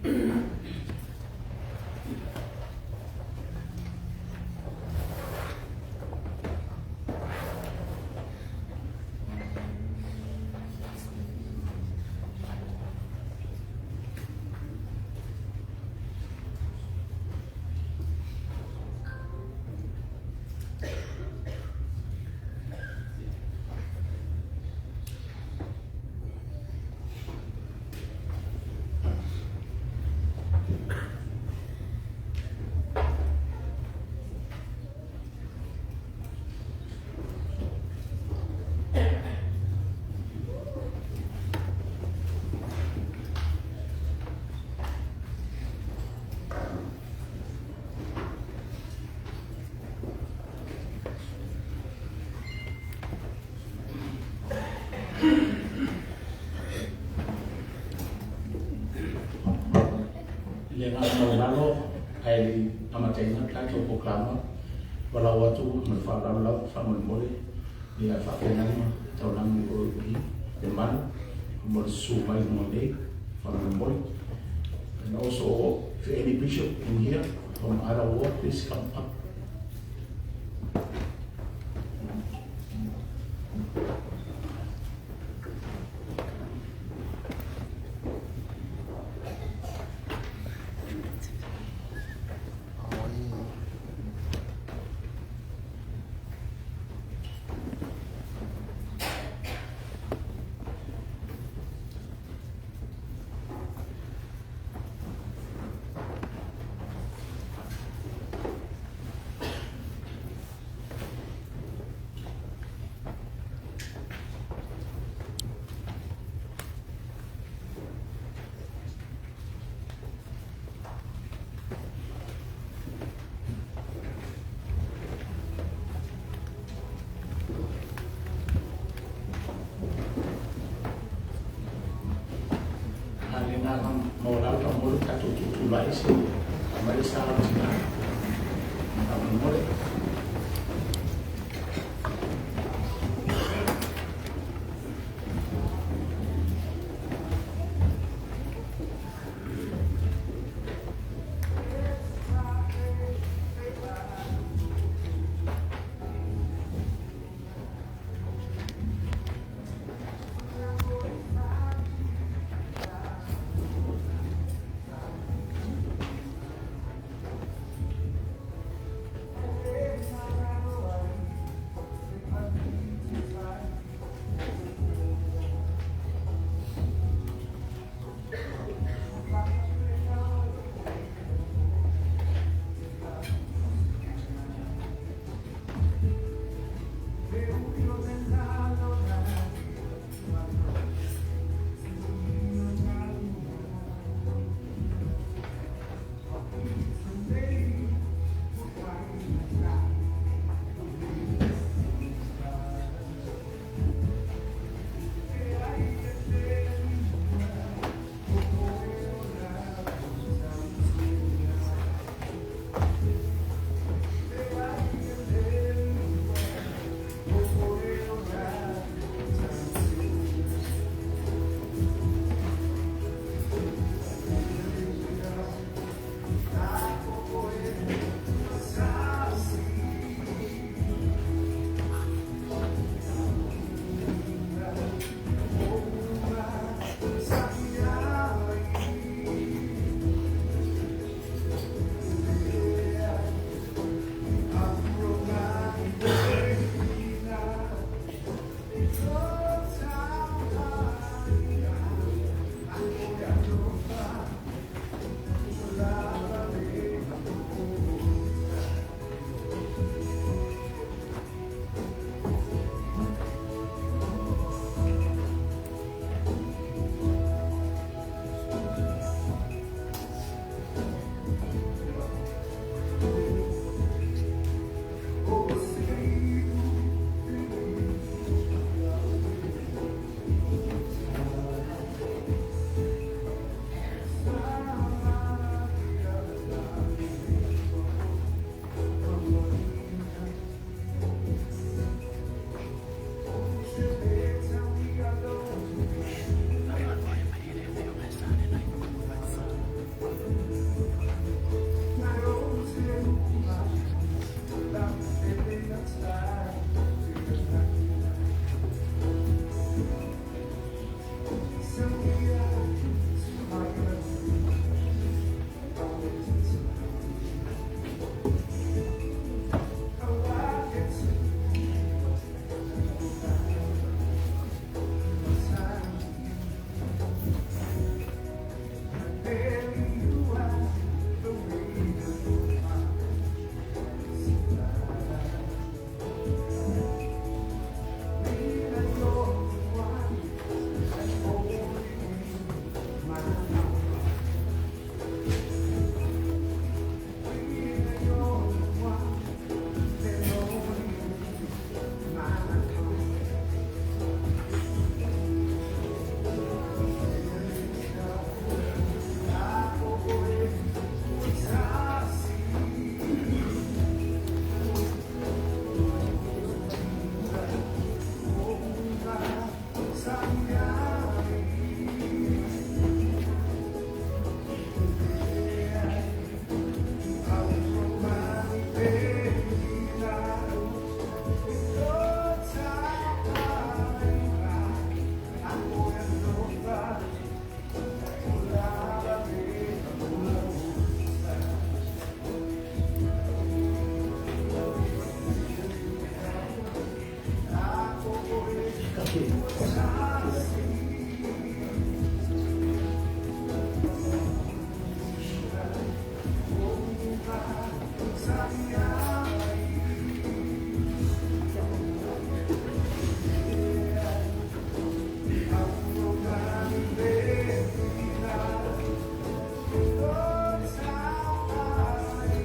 Le agaga maualalo ae le i amataina le tatou polokalame, valaau atu ma le faaaloalo lava faamolemole ia faafeagaiga taulagi o i Lemalu mo le susu mai luga nei faamolemole. And also, if any bishop in here from other ward, please come up. A le agaga maualalo faamolemole tatou tutulai se aumai le sa o le tina faamolemole.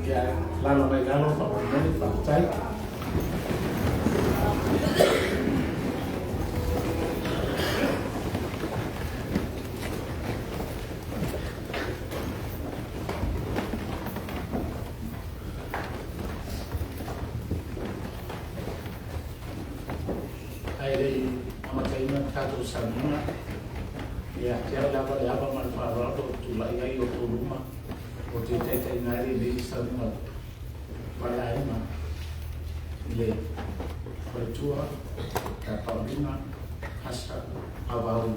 Ia lalo mai lalo faamolemole, faafetai. Ae le i amataina le tatou saunoaga, ia te au lava le ava ma le faaaloalo e tulai ai i outou luma ou te taitaiina ai lenei sauniga faaleaiga i le faletua ia Paulina Pastor Auvauli.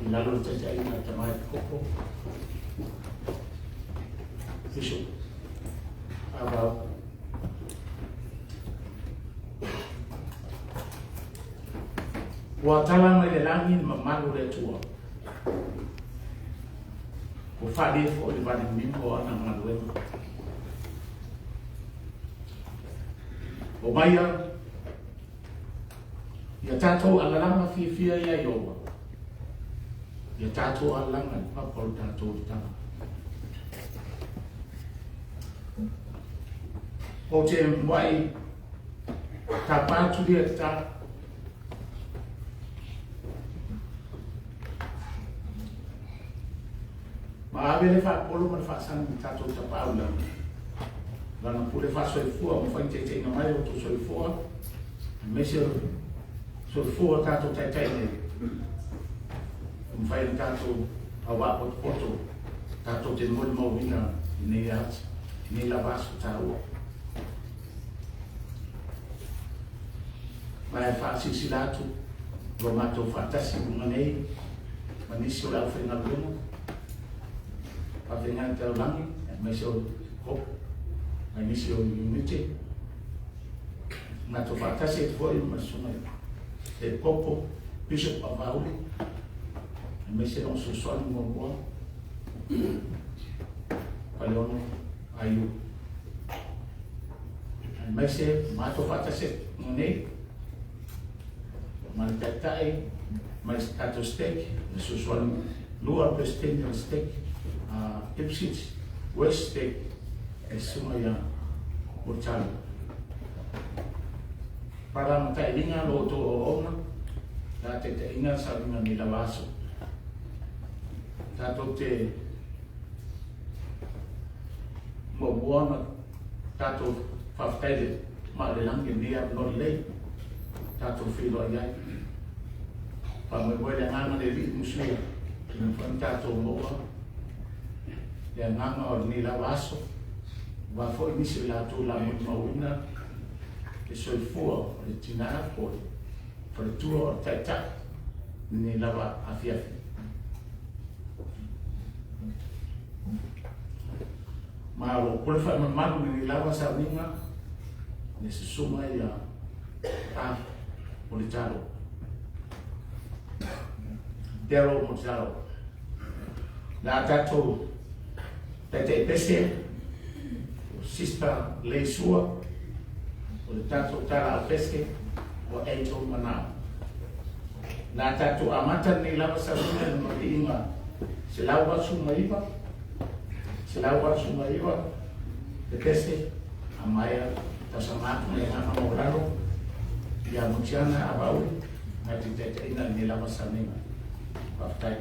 I lalo o le taitaiga a le Tama Epikopo, Bishop Auvauli. Ua tala mai le lagi le mamalu o le Atua. Ua faaalia foi le valimanino o ana galuega. Omaia, ia tatou alalaga fiafia ia Ieova. Ia tatou alalaga i le papa o le tatou olataga. Ou te muai tapa atu lia tatalo. Ma ave le faapolo ma le faasagi i tatou tapaau i lagi. Lana pule faasoifua ma faitaitaiga mai o outou soifua, aemaise o soifua o tatou taitai nei. Ua mafai ona tatou auvaa potopoto, tatou te molimauina i lenei lava aso taua. Ma e faasilasila atu ua matou faatasi i luga nei ma nisi o le aufaigaluega, faafeagai taulagi, aemaise o kopo, ma nisi o iunite. Matou faatasi atu foi ma le susuga i le Kopo, Bishop Auvauli, aemaise lona fesoasoani muamua, Paleono Aiu. Aemaise matou faatasi atu nei ma le taitai ma le tatou stake, le fesoasoani lua le President o le stake, Ipswich West Stake, le susuga ia Mulitalo. Palama tailiga lo outou auauna, la taitaiina sauniga nei lava aso. Tatou te muamua ona tatou faafetai le ma le lagi lenei avanoa lelei tatou feiloai ai. Faamoemoe le agaga le Alii musuia, ina mafai ona tatou maua le agaga o lenei lava aso, aua foi nisi o latou la molimauina le soifua o le tina po o le faletua o le taitai lenei lava afiafi. Ma o lo o pule faamamalu lenei lava sauniga le susuga ia a Mulitalo. Daryl Mulitalo. La tatou taitai pese, o Sister Leisua, o le tatou tala au pese, o Angel Manao. La tatou amata lenei lava sauniga i le maliiga 189, 189, le pese, amaea tausaga atu le agaga maualalo ia Mutiana Avauli, na te taitaiina lenei lava sauniga. Faafetai.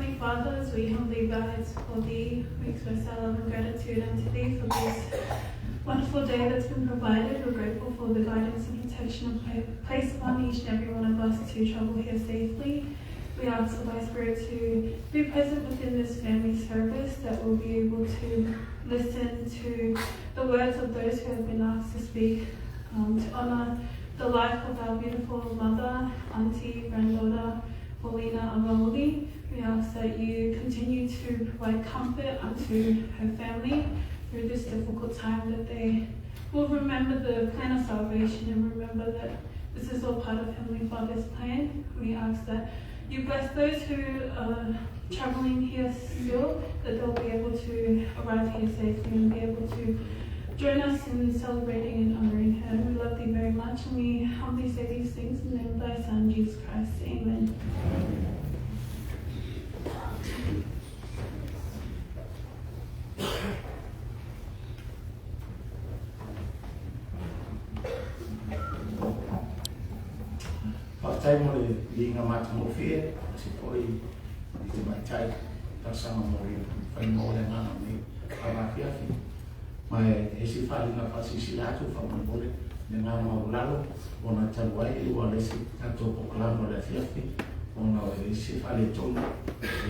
Heavenly Father, as we humbly bow heads before Thee, we express our love and gratitude unto Thee for this wonderful day that's been provided. We're grateful for the guidance and protection placed upon each and every one of us to travel here safely. We ask for Thy Spirit to be present within this family service, that we'll be able to listen to the words of those who have been asked to speak, to honour the life of our beautiful mother, auntie, granddaughter, Paulina Avauli. We ask that you continue to provide comfort unto her family through this difficult time, that they will remember the plan of salvation and remember that this is all part of Heavenly Father's plan. We ask that you bless those who are traveling here still, that they'll be able to arrive here safely and be able to join us in celebrating and honoring her. We love thee very much, and we humbly say these things in the name of thy Son, Jesus Christ. Amen. Faafetai mo le liga matagofie se foi i te maitai talosaga mo le faima o le agaga o lenei afiafi. Ma e se faaaliga faasilasila atu faamolemole le agaga maualalo ona talu ai ua leai se tatou polokalame o le afiafi ona o le isi faaletonu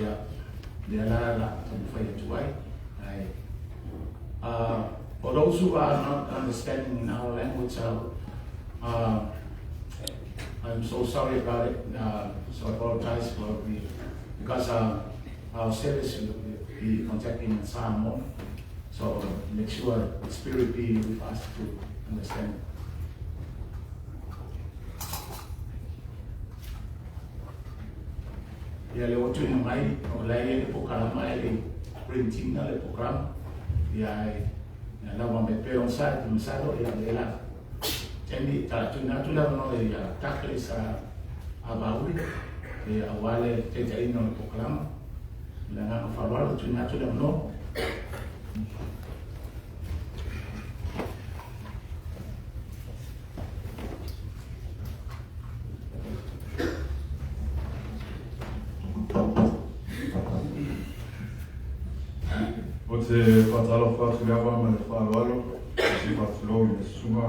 ia lea la la taumafai atu ai ae. For those who are not understanding in our language, I'm so sorry about it. So I apologize for the, because our service will be contacting in Samoan. So make sure the Spirit be with us to understand. Ia le o tuina mai, o la e le polokalame e le printing na le polokalame. Ia e ia lava me pe on sa te masalo ia le la. Taimi ta tuina atu le avanoa ia Douglas Avauli e aua le taitaiina o le polokalame. Le agaga faaaloalo tuina atu le avanoa. O te faatalofa atu le ava ma le faaaloalo, o te faatulou i le susuga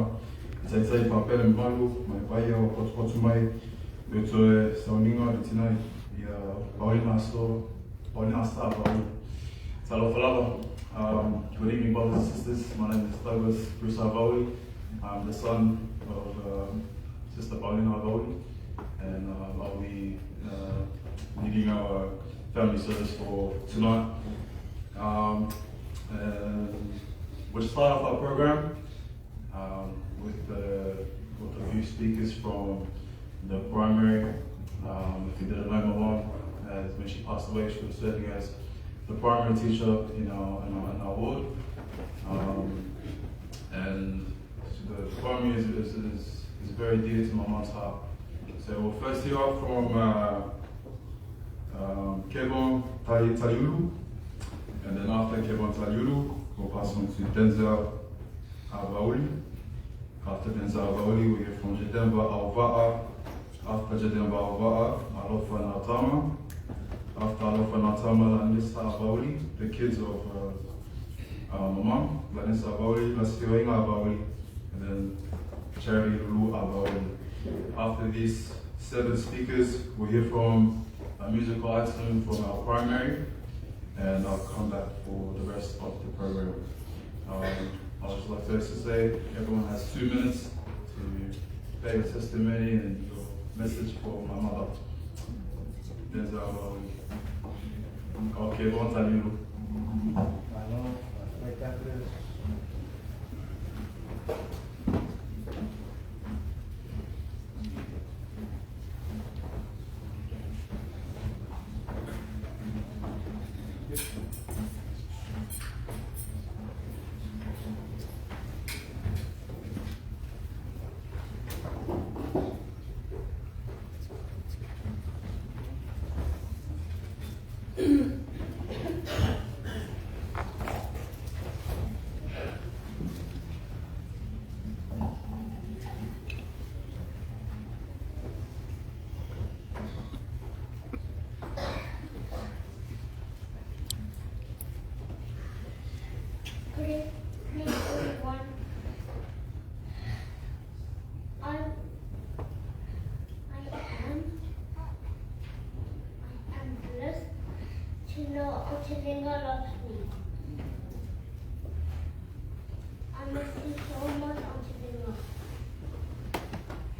i taitai faapea le mamalu ma le paia o potopoto mai le toe sauniga o le tina ia Paulina Aso, Paulina Asa Avauli. Talofa lava. Good evening, brothers and sisters. My name is Douglas Bruce Avauli. I'm the son of Sister Paulina Avauli, and I'll be leading our family service for tonight. And we'll start off our program with a few speakers from the primary. If you didn't know my mom, as when she passed away, she was serving as the primary teacher in our ward. And the primary is very dear to my mom's heart. So we'll first hear from Kevon Taliulu, and then after Kevon Taliulu, we'll pass on to Denzel Avauli. After Denzel Avauli, we'll hear from Jademba Auva'a. After Jademba Auva'a, Alofa Natama. After Alofa Natama, Lanisa Avauli, the kids of my mom, Lanisa Avauli, Lasioinga Avauli, and then Charity Lulu Avauli. After these 7 speakers, we'll hear from a musical item from our primary, and I'll come back for the rest of the program. I'd just like to say everyone has 2 minutes to pay your testimony and your message for my mother. Denzel Avauli. Okay, bon Taliulu. Linga loves me. I miss you so much, Auntie Linga.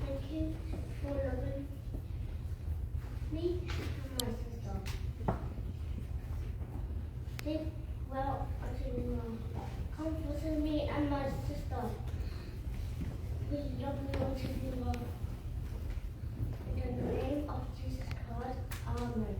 Thank you for loving me and my sister. Sleep well, Auntie Linga. Come visit me and my sister. We love you, Auntie Linga. In the name of Jesus Christ, Amen.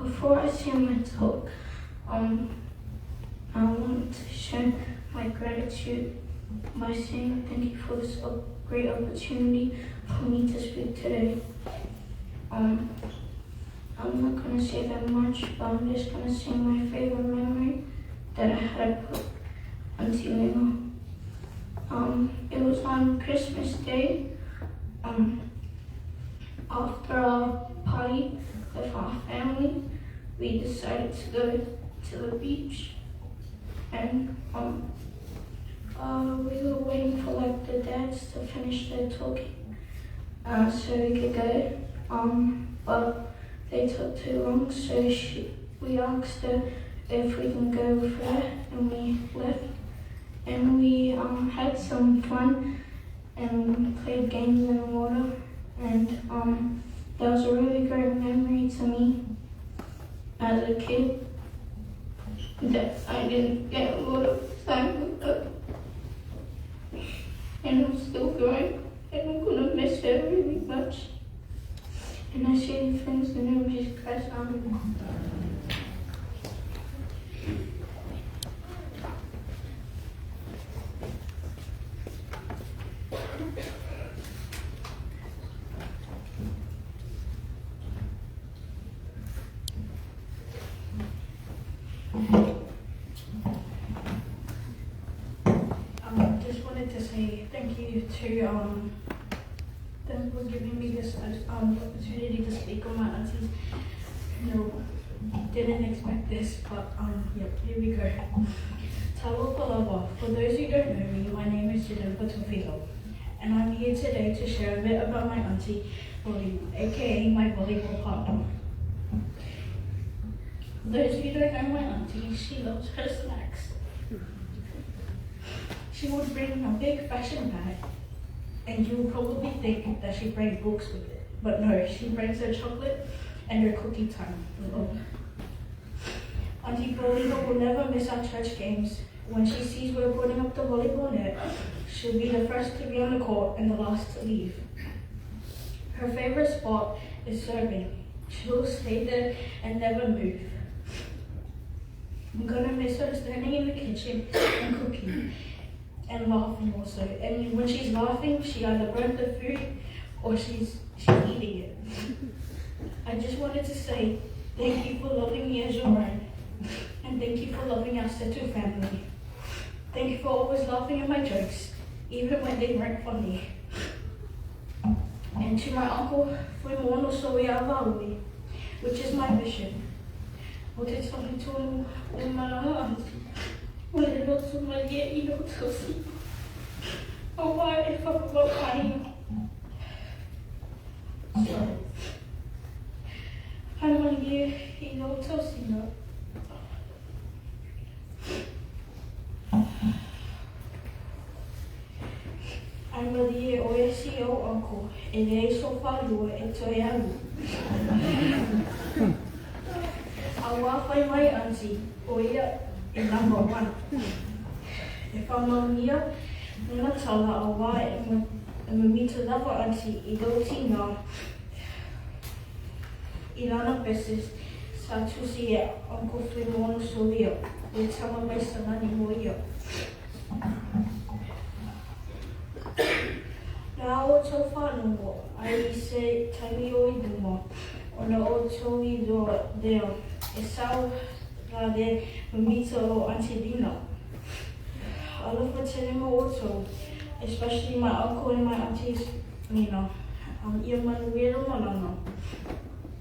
Before I say my talk, I want to show my gratitude by saying thank you for this great opportunity for me to speak today. I'm not going to say that much, but I'm just going to say my favorite memory that I had with Auntie Lena. It was on Christmas Day, after our party with our family, we decided to go to the beach, and we were waiting for the dads to finish their talking, so we could go, but they took too long, so we asked her if we can go with her, and we left, and we had some fun and played games in the water, and that was a really great memory to me as a kid that I didn't get a lot of time with her. And I'm still growing, and I'm going to miss her really much. And I say these things in the name of Jesus Christ, amen. Just wanted to say thank you to them for giving me this opportunity to speak on my auntie's funeral. Didn't expect this, but yep, here we go. Talofa lava. For those who don't know me, my name is Jadempa Tofilo, and I'm here today to share a bit about my auntie, Paulina, aka my volleyball partner. For those who don't know my auntie, she loves her snacks. She would bring a big fashion bag, and you would probably think that she brings books with it. But no, she brings her chocolate and her cookie time. Auntie Paulina will never miss our church games. When she sees we're putting up the volleyball net, she'll be the first to be on the court and the last to leave. Her favorite spot is serving. She'll stay there and never move. I'm going to miss her standing in the kitchen and cooking and laughing also. And when she's laughing, she either burnt the food or she's eating it. I just wanted to say thank you for loving me as your own, and thank you for loving our Setu family. Thank you for always laughing at my jokes, even when they weren't funny. And to my uncle, Fuimono Soiavaui, which is my bishop. O te tangitonu o maranga auntie. O le lotu malie i lotu si. O wā e whakawau ai. Sorry. Hai malie i lotu sina. Ai malie o e si au uncle, e lei so whalua e toe alu. A wā whai mai auntie, o ia e number one. E whamaunia nana tala a wā e mamita lava auntie i lauti ngā i lana peses sa tusi e uncle Fuimono Soia, o tama mai sanani mo ia. Nā o tau whanongo, ai i se taimi o i luma, o na o tau i loa lea, e sao rā le mamita o Auntie Lina. Alofa tele mo outou, especially my uncle and my aunties, Nina. Ia manuia le malaga.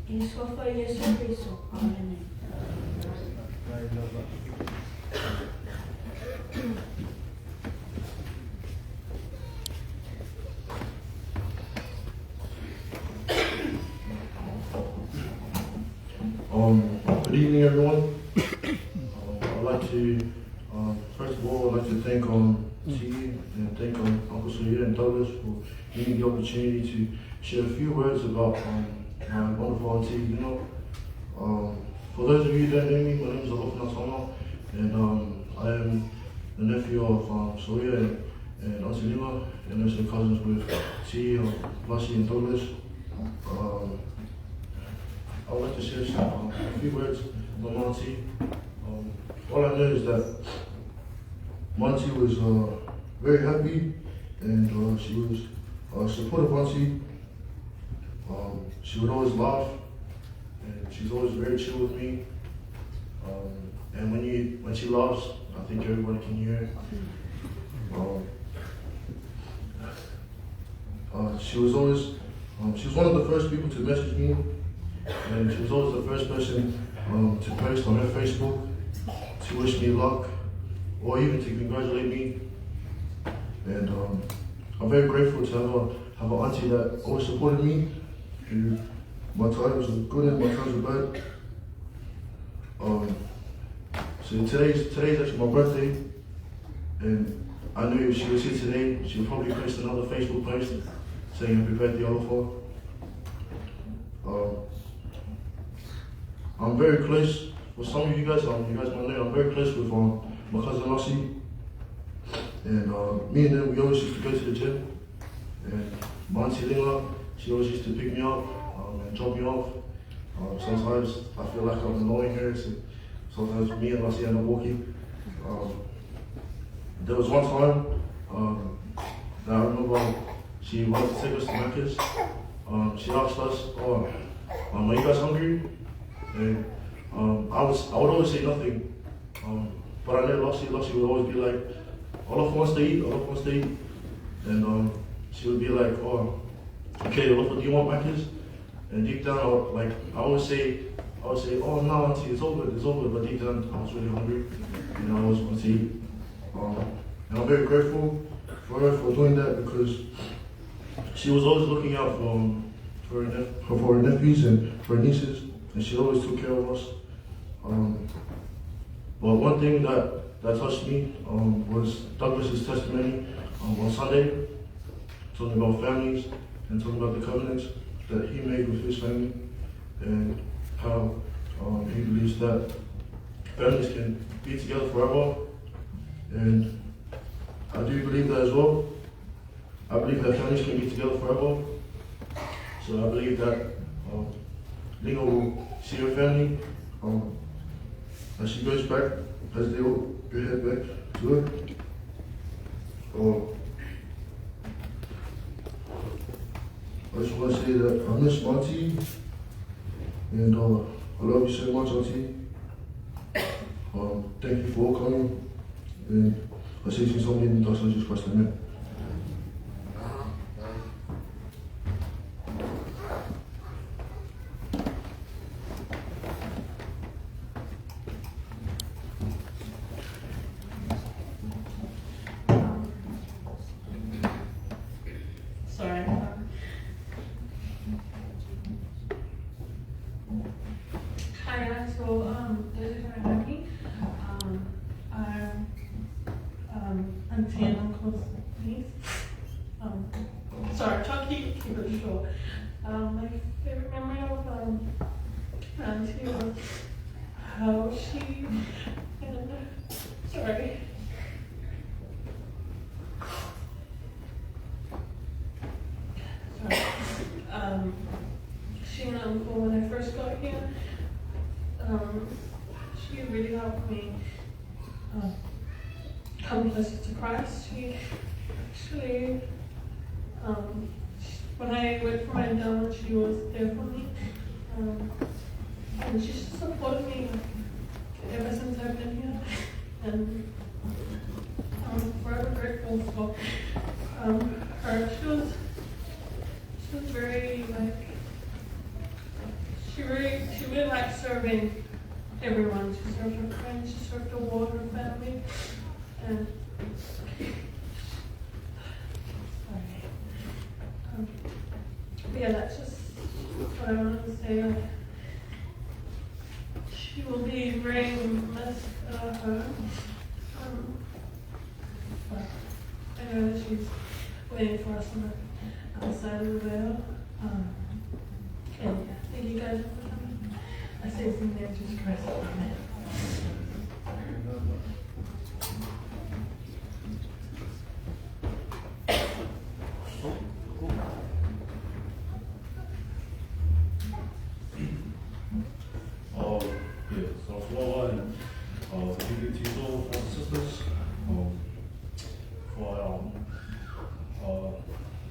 I le suafa o Iesu Keriso. Amene. Good evening, everyone. I'd like to, first of all, I'd like to thank T and thank Uncle Sahir and Douglas for giving me the opportunity to share a few words about my wonderful auntie, you know. For those of you who don't know me, my name is Alofa Natama, and I am the nephew of Sawyer and Auntie Lima, and also cousins with T, Lassie, and Douglas. I would like to share a few words about my auntie. All I know is that my auntie was very happy, and she was a supportive auntie. She would always laugh, and she's always very chill with me. And when she laughs, I think everybody can hear it. She was always, she was one of the first people to message me, and she was always the first person to post on her Facebook to wish me luck, or even to congratulate me. And I'm very grateful to have an auntie that always supported me through my times were good and my times were bad. So today's actually my birthday, and I knew if she was here today, she would probably post another Facebook post saying happy birthday, Alofa. I'm very close. For some of you guys might know, I'm very close with my cousin Lassie, and me and him, we always used to go to the gym. And my auntie Linga, she always used to pick me up and drop me off. Sometimes I feel like I'm annoying her, so sometimes me and Lassie end up walking. There was one time that I remember she wanted to take us to Macca's. She asked us, "Oh, are you guys hungry?" And I would always say nothing, but I know Lassie would always be like, "Alofa wants to eat, Alofa wants to eat," and she would be like, "Oh, okay, Alofa, do you want Macca's?" And deep down, I would say, "Oh no, auntie, it's all good, it's all good." But deep down, I was really hungry, and I always wanted to eat. And I'm very grateful for her for doing that, because she was always looking out for her nephews and for her nieces, and she always took care of us. But one thing that touched me was Douglas's testimony on Sunday, talking about families and talking about the covenants that he made with his family, and how he believes that families can be together forever. And I do believe that as well. I believe that families can be together forever. So I believe that Linga will see her family as she goes back, as they all go head back to her. I just want to say that I miss Auntie, and I love you so much, Auntie. Thank you for all coming, and I say to somebody in the Jesus Christ, amen. Sorry. Hi guys, so those who don't know me, I'm auntie and uncle's niece. Sorry, try to keep it short. My favorite memory of auntie was how she and sorry. She and uncle, when I first got here, she really helped me come closer to Christ. She actually, when I went for my endowment, she was there for me, and she just supported me ever since I've been here. And her. She was very like, she really liked serving everyone. She served her friends, she served the ward, her family, and sorry. But yeah, that's just what I wanted to say. Like, she will be very missed at our home. But I know that she's waiting for us on the other side of the veil. And yeah, thank you guys for coming. I say this in the name of Jesus Christ. Amen. Yeah, so Floa and the all brothers and sisters, for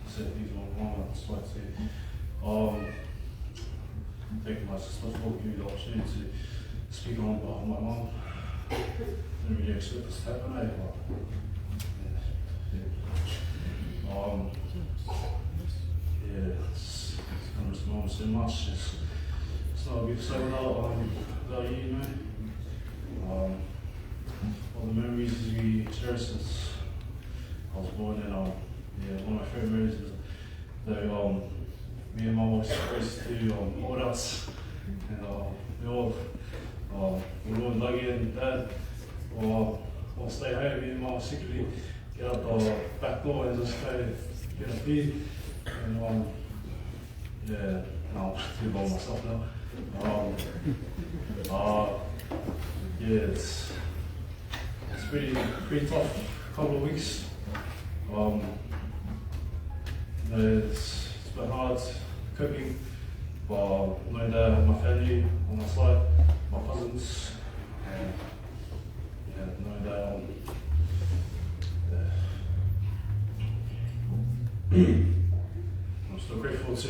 say these one, I just like to thank my sister for giving me the opportunity to speak on behalf of my mom. Didn't really expect this to happen, eh? But, yeah. Yeah, it's gonna miss my mom so much. It's not a big say without you, you know. All the memories we cherish since I was born, and yeah, one of my favorite memories is that me and my mom used to do holdouts, and we all we all Nugget and Dad will stay home. Me and Mom secretly get out the back door and just go get a beer, and yeah, no, I'm too by myself now. Yeah, it's pretty tough couple of weeks. You know, it's been hard coping, but knowing that I have my family on my side, my cousins, and yeah, knowing that yeah. I'm still grateful to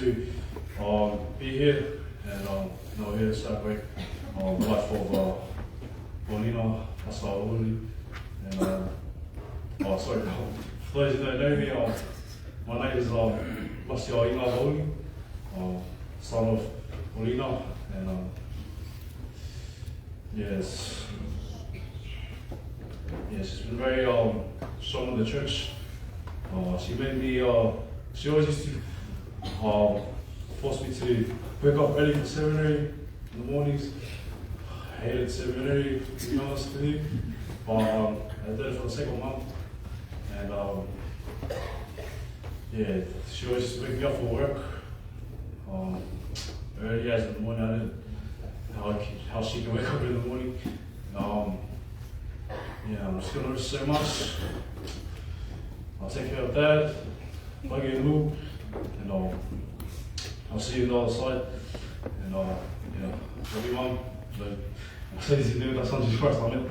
be here and you know, here to celebrate the life of Paulina Asauli, and oh sorry, for those who don't know me, my name is Masiaina Vauli, son of Paulina, and yes, she's been very strong in the church. She made me. She always used to force me to wake up early for seminary in the mornings. I hated seminary, to be honest with you, but I did it for the sake of Mum. And yeah, she always used to wake me up for work early as in the morning. I didn't know how she can wake up in the morning. Yeah, I'm just gonna miss so much. I'll take care of Dad, Buggy and Lou, and I'll see you on the other side. And yeah, love you, Mum. I'll say this in the name of the Son, Jesus Christ. Amen.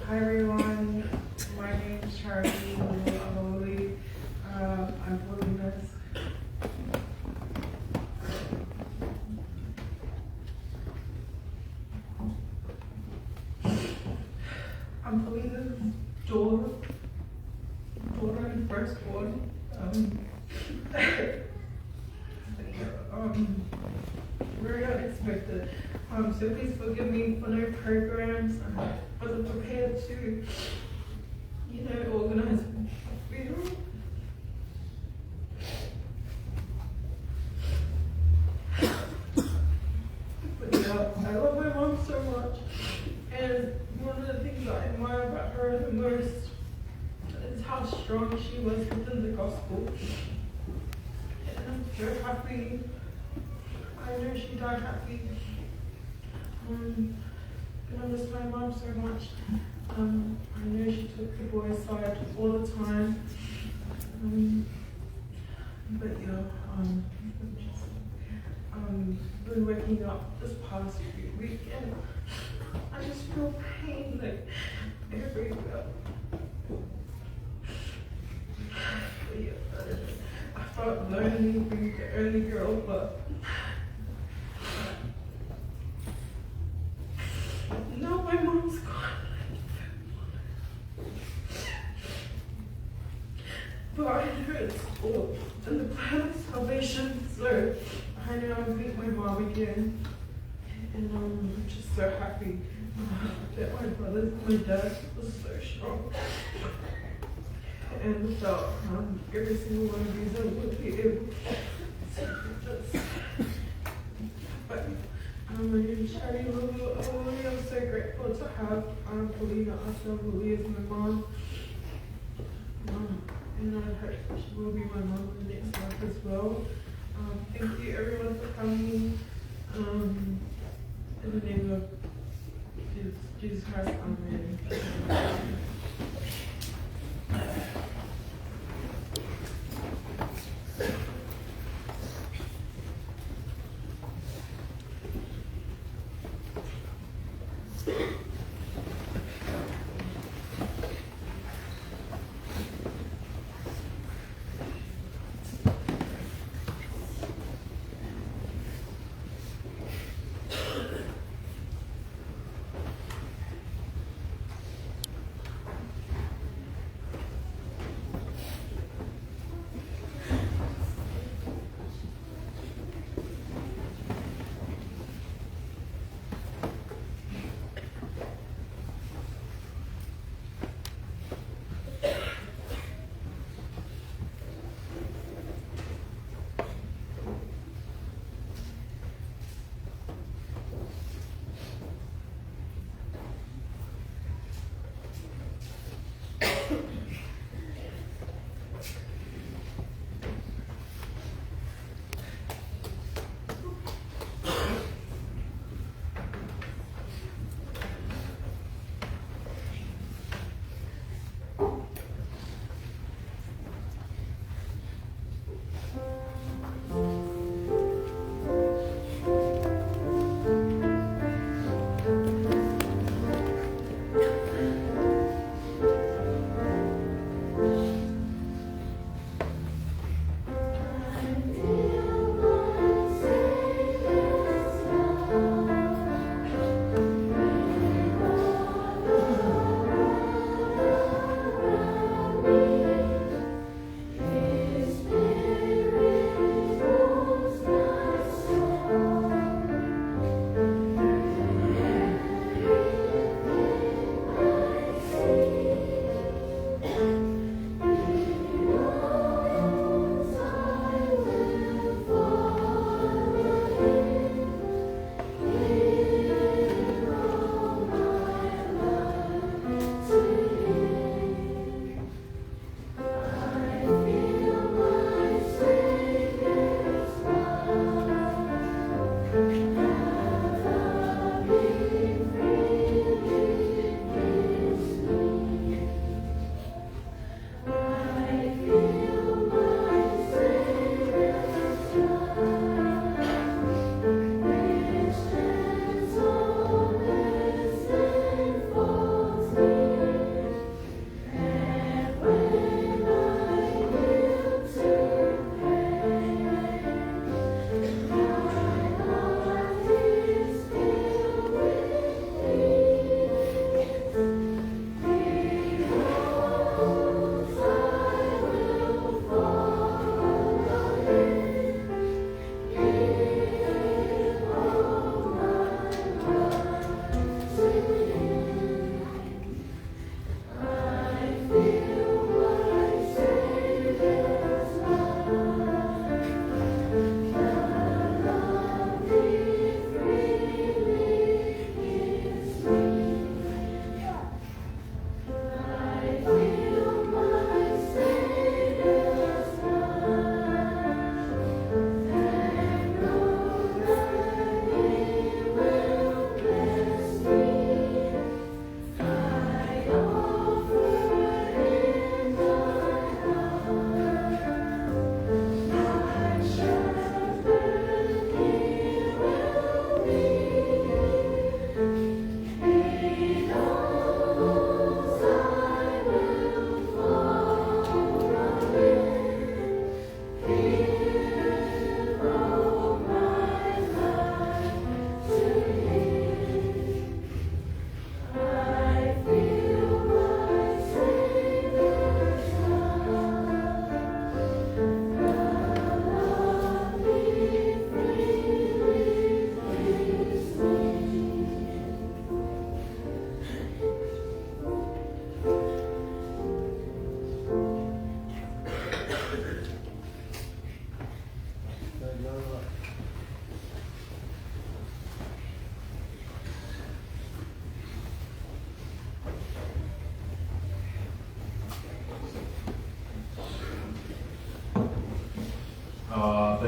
Hi everyone, my name is Charlie Avoli. I'm Paulina's. I'm Paulina's daughter and firstborn. Very unexpected. So please forgive me for no programs. I wasn't prepared to, you know, organize a funeral. But yeah, I love my mom so much, and one of the things I admire about her the most is how strong she was within the gospel. And I'm so happy. I know she died happy. And I miss my mom so much. I know she took the boys' side all the time. But yeah, I'm just been waking up this past few week and I just feel pain like everywhere. But yeah, I don't know. I felt lonely being the only girl, but it's all in the plan of salvation. So I know I've met my mom again, and I'm just so happy that my brothers and my dad was so strong. And without every single one of these, I would be able to just. But my name is Shari Lulu. I'm so grateful to have Paulina Asavuli as my mom. And I hope she will be my mom in the next life as well. Thank you everyone for coming. In the name of Jesus Christ, amen.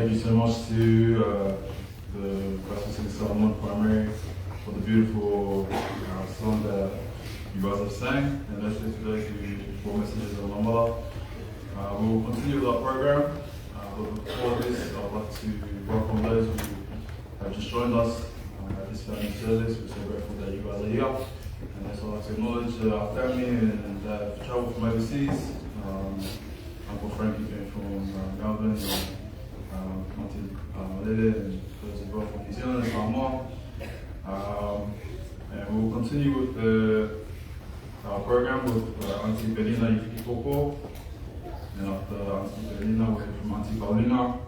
Thank you so much to the Russell Solomon Primary for the beautiful song that you guys have sang, and especially today to four messages of Namala. We will continue with our program, but before this, I'd like to welcome those who have just joined us at this family service. We're so grateful that you guys are here. And also I'd like to acknowledge our family and that have traveled from overseas. Uncle Frankie came from Melbourne, and Auntie Malele, and those as well from New Zealand and Samoa. And we will continue with our program with Auntie Belina Ifikikoko. And after Auntie Belina, we'll hear from Auntie Paulina.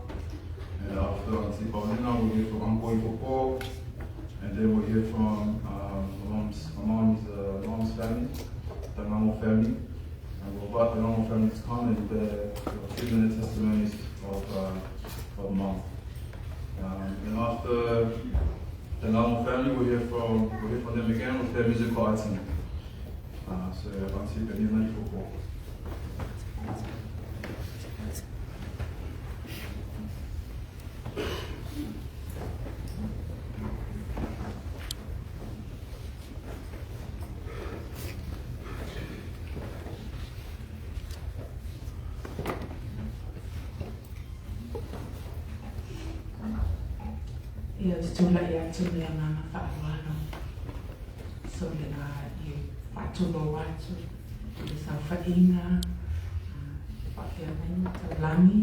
And after Auntie Paulina, we'll hear from Uncle Ifoko. And then we'll hear from my mom's family, the Ngamo family. And we'll invite the Ngamo family to come and bear a few minute testimonies of mom. And after the Ngamo family, we'll hear from them again with their musical item. So Auntie Belina Ifoko. Ia te tūla i atu le anganga whaawano. So le ngā i whaatulo atu, i le sauwhainga, whaawhea mai taulangi,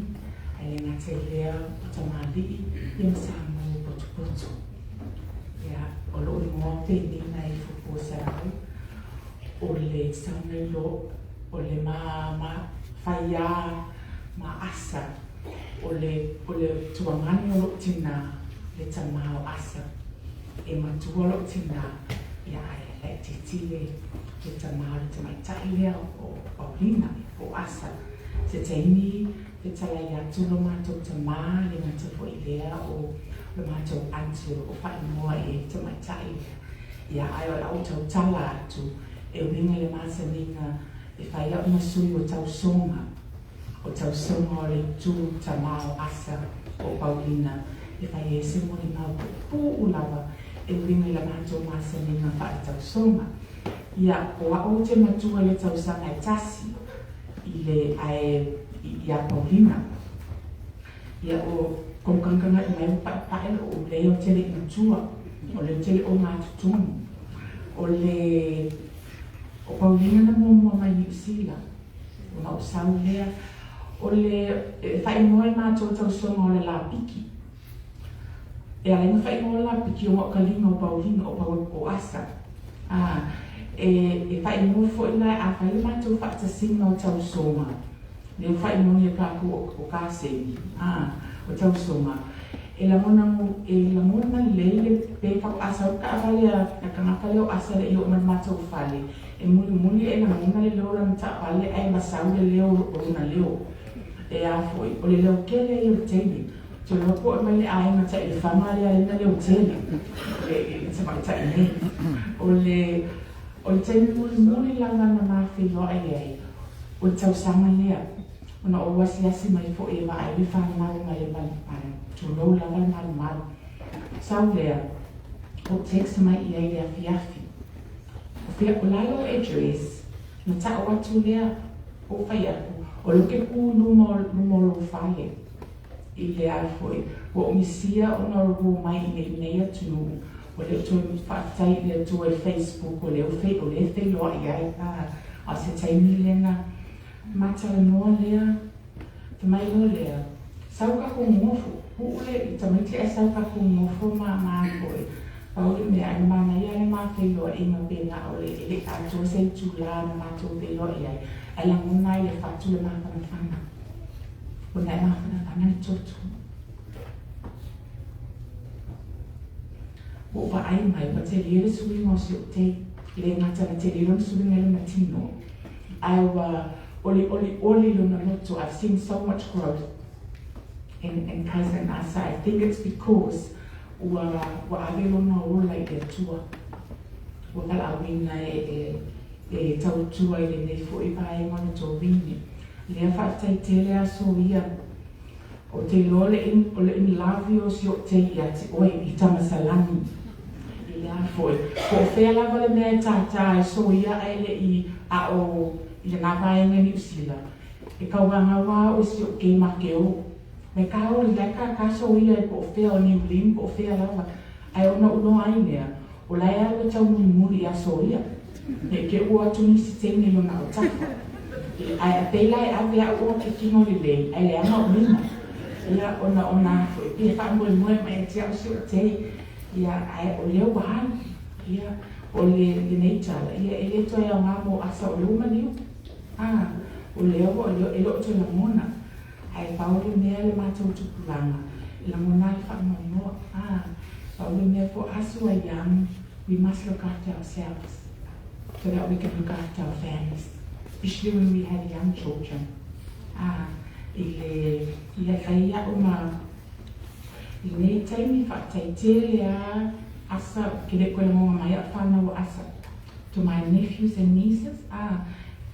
ai le ngā te lea o tamalii, i masamu potupotu. Ia, o loo i ngoa pēnina i fupu sarau, o le saunei lo, o le ma whaia, ma asa, o le tuangani o lo tina, le tamao asa e matua lo tina ia ai le titile le tamao le tamaitai lea o Paulina o asa se taimi te talai atu lo matou tamā le matou fo'i lea o lo matou atu o fa'aimoa i e tamaitai lea ia ai o la'u tautala atu e uiga le masaniga e fai a'u masui o tausoga o le itu tamā o asa o Paulina e fai e se mo le mau pu'u lava e uiga i la matou masaniga fa'atausoga ia o a'u te matua le tausaga e tasi i le ae ia Paulina ia o koukagakaga i mai o pa'epa'e o lea o te le'i matua o le tele o gatutonu o le o Paulina na muamua mai Niu Sila ona o sau lea o le fa'ainoa e matou tausoga o le lapiki e ala ina fa'ainoa la piki o kaliga o Paulina o o asa e fa'ainoa fo'i la a fai le matou fa'atasiga o tausoga le fa'ainoa ia kākou o kaseni o tausoga e lagona lelei le pe ka asa o ka'avale a kagaka lea o asa le'i oo ma le matou fale e mulimuli e lagona le leo lana ta'avale ae masau le leo o lona leo e a fo'i o le leo kele ia o le taimi te loa po mai le aiga ta'i le faga lea lena leo tele le tamaitai nei o le taimi mulimuli lava na mafeiloai ai o le tausaga lea ona ou asiasi mai fo'i e vaai le fanau ma le tulou lava le malumalu sau lea o text mai i ai le afiafi o fea o lalo address na ta'o atu lea o fai aku o lo ke ku luma o lou fale i le a fo'i ua umisia ona o lou mai i nei atunuu o le toe fa'afetai i le Atua i Facebook o le o le feiloa'i ai a se taimi lena matalanoa lea famai loa lea sau kakou gofo pu'u le i tamaiti ae sau kakou gofo ma fo'i pau le mea ai manaia le mafeiloa'iga pena o le e le'i atoa se itulā na matou feiloa'i ai ae lagona ai le fatu le mafanafana ona e mafanafana le toto ua va'ai mai ua telie le suiga o se'u le gata na telie lona suiga i lona tino ae ua oli oli oli lona loto. I've seen so much growth in cousin Asa. I think it's because ua ave lona ola i le Atua ua vala'auina e tautua i lenei fo'i vaega ona tovine lea fa'afetai tele aso ia Ou te iloa o le in love ia o si ou tei ia te oe i le tamasalani. I le a foi, po o fea lava le mea e tātā ai soia ae le i a o i lena vaega i Niu Sila, e kauāgau lava oe si ou kei ma ke o. Mai ka o i lae kākā soia i po o fea o Niu Lin po o fea lava, ae ona ou iloa ai lea, o lae au e taumulimuli iā soia, ne i te ua atu nisi teine i lona autafa. Ae a pei la e ave a'u oa ke kino lelei, ae leaga o'u lima. Ia, ona o nā foi, pei e faamoemoe mai ia te a'u si o'u tei, ia, ae o lea ua alu. Ia, o le, lenei tala, ia, e le toe aogā mo asa o lea ua maliu. A, o lea ua, e le o toe lagona. Ae pau le mea le matou tupulaga, e lagona ai le faanoanoa. A, pau le mea for us who are young, we must look after ourselves so that we can look after our families, especially when we have young children. A, i le, ia fai a'u ma i lenei taimi faafetai tele a Asa, ou te le i toe lagoga mai a'u fanau o Asa. To my nephews and nieces, a,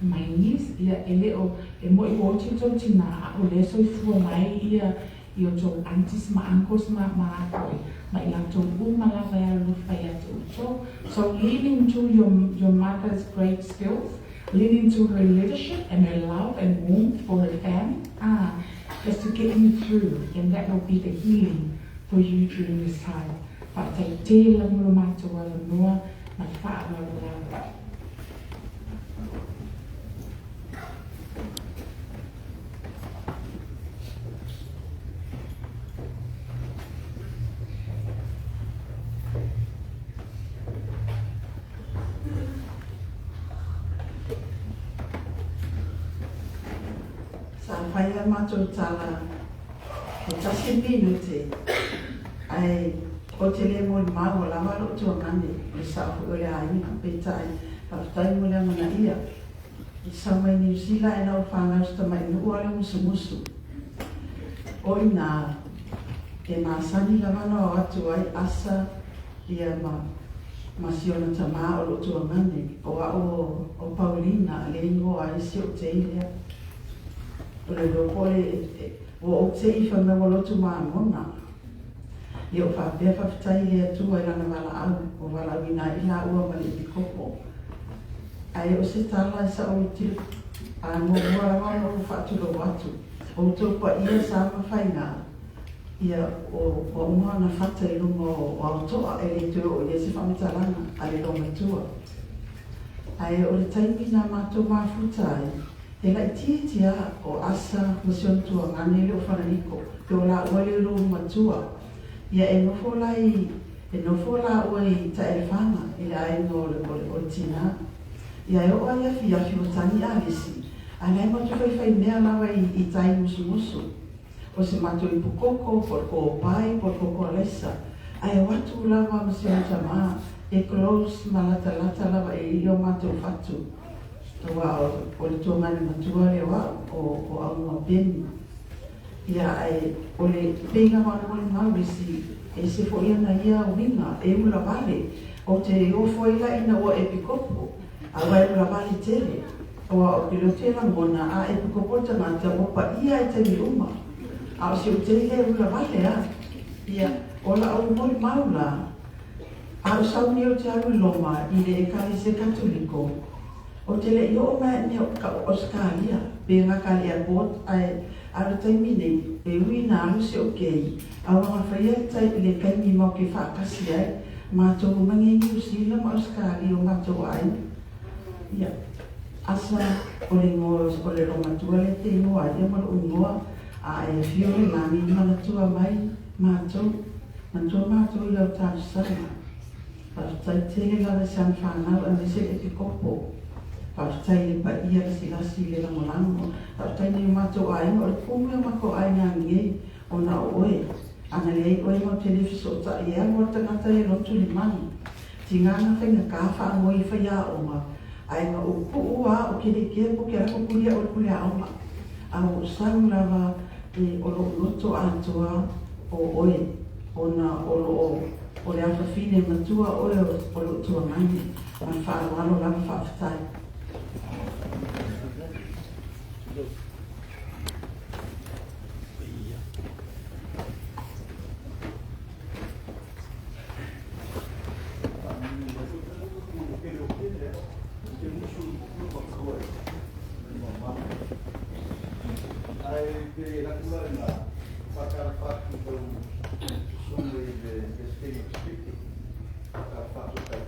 my niece, ia, e le o, e mo'i ua oti outou tinā, a o lea e soifua mai ia i outou aunties ma uncles ma, ma latou, ma i latou uma lava e alolofa ia te outou. So lean into your, your mother's great skills, lean into her leadership and her love and warmth for her family, ah, just to get you through, and that will be the healing for you during this time. Faafetai tele mo lo matou avanoa ma le faaaloalo lava. Sa fai a matou tala he tasi minute ae ou te le molimau ua lava lou tuagane o le sao foi o le aiga peitai faafetai mo le amanaia i sau mai Niu Sila ae na ou fanau si tamai nuu a le musumusu o ina e masani lava na o atu ai asa ia ma ma si ona tamā o lou tuagane o a'u o Paulina le igoa ai si ou tei lea. O le iloa po o le ua ou tei fai mai ua lotu māgona. Ia ou faapea faafetai i le Atua i lana valaau ua valaauina ai i laua ma le epikopo. Ae o se tala e sa'o i tilo a muamua lava ona ou faatulou atu, outou paia sa ma faigā, ia o ua uma ona fata i luga o aotoa e le toe oo i ai se faamatalaga a le loomatua. Ae o le taimi na matou mafuta ai, He laitiiti a o Asa ma si ona tuagane le o Falaliko, pe o laua le lou matua. Ia e nofo la i, e nofo laua i Taelefaga, i le aiga o le, o le, o le tina. Ia e oo a i afiafi ua tagi alisi, a lae matou faifai mea lava i, i tai musumusu. O se matou ipu koko, po o le koopai, po o le koko alaisa. Ae o atu lava ma si ona tamā, e close ma latalata lava e i o matou fatu. Aua o le tuagane matua lea o a'u, o Aumua Peni. Ia, ae o le pei lava ona molimau i si ese foi ana ia uiga e ula vale. Ou te ofo ai la ina ua epikopo, aua e ula vale tele. Aua ou te loto e lagona, a epikopo le tagata ua paia i taimi uma. A o si ou tei lea e ula vale a. Ia, o la'u molimau la, A o sauni ou te alu i Loma i le Ekalesia Katoliko, ou te le i oo mai ane o ka Ausetalia, pe nga ka le airport, ae a o le taimi nei, e ui ina alu se o kei, a ua gafaia le tai le kaimi mau ke faakasi ai, matou uma nei Niu Sila ma Ausetalia o matou aiga. Ia, asa o le igoa o le loomatua lea te igoa ai ia ma lou igoa, a e afio le lagi i manatua mai matou. Manatua matou i lau talosaga. Faafetai tele lava i sana fanau aemaise le epikopo. Faafetai i le paia lasilasi i le lagolago. Faafetai nei o matou aiga o le kumu ia o matou aiga nei ona o oe. Ana leai oe matou te le fesootai e alu a le tagata ia lotu le manu. Tiga na faigata faanoi i faiaoga ae na ou puu a o ke le ikea po ke ala kukuli a'u i le pule aoga. A ua ou sau lava e o lo'u loto atoa o oe ona o loo o le afafine matua oe o loo tuagane ma le faaaloalo lava faafetai.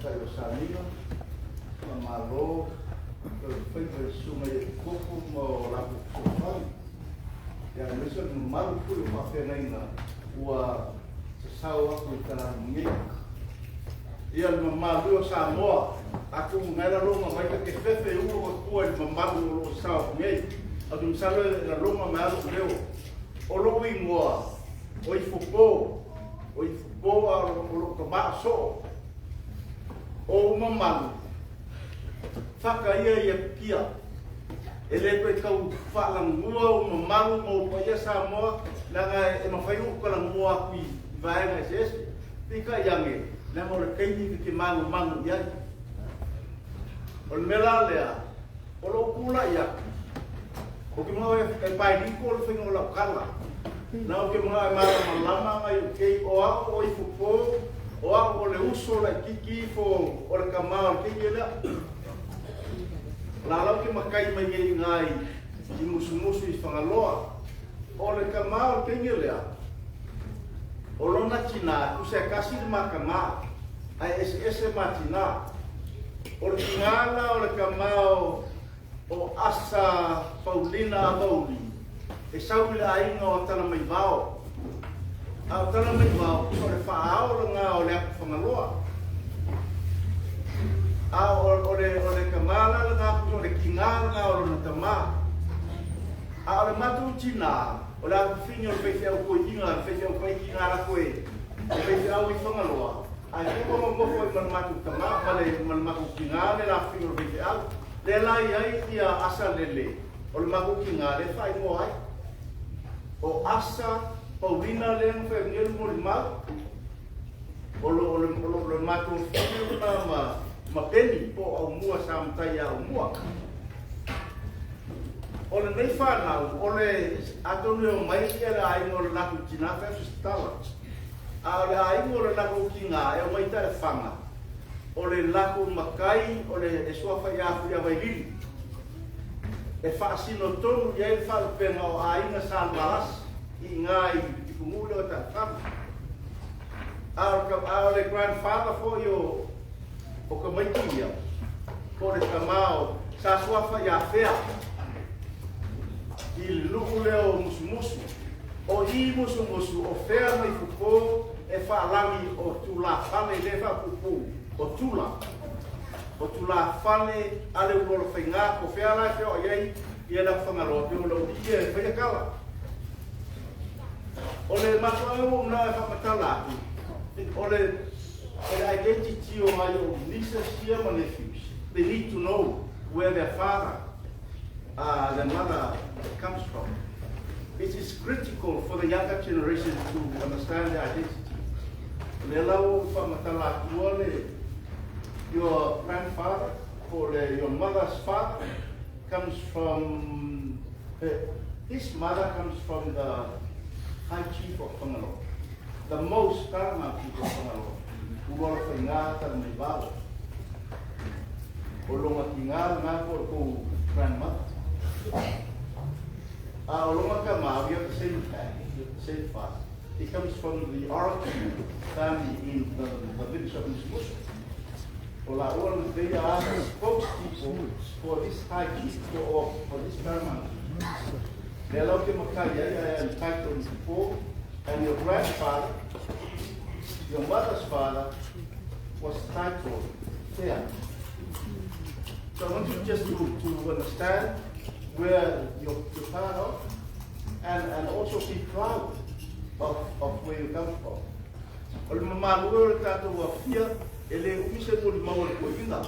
tamaitai o Saniga, faamalo le faiva i susuga i epikopo ma o latou fesoasoani, ia aemaise o le mamalu foi o faafeagaiga ua sasao atu i talaatu nei. Ia le mamalu e o Samoa, atonu na e laloga mai ta te fefe i ua tua i le mamalu o lo o sasao atu nei. Ae ou te masalo e laloga mai lava lou leo. O lou igoa, o Ifopo, o Ifopo a o lou tama o Soo. O ou mamalu, faka ia i Apikia. E le toe tau faalagua ou mamalu ma ou paia Samoa, leaga e mafai ona ou talanoa atu i vaega eseese. Peitai ane, leaga o le taimi ta te manumanu i ai. O le mea la lea, o lou tulai atu, ou te manao e bilingual le faiga o lau tala. Leaga ou te manao e malamalama nai ou keiki, o au o Ifopo, o au o le uso laitiiti ifo o le tama o le keiki lea. O la la ou te matai mai nei i ina i Musumusu i Fagaloa. O le tama o le teine lea, o lona tinā, tusa e tasi le ma tama, ae eseese ma tinā. O le tinā la o le tama o Asa Paulina Avauli, e sau i le aiga o Talamaivao. A o Talamaivao, tusa o le faaao lena o le atu Fagaloa. A o le tama la lena, tusa o le tinā lena o lona tama. A o le matou tinā, o le afafine o le faifeau toeaina, le faifeau paikina lako e faifeau i Fagaloa, ae foi ua nonofo ai ma le matou tama, ma le matou tinā le afafine o le faifeau. Lea la e i ai ia Asa Lele, o le matou tinā lea e faaigoa ai. O Asa Paulina lea na fai atu nei le molimau, o le matou afafine lena ma Peni po o Aumua sa matai ia Aumua. O lenei fanau, o le, atonu e omai le aiga o le latou tinā fai atu se tala. A o le aiga o le latou tinā e omai Taelefaga, o le latou matai o le e suafa ia Fuiavailili. E faasino tonu i ai le faalupega o aiga Sa Lualasi i ina i Pitonuu lea o Taelefaga. A o le grandfather foi o tamaiti ia, po o le tama o sa suafa ia Fea i le nuu lea o Musumusu. O i Musumusu o Fea mai Fofo e faalagi o tulafale lea e faapuupuu o Tula. O tulafale a le Ulualofaiga, po o fea la e feoai ai ia le atu Fagaloa, pe o le alii ia e faia tala. O le mafuaaga ua ou manao e faamatala atu, o le identity o nai ou nieces ia ma nephews. They need to know where their father, their mother comes from. It is critical for the younger generation to understand their identity. O lea la ua ou faamatala atua le your grandfather, po o le your mother's father comes from, his mother comes from the high chief of Fagaloa, the most paramount chief of Fagaloa, Ulualofaiga Talamaivao. O lona tinā lena po o le tou grandmother. A o lona tama, we have the same family, we have the same father. He comes from the Araki family in the village of Musumusu. O laua lena, they are the spokespeople for this high chief, for this paramount chief. Lea la ou te matai ai, I am entitled before, and your grandfather, your mother's father, was titled Fea. So I want you just to understand where you're part of, and also be proud of where you come from. O le mamalu e o le tatou afia, e le umi se molimau a le toeaina.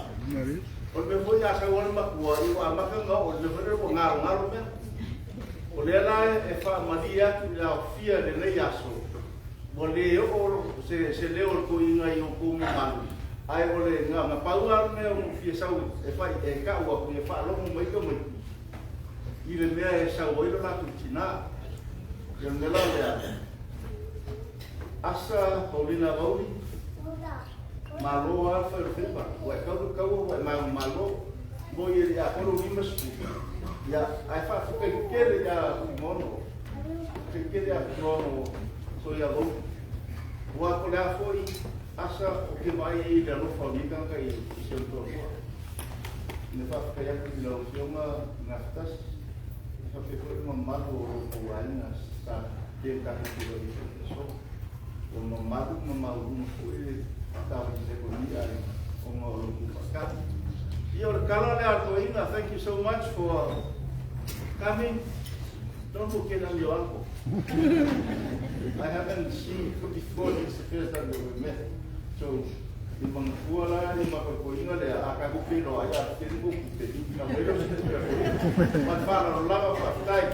O le mea foi a sau lava le matua, ia ua amata ona oo i le mea foi lea ua galogalo mea. O lea la e faamalie atu i le aofia i lenei aso, ua le oo se leo o le toeaina i outou mamalu, ae o le na pau lava le mea ua ou fia sau e fai e tau atu ia faalogo mai tamaiti i le mea e sau ai lo latou tinā. Ia o le mea la lea, Asa Paulina Vauli, malo lava le fai o le faiva, ua e tau le taua ua e manumalo, mo i e le atoa lou 50, ia, ae faafetai tele ia Fuimaono, faafetai tele ia Fuimaono Soia Vauli. Aua po o le a foi Asa ou te vaai i le alofa o lenei tagata i si ona toalua. Ina faafetai atu i lau Afioga Gafatasi, e faapea foi le mamalu o lo outou aiga sa le tatou feiloai ai foi i le aso. Ua mamalu ma maualuga foi le tavatevai o aiga ona o lo outou faatali. Ia o le tala lea a le toeaina, thank you so much for coming. Don't forget I'm your uncle. I haven't seen you before, this is the first time that we met. So, i manatua la le makoikoiga lea a tatou feiloai a tele kou tupe, na mai lea o se tupe a toeaina. Ma le faaaloalo lava, faafetai.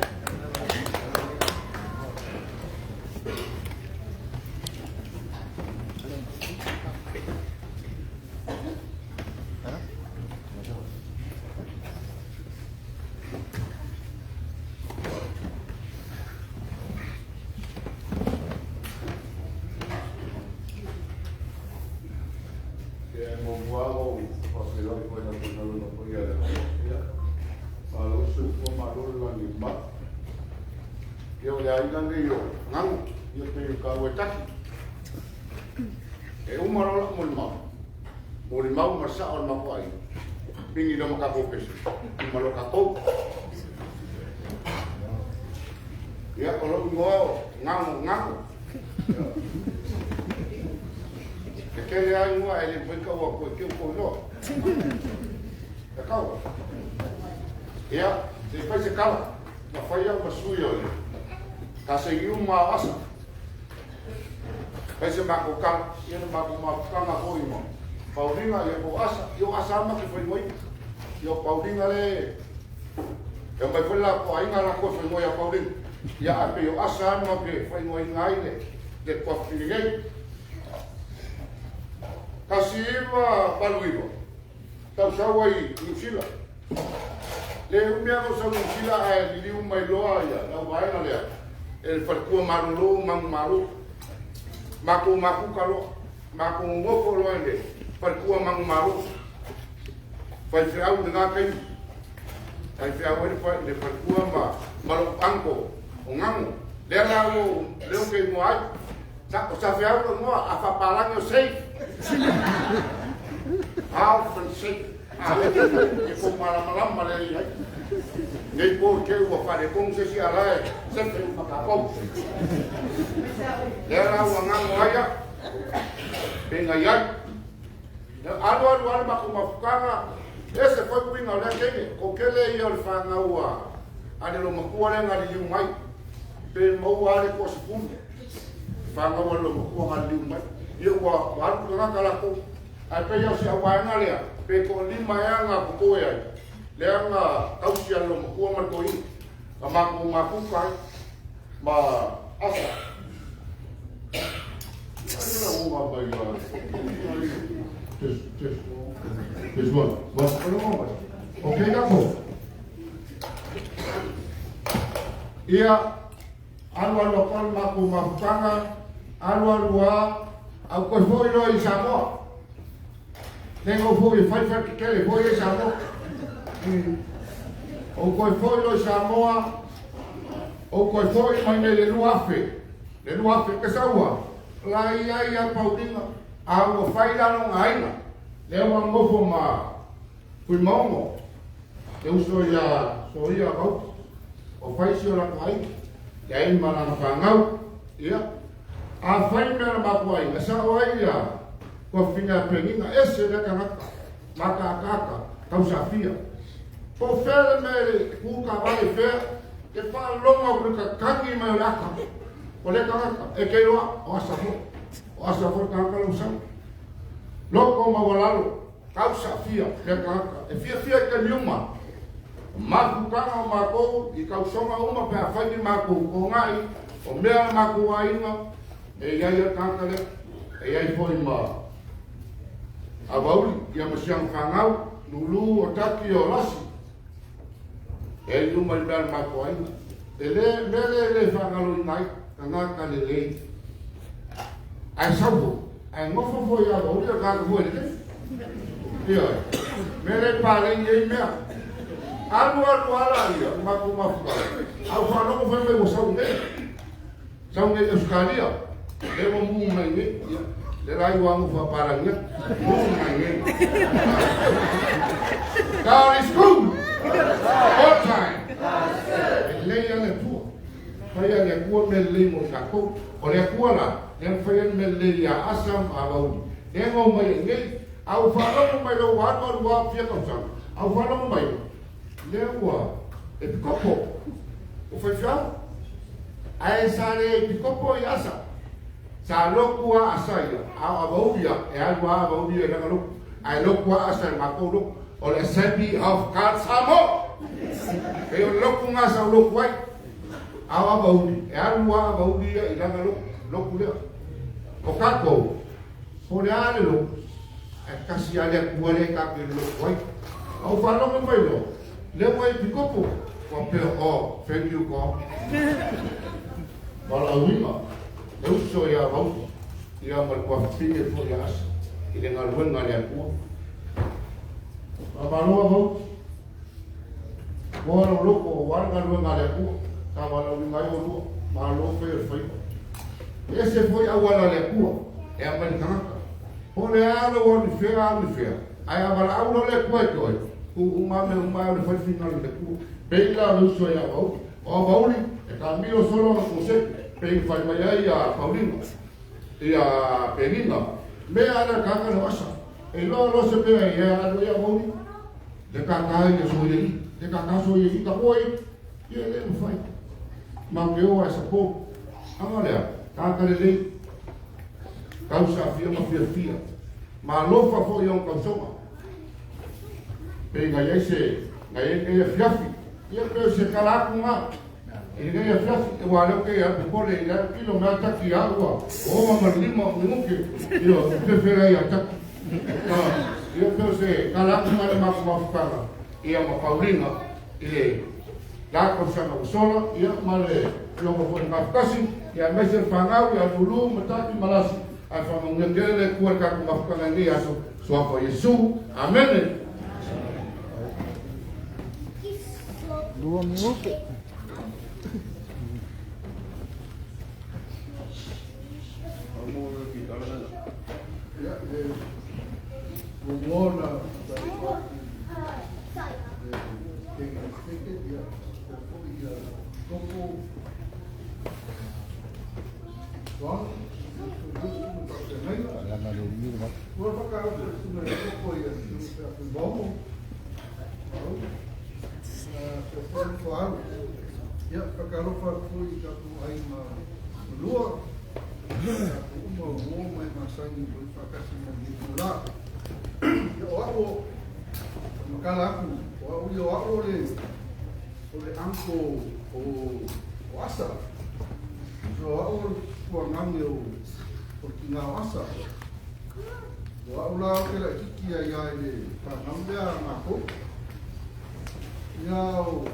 Ia e muamua lava ou faafeiloai foi i le aufaigaluega paia a le Atua. Ia, malo le soifua, malo le lagi e mamalu. Ia o le aiga lenei o Gago, ia pei o taua e tasi. E uma loa lau molimau, molimau ma le sao o le matou aiga, pigi loa ma tatou pese, uma loa tatou. Ia, o lou igoa o Gago Gago. E tele lava igoa ae le mafai ona tau atu e te i ua tou iloa. E tau. Ia, se i fai se tala, na fai au ma sui o le Kasegiu ma o Asa. Fai se matou tala, ia na matou mafutaga foi ma Pauliga, ia po o Asa. Ia o Asa lava ma te faimoiga. Ia o Pauliga le e aumai foi le latou aiga latou e faimoa ia Pauliga. Ia ae pei o Asa lava ma te faimoiga ai le tuafafine nei. 1989, tausau ai i Niu Sila. Le umi lava o sau Niu Sila ae liliu mai loa ia lau vaega lea e le faletua malolo o Manumalo. Matou mafuta loa, matou nonofo loa i le faletua Manumalo. Faifeau i lena taimi. Faifeau ai le faletua ma lou uncle o Gago. Lea la ua ou, lea ou te igoa ai. O Safeau lou igoa, a faapalagi o Safe. Alf and Safe. E pou malamalama lea i ai. Nei po i te ua faaletonu se isi a la e sefe uma tatou. Lea la ua gago ai au. Pe na i ai. Alu alu lava le matou mafutaga, ese foi uiga o lea teine, ko tele ia o le fanau a le loomatua lea na liliu mai, pe maua lava le toasefulu fanau a le loomatua na liliu mai. Ia ua alu tagata latou, ae pei lava o si au vaega lea, pe toalima ea na totoe ai, lea na tausi a le loomatua ma le toeaina, na matou mafuta ai ma Asa. Just one. One. Okay, kako. Ia, alu alu a koe makou mafutaga, alu alu a, au koe foi loa i Samoa. Le ngau foi e fai fai tetele foi e Samoa. Ou koe foi loa i Samoa, ou koe foi mai nei le 2000, le 2000 ke saua, la i ai a Pauliga, a ua fai la lona aiga, lea ua nofo ma Fuimaono, le uso ia Soia Vauti, ua fai si o latou aiga, le ai ma lana fanau, ia, a fai mea na matou aiga, sao ai ia tuafafine a Penina, ese lea tagata, mataataata, tausafia. Po o fea le mea e tu taavale i fea, e faalogo atu i le tatagi mai o le ata o lea tagata, e te iloa, o Asa foi, o Asa foi le tagata lea ua sau. Loko maualalo, tausafia lea tagata, e fiafia i taimi uma. O mafutaga o matou i tausoga uma pe afai ni matou togai, o mea a matou aiga, e i ai le tagata lea, e i ai foi ma Avauli, ia ma siaga fanau, Lulu, o Taki, o Lasi, e ai uma i mea a le matou aiga. E le mea lea e le faagaloina ai, tagata lelei. Ae sau foi, ae nofo foi ia Avauli o le tagata foi lelei. Ioe, mea lea e paleni ai mea. Alu alu ala ia, o matou mafuta, a ua faalogo fai mai ua sau nei. Sau nei i Ausetalia, lea ua mu mai nei. Ia. Le la iwa mo fa palangia. Mo na ye. God is good. All time. E lei a le Atua. Fai a le Atua mea lelei mo tatou. O le Atua la, lea na fai ai le mea lelei ia Asa ma Avauli. Lea na omai ai nei. A ua faalogo mai loa ua alu alu lava fia tausaga, a ua faalogo mai, lea ua epikopo, ua faifeau. Ae sa le epikopo i Asa. Sa lotu lava Asa ia, a o Avauli ia, e alu lava Avauli ia i lana lotu. Ae lotu lava Asa i le matou lotu. O le Assembly of God Samoa. Pei o le lotu lena sa ou lotu ai. A o Avauli, e alu lava Avauli ia i lana lotu, lotu lea. O tatou, po o le a le lotu, ae tasi lava le Atua lea tatou te lotu ai. A ua faalogo mai loa, lea ua e pikopo, faapea, oh, thank you God. Valaauina le uso ia Avauli, ia ma le tuafafine foi ia Asa, i le galuega a le Atua. Faamalo Avauli. Moa lou loko aua le galuega a le Atua, sa valaauina ai oulua, malo fai o le faiva. E ese foi auala a le Atua e aumai i le tagata. Po o le a lou alu i fea alu i fea, ae a valaau loa le Atua e toe, tuu uma mea uma e alu e fai le finagalo i le Atua. Pei la o le uso ia Avauli. O Avauli, e taamilo solo ana koseke, pei ona fai mai ai ia Paulina, ia Penina, mea a le tagata lea o Asa. E loa loa se mea ia alu ai Avauli, Le kaka ia so ia i, le kaka so ia i ka oi, ia le mafai. Ma ke o ai sa po. Anga lea, kaka le lei. Kau sa fia ma fia fia. Ma lofa fo i on kau soga. Pe ngai ai se, ngai ai ngai afiafi. Ia pe se kala aku ngā. I ngai afiafi, e wā leo ke a pole i la kilo mea taki a ua. O ma ma lima o minuke. Ia, pewhera i a taki. Ia pei o se tala atu mai le matou mafutaga ia ma Paulina i le la tausaga ua sola ia ma le afioga foi i le Gafatasi ia aemaise le fanau ia Lulu, Matati ma Lasi ae faamanuia tele le Atua i le tatou mafutaga i lenei aso Suafa o Iesu. Amene. Lua minute. Ia, whakalofa atu foi i tatou aiga lua, tatou uma o uo ma e masani foi faatasi mai lenei itula. Ia, o au o makala atu, o au ia o au o le, o le uncle o, o Asa. So o au o le tupuagage o, o le tina o Asa. O au la o ke laʻikiki ai ia i le fanau lea a makou. Ia o,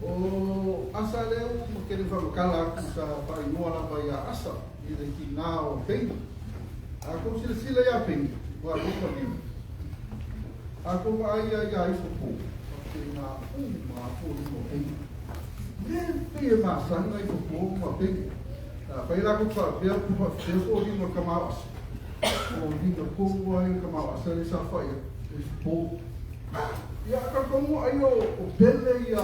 o Asa lea ua makele whamakala atu sa whainoa lava ia Asa i le tinā o Pengi. A kou silasila iā Pengi, ua kou paliu. A kou vaai ia iā ifo po, whakapēnā uma a fōlima o Pengi. Me pei e masani na ifo po ma Pengi. A whai la kou whaapea, ku whaapea fōlima o ka mao Asa. Fōlima kou ai ka mao Asa le sa whai ifo po. Ia ka kongo ai o, o Pele ia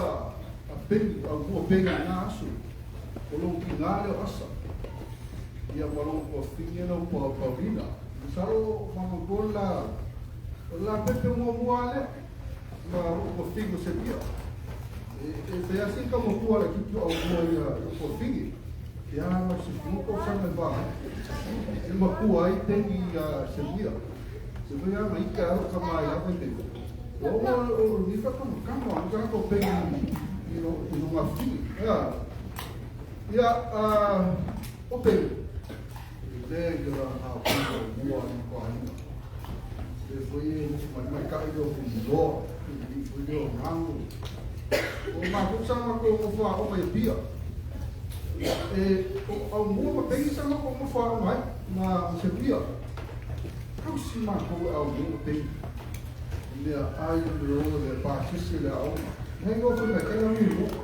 a Pengi, au mua Pengi i ngā aso. O lou tinā lea o Asa. Ia ma lou tuafafine lea o Paulina. Masalo ma la, o la pepe muamua lea ma lou tuafafine o Sepia. E, e fai asi ka matua le kiki o au mua ia o tuafafine. Ia ma se fua tausaga i va ai. E matua ai Pengi ia Sepia. Se fai a ma ika alo ka mai a fai te. O o ni fa kama kama o ka ko Pengi i lo i lo ngafini. Ia ia a o Pengi. Le ia la ngā puna o mua i ko aina. Le foi e nisi mai mai kai leo ku loa, i foi leo ngango. O mākou sa mākou ngofo a oma i pia. E, o au mua ma pengi sa mākou ngofo a oma ai, ma se pia. Kausi mākou e au mua ma pengi. Mea ai o le o le pāsese le a oma. Nei ngofo mai kai au ni loa.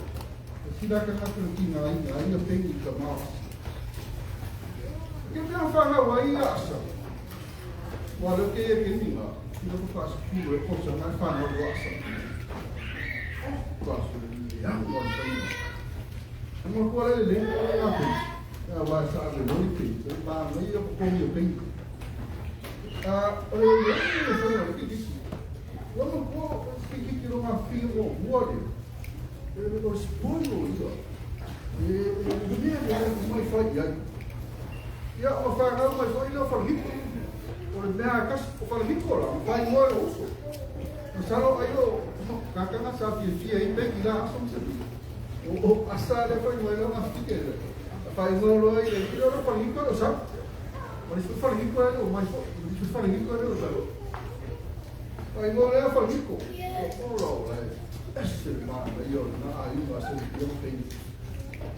E sila ka ngako le ki ngā inga, ai a pengi i ka maosi. Ke mea whanau ai ia asa. Wa le ke e ke ninga. Ki loko whaasipuru e kosa ngai whanau o asa. Oh, ka su le le au o le whainga. Nga kua le le le le ngā pei. Ia wa sa le lori pei. Se pa mai o komi o pei. O le le le whainga le kiki. Wa mo kua o kiki ki ro ngā whio o mua le. E le o spoi o ia. E le mea le mai whai ai. Ia o whanau mai foi le whalahiko. O le mea kasi o whalahiko la, o whai moe o uso. O salo ai o kakanga sa fia fia i peki la aso mse. O asa le whai moe le ngā whike le. Whai moe loa i le i le whalahiko le o sa. O le whalahiko le o mai foi. O le whalahiko le o sa. Whai moe le whalahiko. O la o le. Ese ma le i o na a i ngā se i o peki.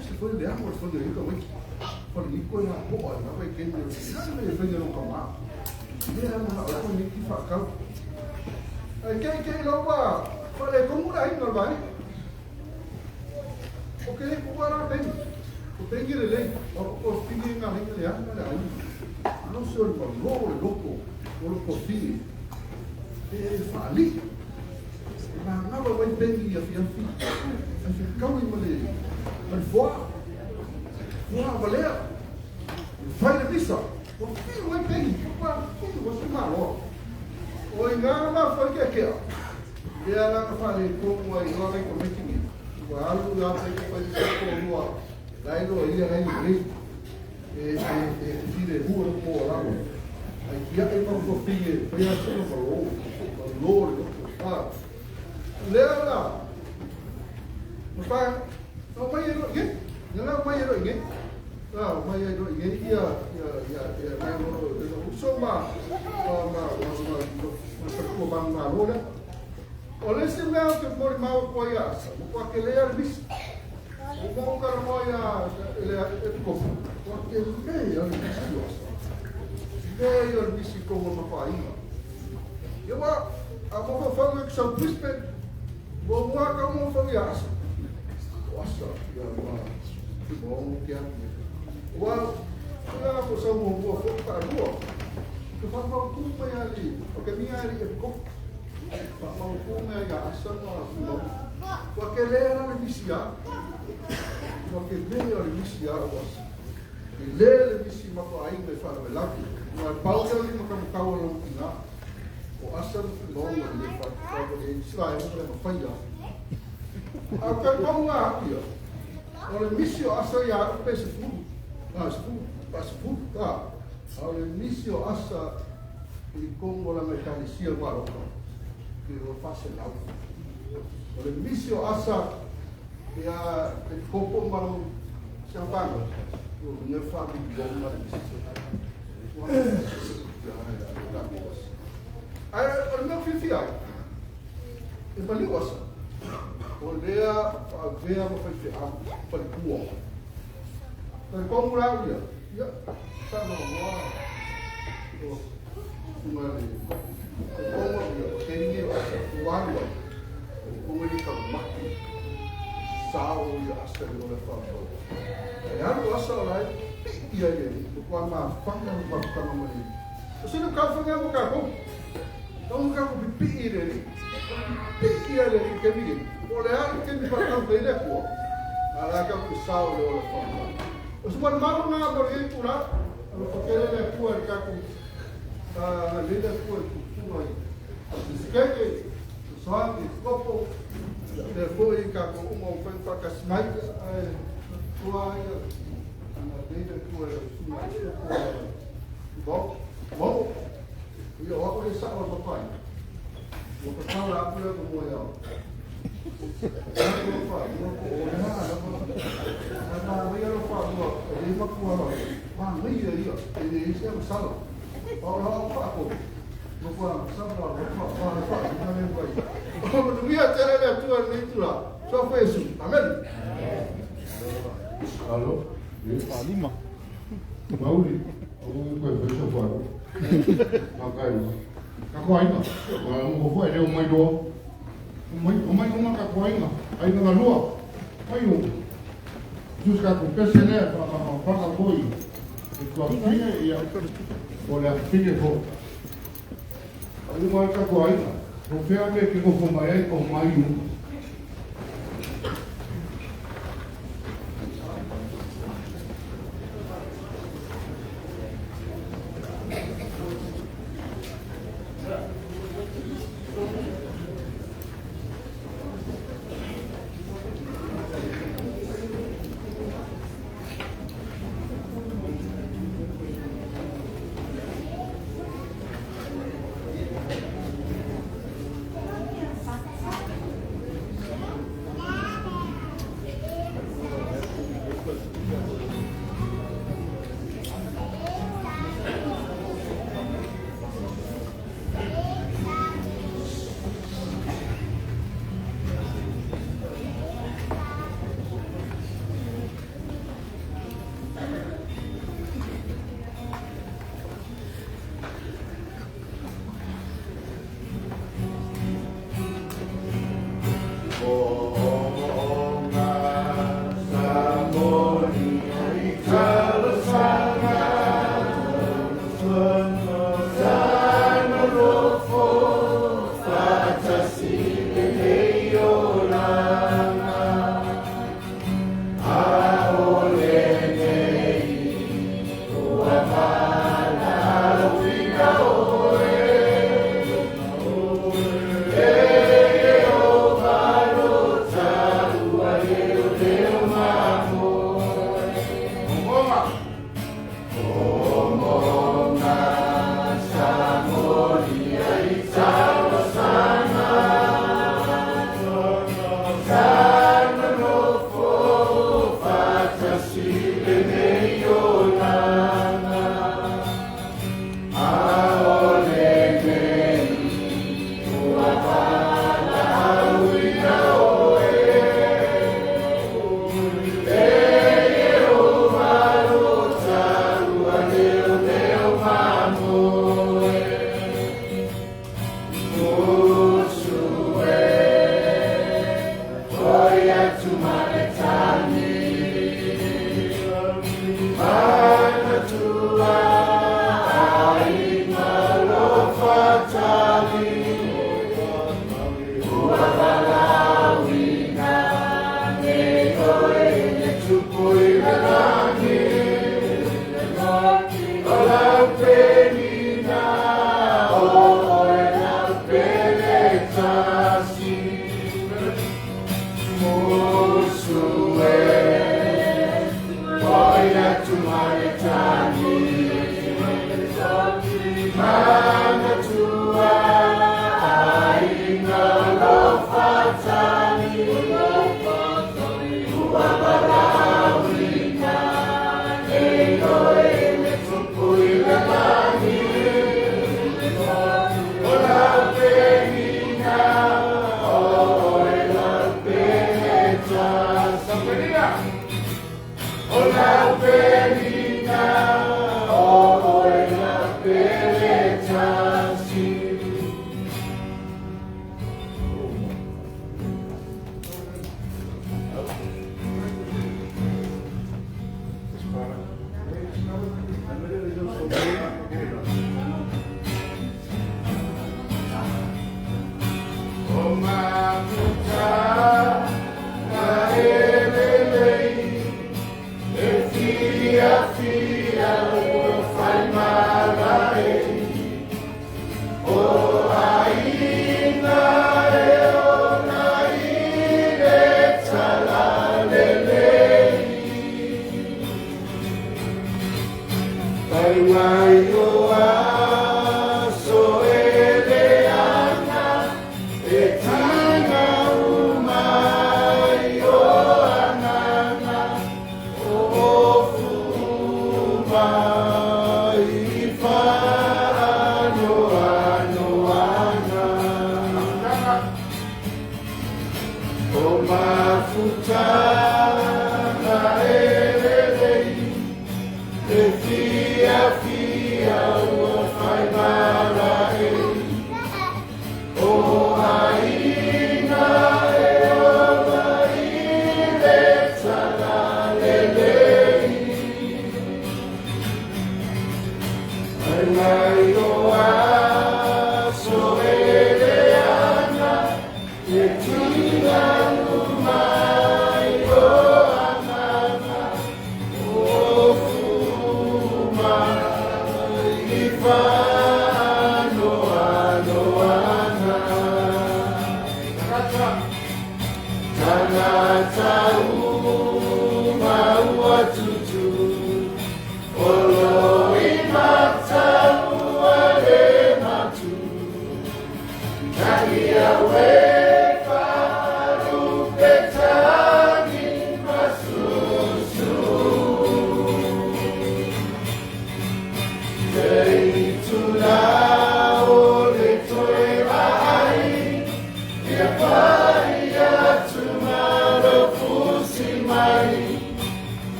Ese foi le amo le whalahiko wiki. Whalahiko na poa na wai kei me se me whai no ka ma. Ia na o ni ki whakau. Ai kei kei lo wa whale komu ra inga vai. O ke ku ara pen. O pengi le le o o fini nga hinga le anga le ai. Ano se o lo le loko o lo ko fini. E whali. Ma ngā wai pengi ia fia fi. Ai se kau i male. Male foa. Foa valea. Fai le misa. O fini wai pengi. Wa fini wa se malo. O i ngā ma whai kia kea. Ia la ka whale komu ai loa kai kometingi. Ua alu ia te whai te ko lua. Lai loa ia lai le. E e file hua no po la. Ai kia e pa ko file. Whai a sino ma lo. Ma lo le ko. Ah. Lea la. Ma no mai e ro inge. Nala mai e ro inge. Ah, mai e ro inge ia ia ia ia mai ro so ma ma ma ma ma ma ma lo le. O le se mea ke mori mau ko ia asa. Mo kwa ke lea le misi. O mo ka mo ia le e ko. Kwa ke le ia le misi o asa. Le ia le misi ko mo pa inga. Ia wa a mo fa fa ke sa brispe. Mo mo ka mo fa ia asa. O asa ia ma mo ke a. Wa la ko sa mo mo fo ka lua. Ke fa fa ku mai ali. O ke mi ali e ko. Pa mau ku mai ia asa ma mo. Wa ke le la le misi a. Wa ke le le misi a o asa. Le le misi ma ko ai me fa le laki. Wa pau ia le ma ka ka o lo ina. O asa mo mo le fa fa le Israel mo le ma fa ia. A ka ko nga ia. O le misi o asa ia pe se fu. Ah, se fu, pa se fu. Ah. O le misi o asa i kongo la mekanisia ma ro. Ke o fa se lau. O le misi o asa ia te kopo ma lo se panga. O ne fa bi bom ma le misi. Ai o le mea fifi ai. E pali o asa. O lea fa vea ma fa fi a fa le pua. Te kongo la ia. Ia sa no wa. O ma le kongo ia ke ni o asa o alu. O kongo ni ka maki. Sa o ia asa le o le fa. E alu asa o lai ia ia o kwa ma fanga ma fanga ma ni. O se no ka fanga mo ka ko. No ka ko pi i le. Pi i le ke mi. O le alu ke mi fa ka pe le ko. Ala ka ku sa o le o le fa. O se mo ma nga mo le tu la. O ko ke le ku ka ku. A le le ku ku tu ai. Se ke ke so ke kopo le foi ka ko mo fa fa ka smai ai tua ia na le le ku le su ma ko. Bo bo ia o le sa o papai. O ka tau la ku le mo ia. Ko fa mo ko o na na na na ia lo fa mo e ma ku ala. Ma ngi ia ia e le se o sala. O la o fa ko. Mo ko sa la o fa fa fa na le vai. O mo tu ia te le tu ni tu la. So fa Yesu. Amen. Alo. Alima. Mauri. O ko e so fa. Ma kai. Ka ko aina. O mo fo e o mai do. O mai o ka ko aina. Aina na lua. Ai o. Jus ka ko pese le fa fa fa ka koi. Le tuafafine, ia, o le afafine foi. Faauuga le tatou aiga. O fea le e te nofo mai ai o mai uma.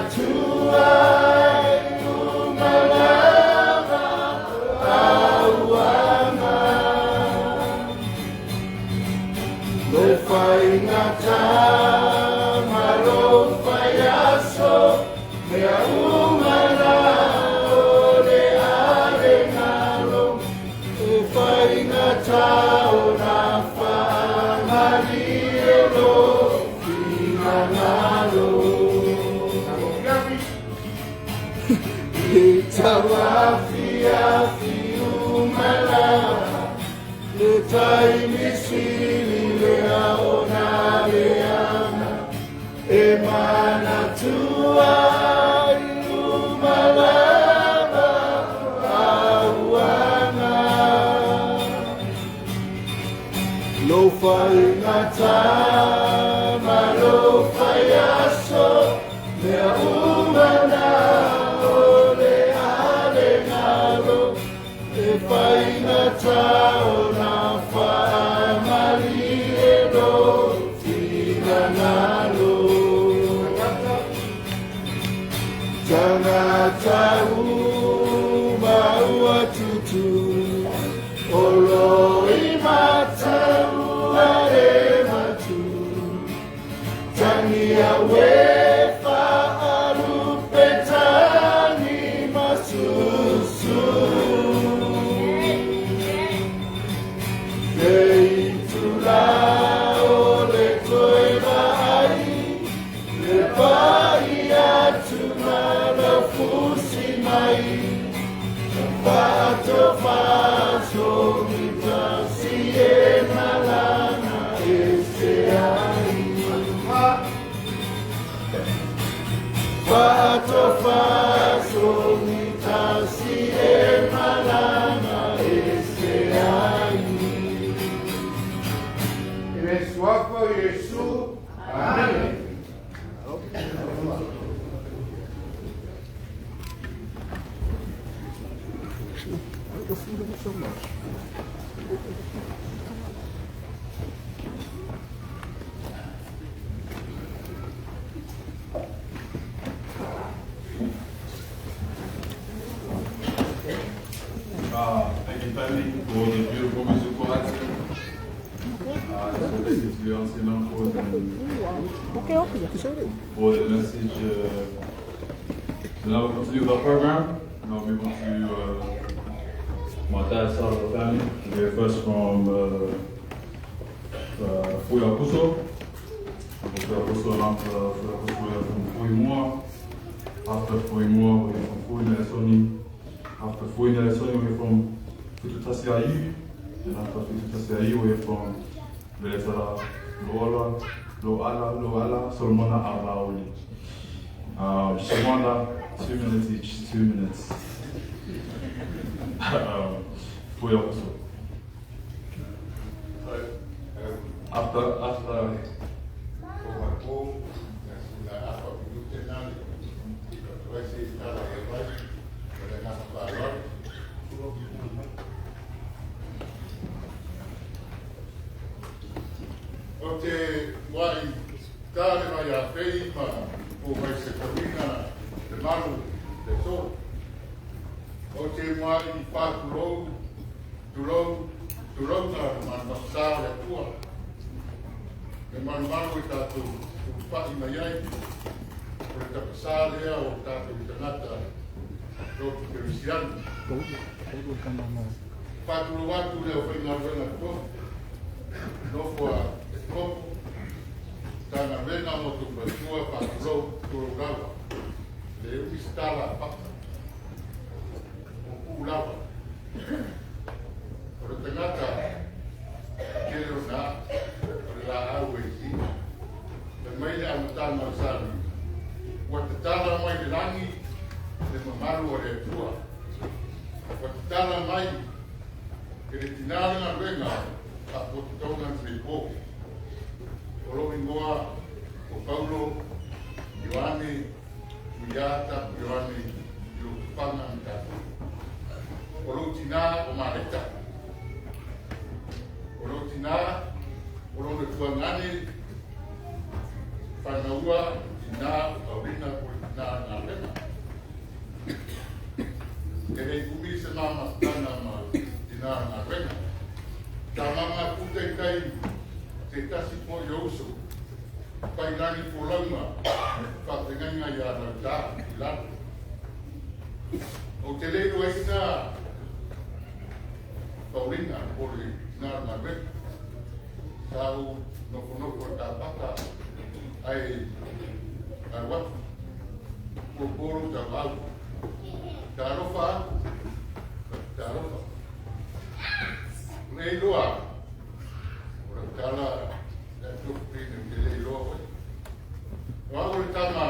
manatua umalava auanga Lo faigata ma lo faiaso mea uma na o le alegalo E faigata o na faamalie lo finagalo Le tauafiafi umalava Le taimi sili lea o na leaga E manatua i umalava auanga Lo faigata ma lo faiaso Mea uma na o le alegalo E faigata o na faamalie lo finagalo Tagata uma ua tutu O lo i mata ua le matu Tangia we faalupe tani masusu Le itula o le toe vaai Le pai atu ma lau fusi mai Faatofaso tasi e malana e se ai Faatofaso tasi e malana e se ai I le suafa o Iesu. Amene. Thank you, family, for the beautiful musical item. So thank you to your auntie and uncles and for the message. So now we'll continue with our program. Now we move on to my dad's side of the family. We hear first from Fuiapuso. Fuiapuso and after Fuiapuso we are from Fuimua. After Fuimua we are from Fuinelesoni. After Fuinelesoni we are from Fututasiai. And after Fututasiai we are from Veletala Loala, Loala, Loala, Solomona Avaoli. Just a reminder, 2 minutes each, 2 minutes. Fuiapuso. After, O te wai tāre mai a whei ma o mai se kawina te maru te tō. O te mai i whātulou, tulou, tulou ngā manumasa o le tua. Le manumaru i tātou tupai mai ai, o le tapasā lea o tātou i tangata lotu kerisiani. Whātulou atu leo whai ngā ruenga tō, nofo a e kopo, tāna rena mo tu patua whātulou tulou rawa, le ui stala paka, o pū rawa. O le tangata, kere o nā, o le la au e si, le mai le amatanga o sali, ua tatala mai le langi, le mamalu o le Atua. Ua tatala mai, e le tinā le galuega, a pototoga le po. O lou ingoa o Paulo, Ioane, Tuiata, Ioane, i lou tupaga ma tatou. O lou tinā o Maleta. O lou tinā o lona tuagane, whanaua, tinā o Paulina, o le tina galuega. E lei umi se ma mafutaga ma tina galuega. Sa ma mafuta i tai se tasi fo'i o uso Pailagi folauga faafeagaiga iā Lautā i lalo. Ou te le iloaina Paulina po o le tina o le galuega. Sa ou nofonofo i le kapaka ae alu atu. Ua po lou tauau. Talofa atu. Talofa. O le iloa o lau tala le atu te le iloa oe. O au o le tama.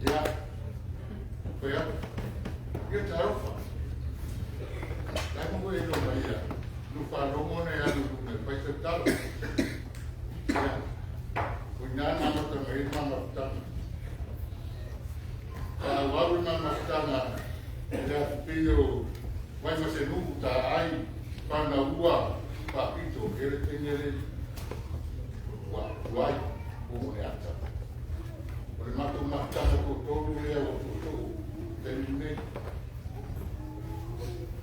Ia. Koe atu. Ia talofa. Lai mo koe iloa mai ia. Nu whālongo nei alu lunga e pai te talo. Ia. Ko ina nā mata mai i mama futanga. Ka au au i mama futanga. Le atu pio mai ma se nuku ta ai pana ua papito e le tengele ua uai o le ata. O le matou mafutaga toatolu lea ua tootoo taimi lenei.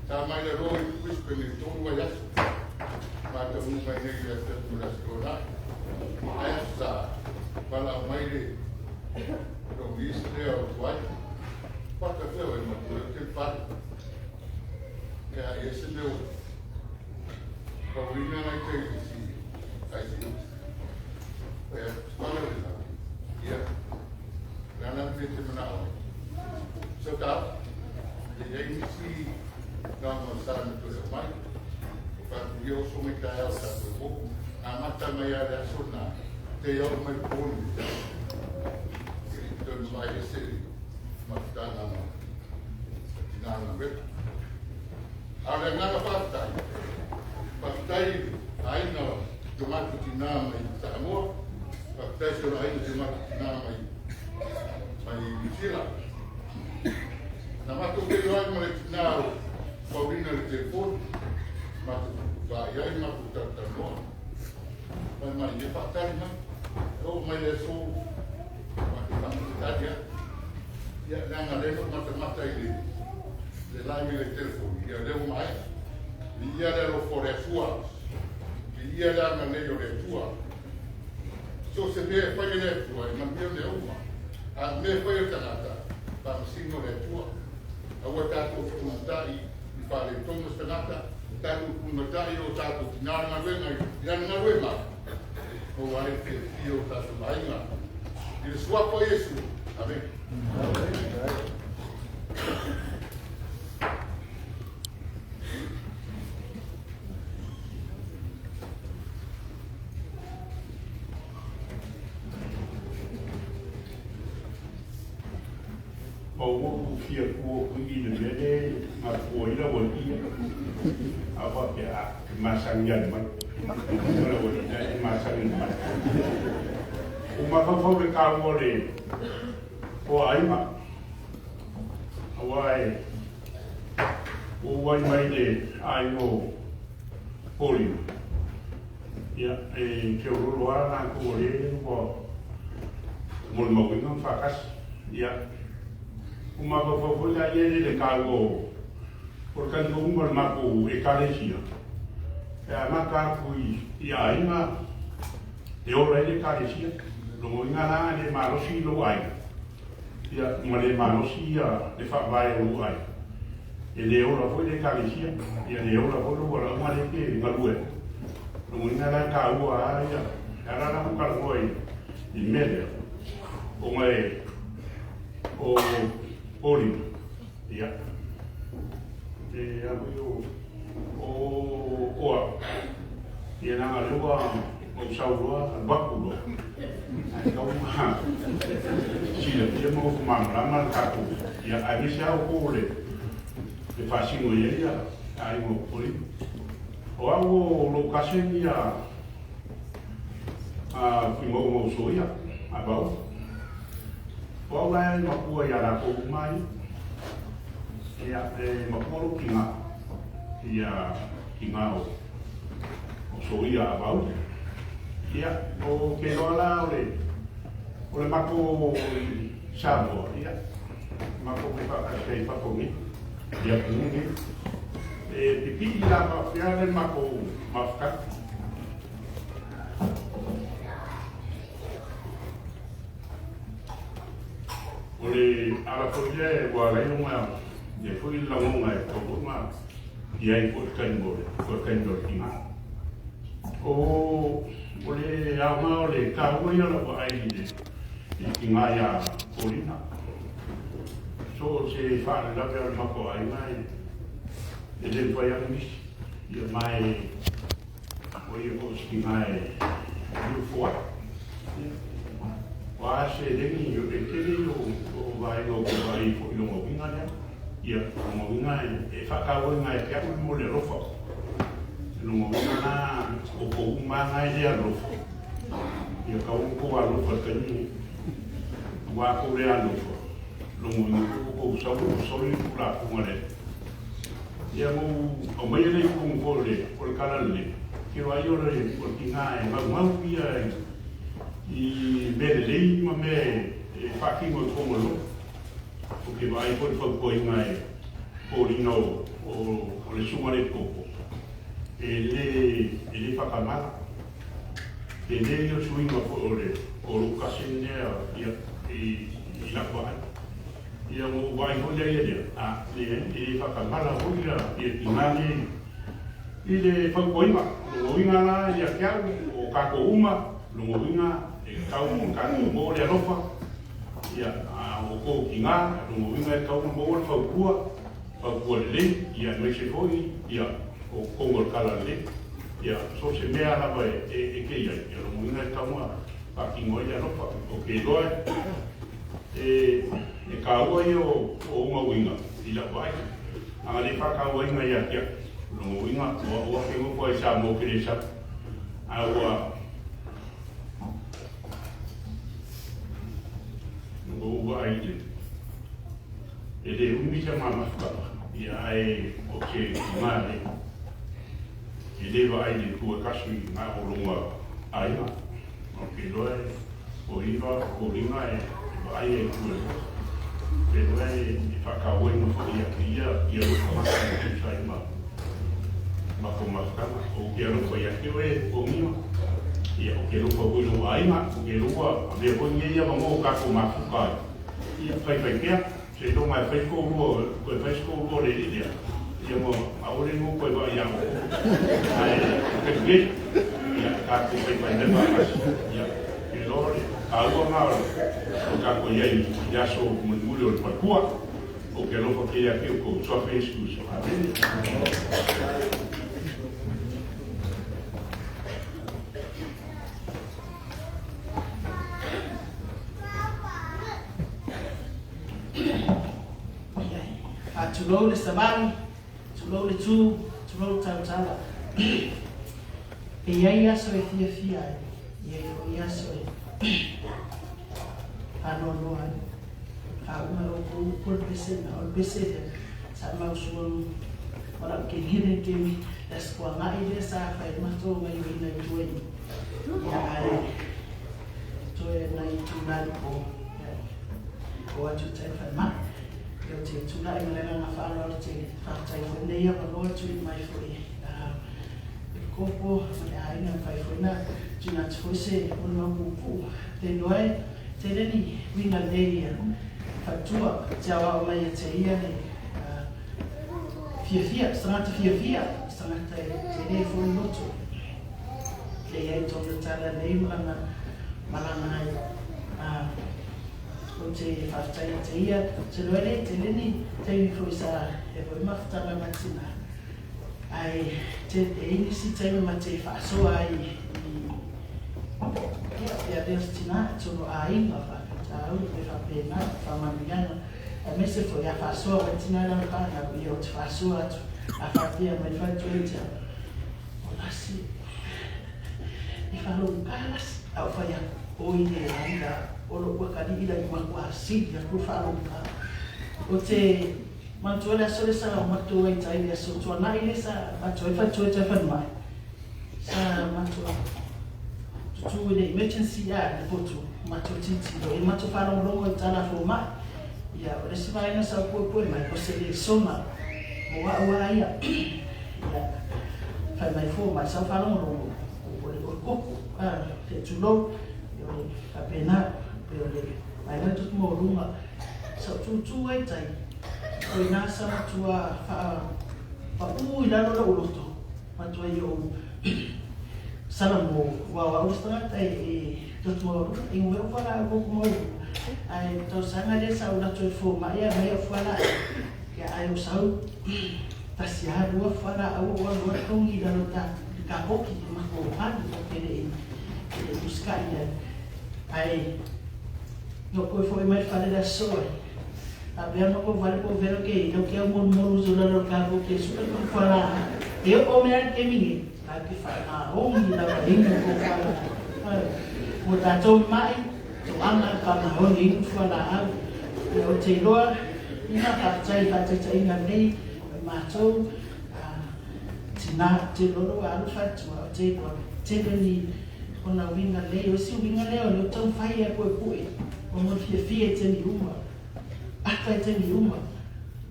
Sa mai le roa i Brisbane i le 3 vaiaso. Mataunuu mai nei i le afiafi o le Aso Toonai. Ae aso sa valaau mai le lou niece lea o tuai. Faatafea oe matua ou te pale. Ia e se mea ua pauina nai tai i si ICU. Ia, pale o le na. Ia, le ana mea te manao ai. So ta, e iai nisi taonga o sa na toe aumai. O faatuia oso mai taeao o tatou moku. Amata mai lava le aso lena, te oo mai le po lenei. E le i tonu mai ese le mafutaga ma tina galuega. A o le agaga faafetai, faafetai i aiga o si o matou tina mai Samoa, faafetai i si ona aiga si o matou tina mai mai Niu Sila. Na matou feiloai ma le tina o Paulina i le telefoni, matou vaai ai, matou talatalanoa. Fai mai, ia faatali mai, e oo mai le aso, matou faamatali atu. Ia, leaga lea na ou matamata i le le live i le telefoni, ia lea ua maea. Viia le alofa o le Atua, viia le agalelei o le Atua. So o se mea e fai e le Atua, e manuia mea uma. A o mea e fai e le tagata, faamasino le Atua. Aua tatou fetugatai i faaletonu o se tagata, tatou tugatai o tatou tina le galuega i lana galuega, maua ai le fiafia o tatou aiga. I le suafa o Iesu. Amene. Pau ou fia ku aku i le mea le mafua ai lau alii a faapea, a, e masani ale mai. O lau alii la e masani mai. Ua mafaufau le taua o le toaaiga, aua e ua ou ai mai le aiga o Paulina. Ia, e feoloolo lava latou o lea ua molimauina ma faatasi. Ia, ua mafaufau foi la ia i le taua o le talitonuga o le matou Ekalesia, e amata atu i aiga e ola ai le Ekalesia. Logoina la le malosi i lou aiga, ia, ma le malosi le faavae o lou aiga. E le ola foi le Ekalesia, ia le ola foi lou valaauga lea e te galue ai. Logoina la e taua lava ia, e ala la ona talanoa i le mea lea, ona e o Paulina, ia, e a foi o o au, ia leaga o lea ua ou sau loa alu atu loa, ae tatau ona silafia ma nofo malamalama le tatou, ia, aemaise lava outou o le faasino i ai aiga o Paulina. O au o lou cousin ia Fuimaono Usoia, a Vaofu. O au la e matua iā latou uma ia. Ia, e matua lou tina ia tina o Soia a Vaofu. Ia, o ke loa la o le o le matou i Samoa, ia, matou te faatasi ai i fafo nei, i atunuu nei. E pipii la faapea le matou mafutaga. O le ala foi lea ua ala ai ona i ai foi le lagona e tatau foi ona i ai foi le taimi o le foi le taimi o le tiga. O o le aoga o le taua ia o lau vaai i le i le tiga ia Kolina. So o se faalavelave o le matou aiga e e le mafai lava ona misi. Ia ma e o ia foi o se tiga e liufo ai. O a seleni o le tele ia o vaega ou te vaai ai foi i lona uiga lea. Ia, o lona uiga e faatauaina ia te au le mea o le alofa. O lona uiga la, o outou uma lava na e le alofa, ia tatau ona outou alofa i le taimi lenei. Aua a outou le alofa, o lona uiga foi ua outou sau ua soli le Tulafono a le Alii. Ia ona ou aumaia lea i totonu foi o le Tala Lelei, ou te vaai o le tiga e naunau ia i mea lelei ma mea e faatino i totonu o le lotu. Ou te vaai foi i le fautuaina e foliga o le susuga i le Epikopo, e le faatamala. E le ia suiga foi o le o lou cousin lea i lau vaai. Ia ona ou vaai foi lea ia lea, a, leai, e le faatamala foi ia tina nei i le fautuaina. O lona uiga la ia te au, o tatou uma, o lona uiga e tatau ona tatou maua le alofa, ia, a o outou tina, o lona uiga e tatau ona maua le fautua, fautua lelei, ia aemaise foi ia o totonu o le Tala Lelei. Ia, so o se mea lava e te i ai, ia o lona uiga e tatau ona faatino ai le alofa. Ou te iloa e taua ia o ona uiga i lau vaai. A na le faatauaina ia te au, o lona uiga, o au lava ke nofo ai i Samoa ou te le sau. A ua ou vaai i le e le umi sa ma mafutaga, ia ae o te tiga e e le vaai i le itu e kasi na o lona aiga. Ou te iloa e o iva o foliga e vaai ai i itu e lua. Ou te iloa e faatauaina foi ia te ia ia lou tagata e tusa ai ma ma kou mafutaga. Ou te alofa ia te oe o Nima, ia ou te alofa foi i lou aiga, ou te iloa ua avea foi lenei avanoa o tatou mafuta ai. Ia, faifai pea, seiloga e fai se toalua, toe fai se toalua o le alii lea, ia ma ʻaʻole nō toe vaai iā outou. Ae talu nei, ia, tatou faifai mai faatasi. Ia, ou te iloa o le taua lena o tatou i ai i le aso mulimuli o le faletua. Ou te alofa tele ia te outou i Suafa Iesu Keriso. Amene. Faatulou le savali, tulou le tu, tulou le tautala. E i ai aso e fiafia ai, e i ai foi aso e faanoanoa ai. Faauma e outou upu o le pese lena. O le pese lea, sa mausua ma lau kelele taimi le Aso Fuaga'i lea sa fai ai matou gaioiga i tua i ia ae toe nai itula i po ia o atu i tai falemai. Ia ou te tulai ma le agaga faaaloalo tele, faafetai foi lenei avanoa e tuuina mai foi i le Kopo ma le aiga e mafai foi ona tuuina atu foi se molimau puupuu. Te iloa e tele ni uiga lelei ia faletua te aoao mai ia te ia le fiafia, se tagata fiafia, se tagata e tele foi le loto. E i ai tōna tala nei ma lana malanga ai. Ou te faafetai ia te ia, te loa le tele ni taimi foi sa e foi mafutaga ma tina. Ae te e i nisi taimi ma te faasoa ai i ia pe avea o se tina tonu aiga faafitauli pe faapena faamanuiaga aemaise foi a faasoa mai tina lana fanau ia ou te faasoa atu a faapea mai faletua ia te au o lasi e faalogogā lasi a ou fai atu oi leai la o lou akalii la i matua sili atu le faalogogā o te manatua le aso lea sa matou ai tai le aso tuanai lea sa matou ai faletua i tai falemai sa matou. Tutu i le emergency a le potu matou tilotilo i matou faalogologo i tala a fomai. Ia, o le isi vaega sa ou puepue mai, o se lesona mo a'u a ia. Ia, fai mai fomai sa ou faalogologo o le koko, a, se i tulou, ia o le faapena, pei o le vaega lea tupu maualuga. Sa ou tutu ai i tai, o i ina sa matua faapaū i lalo lo'u loto, matuai ou salamo, aua o au le isi tagata e loto maualuga, e inu ai au fualaau loto maualuga. Ae o le tausaga lea sa ou alu atu ai i le fomai e aumai au fualaau, ia ae ou sau tasi lava lua fualaau ou alu loa togi i lalo o le kapoki i le matou hale ou te le i usitai i ai. Ae na ou toe foi mai i le fale i le aso Soo ai, faapea ona ou vale po o fea ke lau ke au molumolu i lalo o le kapoki e sue kou fualaau. E oo mai lava i le taimi nei, tatou te faamaoni lava e inu kou fualaau. Mo tatou mai, toaga, faamaoni e inu fualaau. Ia ou te iloa, ina faafetai i faataitaiga nei o matou tina, ou te iloa lou alu faletua, ou te iloa tele ni ona uiga lelei. O isi uiga lea o lea ou taumafai e puepue ona o le fiafia i taimi uma, ata i taimi uma.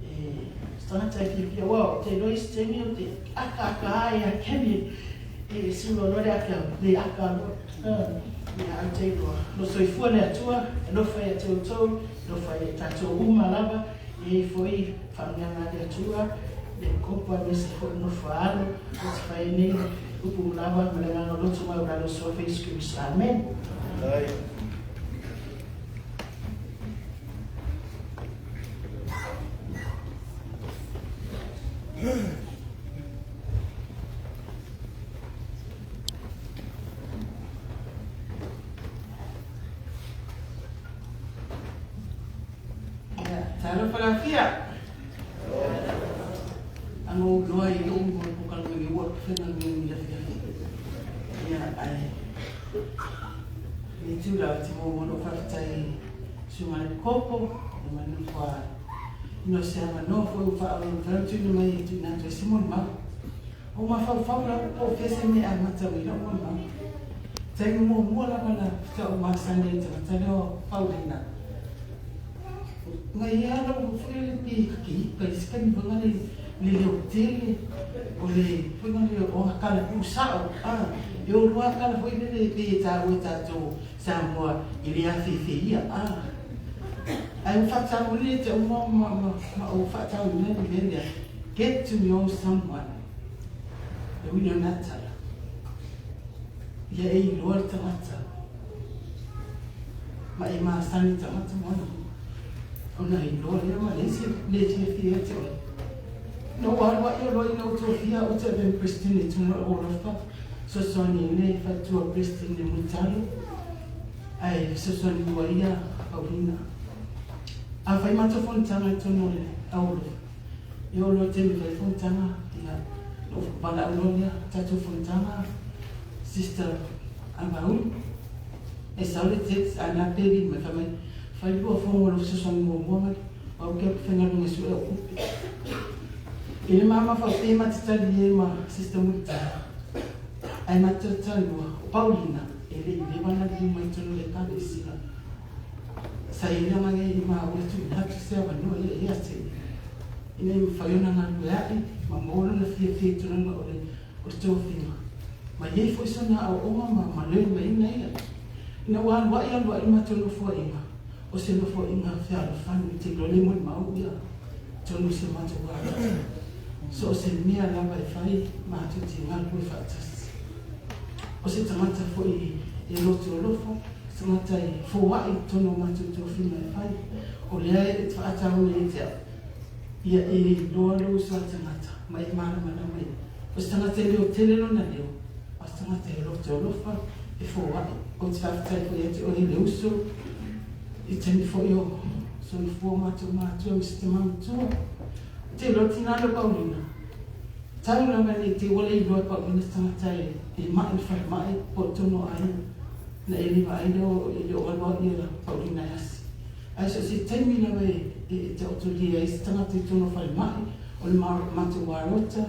E se tagata e fiafia, aua ou te iloa isi taimi ou te akaaka ai ia Kemi e sulu loa le aka, le aka loa. Ia ae ou te iloa, lo soifua le Atua, e alofa ia te outou, alofa ia tatou uma lava, e i ai foi faamanuiaga a le Atua, le kopa aemaise foi le nofo a alo, o te fai ai nei upu lava ma le agaga o loto maualalo o Suafa Iesu Keriso. Amen. Ia, talofa lafia. Anga ou loa i lou mo le polokalame ua faigaluega i le afiafi. Ia, ae le tu la te mo mo lou faafetai susuga i le Koko, ia ma le nofo a ina o se avanoa foi ua faaauau ona tuuina mai e tuuina atu ai se molimau. O mafaufau lava po o fea se mea e amata mai lau molimau. Taimi muamua lava na faatoa ou masani ai i le tagata lea o Paulina. Mai ia lou foi lele pe kake i se taimi foi le le leo tele o le foi le o kala puusao a e o lua kala foi lele pe e taua e tatou Samoa i le afeafeia a ai o faatau le te uma ma ma ma o faatau le le lea get to know someone e uiga na tala ia e iloa le tagata ma e masani tagata mo ana ona iloa lea ma le isi le fiafia ia te oe. Na ou alu aʻe loa ina ua tofia au te avea ma Peresetene i tuna o Olofa, fesoasoani i le faletua Peresetene Mulitalo, ae fesoasoani ua ia Paulina. A fai matou fonotaga i totonu o le au alofa, e oo loa i le taimi e fai ai fonotaga, ia, na ou valaau loa lea, tatou fonotaga, Sister Avaulu, e sau le text a na peli mai fai mai, fai lua fono o lou fesoasoani muamua ma le au ke faigaluega e sue au tupe. I le mama faapea ma te tali e ma Sister Mulitalo, ae ma te talanoa, o Paulina e le i leva ona liu mai tonu i le ekalesia. Sa i ai le agaga e maua e tuuina atu se avanoa ia ia te ina ia mafai ona galue aʻe ma maua lona fiafia i tulaga o le o le tofiga, ma i ai foi sona aoaoga ma ma learn mai ai na ia. Ina ua alu aʻe alu aʻe le matou nofoaiga, o se nofoaiga fealofani, ou te iloa le molimau ia tonu i si o matou aiga. So o se mea lava e fai, matou te galulue faatasi. O se tagata foi e loto alofa, se tagata e foai i totonu o matou tofiga e fai. O lea e faataua ia te au, ia e iloa lou uso a tagata ma e malamalama i ai. O se tagata e leo tele lona leo, a o se tagata e loto alofa, e foai. Ou te faafetai foi ia te oe le uso, i taimi foi o soifua matou matua ma si tama matua. Ou te iloa tina lea o Paulina, tau lava nei te ua le iloa e Paulina se tagata e mai i le falemai po o totonu o aiga, na e le vaai lea e le o alu au ia Paulina e asi. Ae so o se taimi lava e taotolia ai se tagata i totonu o falemai, o le matou alota,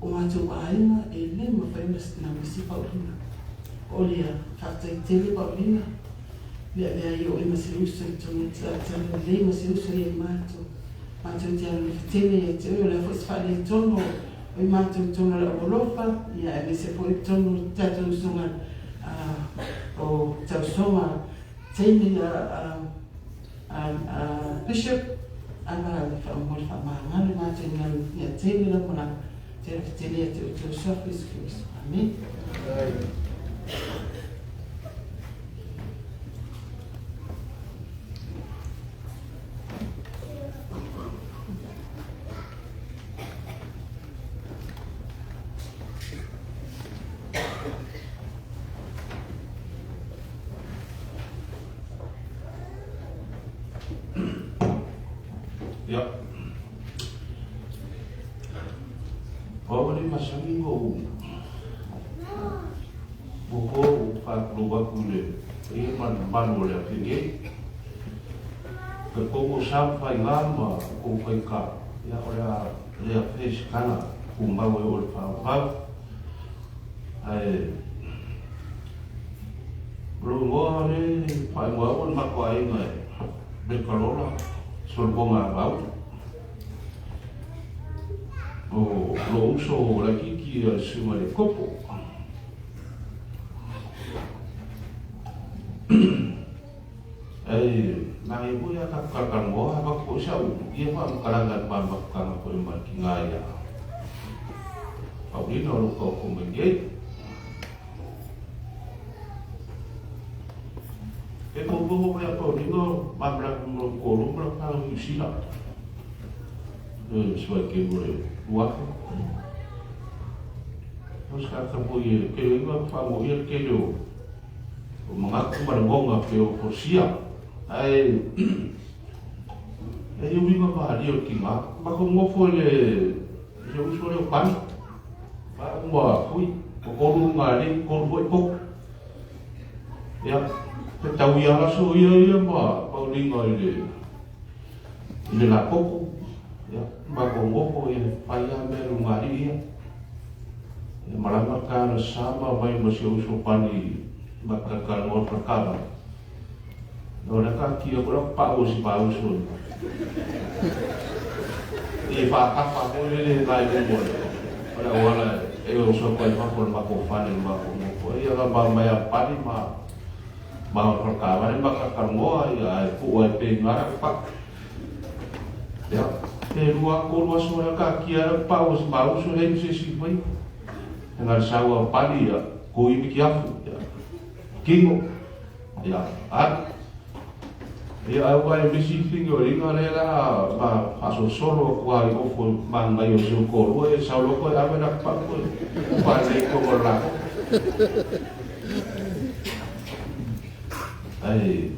o matou aiga, e le mafai ona misi Paulina. Kolia, faafetai tele Paulina, meamea ai oe ma si uso i totonu o tala lelei ma si uso ia i matou. Matou te alofa tele ia te oe, o le a foi se faaletonu o i matou i totonu o le aualofa, ia aemaise foi i totonu o le tatou usoga o tausoga taimi a Bishop, ava le faamolemole faamagalo matou i galuega tele lagolago. Te alofa tele ia te outou Suafa Iesu Keriso. Amene. Ia. O au le masani o o o faatulou atu i le paia ma le mamalu o le afi nei. Ka tou o sa ma faiga ma tou faika, ia o le a le afea i se tala tumau e oo i le faavavau. Ae o lou igoa le faaigoa au o le matou aiga e Mekalola Solomona Avauli. O lou uso laitiiti ia le susuga i le Kopo. Ae manaia foi a tatou talatalanoa avatu foi sau ia faamatalaga i le ma mafutaga foi ma le tina ia Paulina o lo o taoto mai nei. E maumau mai a Paulina ma malaki ma lou toalua ma lau fanau i Niu Sila. E suai ke mo le 2000. O se tagata foi e tele ai ma faamoia le tele o manatu ma lagona pei o folasia. Ae e uiga malie o le tina. Matou nofo i le se uso lea o Pani. Ma uma fui, o tolu ngā lei, tolu foi potu. Ia, te tau ia aso ia ia ma Paulina i le i le lapopo. Ia, matou nofo ia fai lava mea lugalii ia. Ia malama tala sama mai ma si ou uso Pani ma talatalanoa le falekava. O lea taatia atu lau pau o si va uso i faatafa foi lele nai luma o le auala e oso atu ai fafo o le matou fale i le matou nofo. Ia na ma mai a Pani ma ma o le falekavale ma talatalanoa ia ae tuu ai pea i ina lau pau. Ia, pe lua tolu aso lea taatia ai lau pau o si va uso leai ma se isi faia. E na o le sau a Pani ia, kou imi ki afu, ia, kino. Ia, alu. Ia, ai ua e misi fingi o linga le la ma faasolosolo atu lava i ofo manaia o si ou toalua, ia sau loa toe ave la pau toe faalelei i totonu o le latou. Ae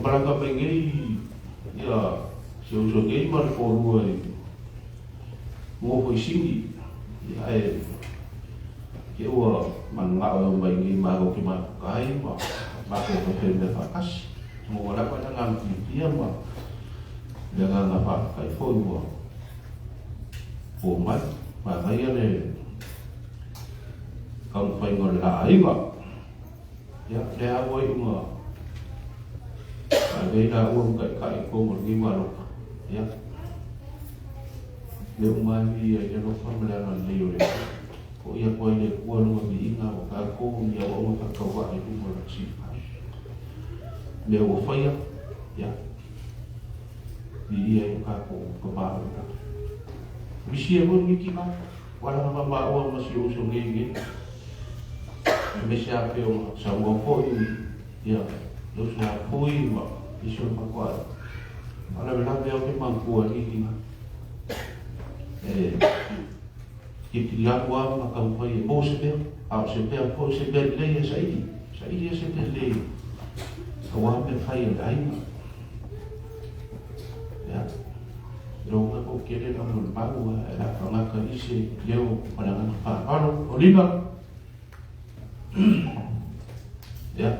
malaga mai nei ia si ou uso nei ma le toalua i nofo i Sini, ia ae Ke ua mananao e omai nei malo ke mafuta ai ma matou faifai mea faatasi. Maua lava le agaga fiafia ma le agaga faafetai foi ua po mai. Manaia le taumafaiga o le la aiga. Ia, lea ua iuga ave ai laua ma taitai i totonu o lenei maloka. Ia, mea uma lava ia i le alofa ma le agalelei o le Atua. Foi atu ai le Atua lona viiga o tatou i auauna faatauvaa i luma o lana silipai. Mea ua faia, ia, viia ai lo tatou Tama o i lagi. Misia foi lenei tina, ua lava maua ma si ou uso nei nei. Aemaise lava pei ona saunoa foi ia le uso ia Pui ma nisi o le matou aiga. Faalavelave au ke manatua i lenei tina. E tilitili atu lava ma taumafai e maua se mea, a o se mea foi, se mea lelei e saili, saili lava se mea lelei aua mea fai a le aiga. Ia, iloa ko kele la mo le mau e la whangata i se leo ma le agaga faaaloalo. O Lina, ia,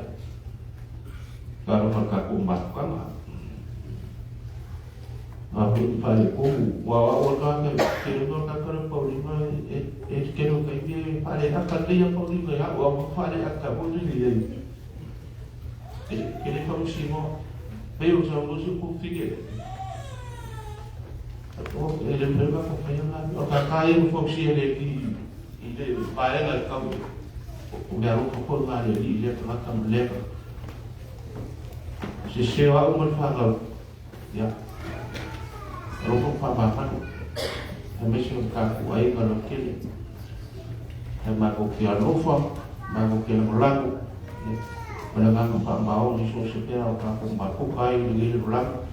talofa i le tatou mafutaga. A pe i pare ko wa wa wa ka ka ke no ka ka Paulima e ke no ka i pare a ka le Paulima ya wa wa pare a ka mo ni le e ke le fa si mo pe o sa mo si ku fi ke o e le pe ka fa ya la o ka ka e mo si le i i le pare ga ka o me aro ko ko la le i le ka ka le se se wa o mo fa ga ya Roko pa mahanu. E me se ka ku ai ka lo kele. E ma ko ki alofa, ma ko ki lako. O le nganga pa mao ni so se pera o ka ko ma ko kai ni le lako.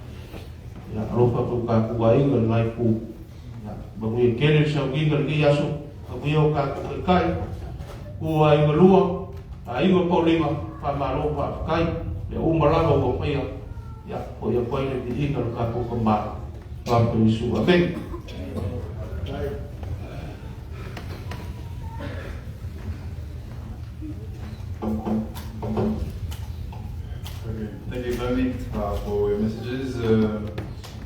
Ya alofa ko ka ku ai ka ngai ku. Ya ba ku kele sa ki ka ki aso. Ka ku o ka ku kai. Ku ai ka lua. Ai ka paulima pa ma lo pa kai. Le u malanga o pa ya. Ya ko ya ko le ti ka ka ku ka ma. Amen. Okay, thank you, Bami, for your messages.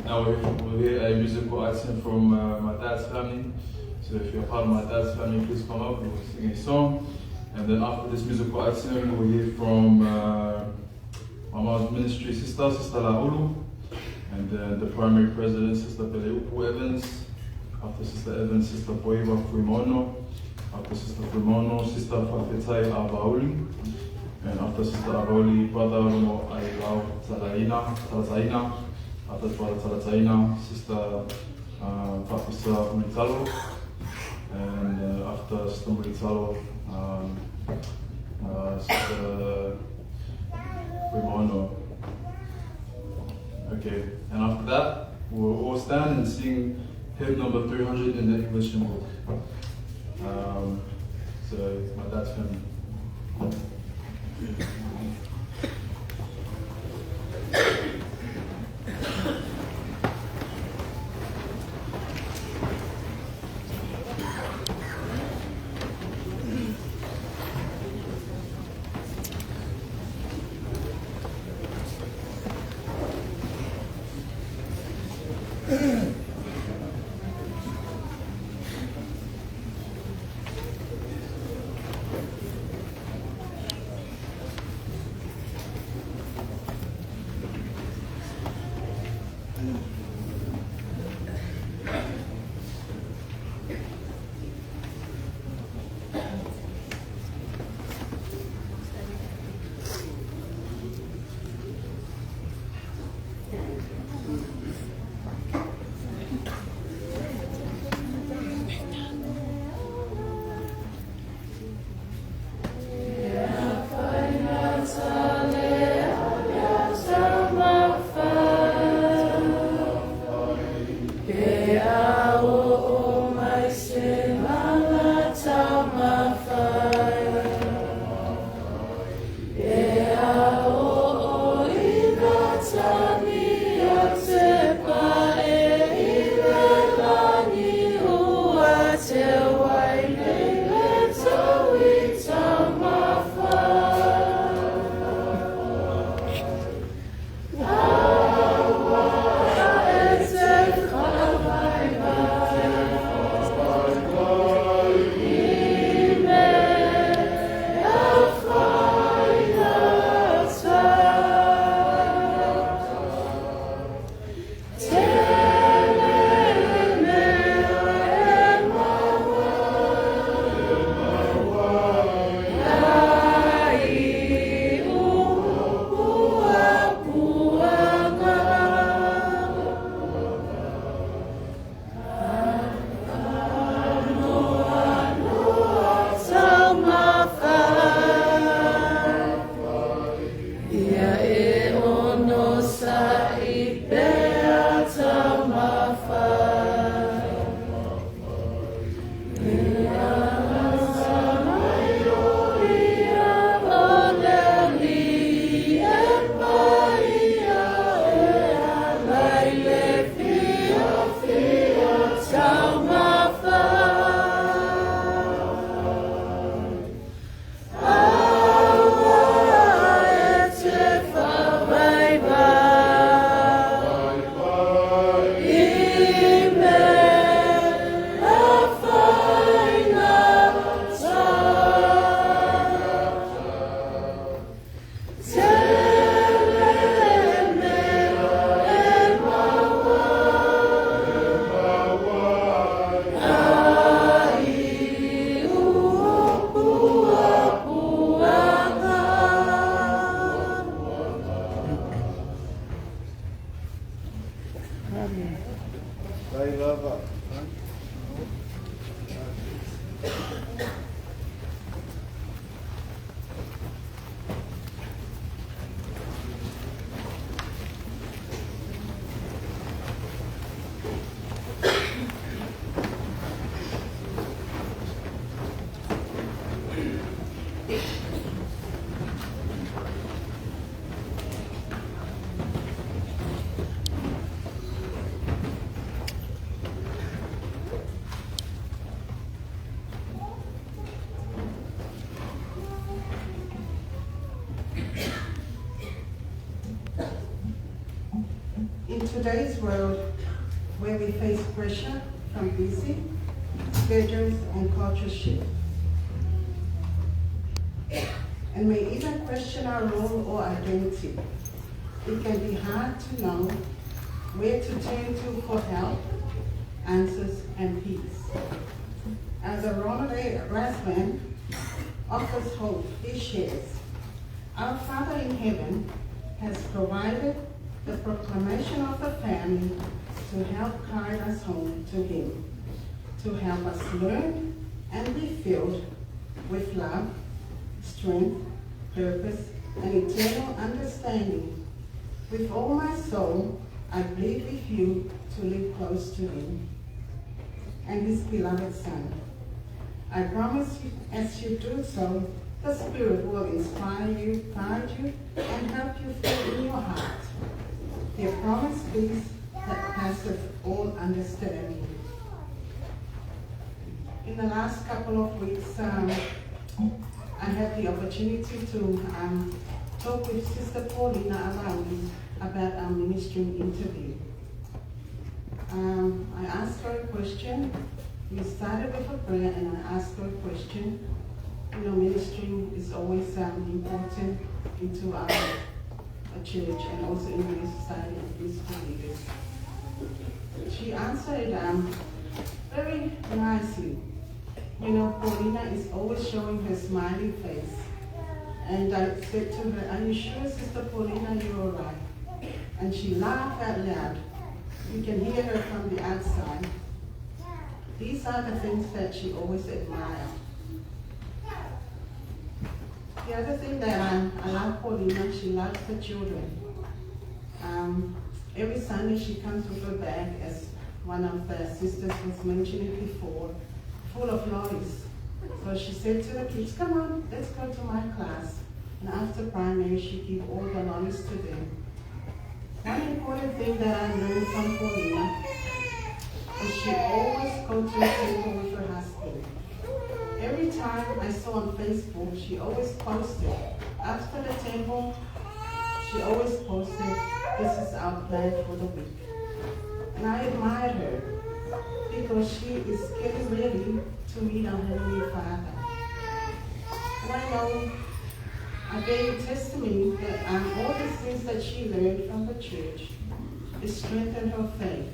Now we'll hear a musical item from my dad's family. So if you're part of my dad's family, please come up. We'll sing a song. And then after this musical item, we'll hear from my mom's ministry sister, Sister Laulu. And then the primary president, Sister Peleupu Evans. After Sister Evans, Sister Poiva Fuimono. After Sister Fuimono, Sister Fafetai Abauli. And after Sister Abauli, Brother Romo Ailau Talazaina. After Brother Talazaina, Sister Fafisa Mulitalo. And after Sister Mulitalo, Sister Fuimono. Okay, and after that, we'll all stand and sing hymn number 300 in the English hymn book. So it's my dad's family. In today's world, where we face pressure from busy schedules and culture shift, and may even question our role or identity, it can be hard to know where to turn to for help, answers, and peace. As a Ronald A. Rasband offers hope, he shares, Our Father in heaven has provided the proclamation of the family to help guide us home to him, to help us learn and be filled with love, strength, purpose, and eternal understanding. With all my soul, I plead with you to live close to him and his beloved Son. I promise you, as you do so, the Spirit will inspire you, guide you, and help you feel in your heart the promised peace that passeth all understanding. In the last couple of weeks, I had the opportunity to talk with Sister Paulina Alawi about our ministering interview. I asked her a question. We started with a prayer and I asked her a question. You know, ministering is always important into our church and also in the society and peaceful leaders. She answered very nicely. You know, Paulina is always showing her smiling face. And I said to her, Are you sure, Sister Paulina, you're all right? And she laughed out loud. You can hear her from the outside. These are the things that she always admired. The other thing that I love Paulina, she loves the children. Every Sunday she comes with her bag, as one of the sisters was mentioning before, full of lollies. So she said to the kids, Come on, let's go to my class. And after primary, she gave all the lollies to them. One important thing that I learned from Paulina is she always goes to the temple with her husband. Every time I saw on Facebook, she always posted. After the temple, she always posted, This is our plan for the week. And I admired her because she is getting ready to meet our Heavenly Father. And I know I bear testimony that all the things that she learned from the church is strengthened her faith.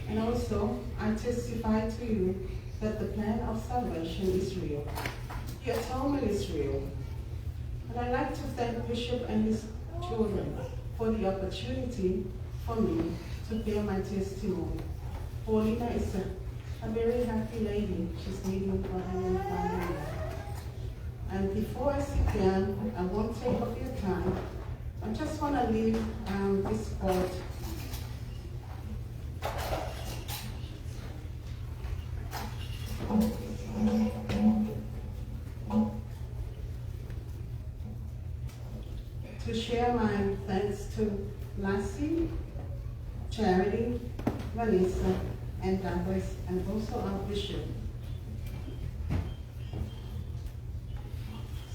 And also, I testify to you that the plan of salvation is real. The atonement is real. And I'd like to thank Bishop and his children for the opportunity for me to bear my testimony. Paulina is a very happy lady. She's meeting her Heavenly Father. And before I sit down, I won't take up your time. I just want to leave this quote. To share my thanks to Lassie, Charity, Vanessa, and Douglas, and also our bishop.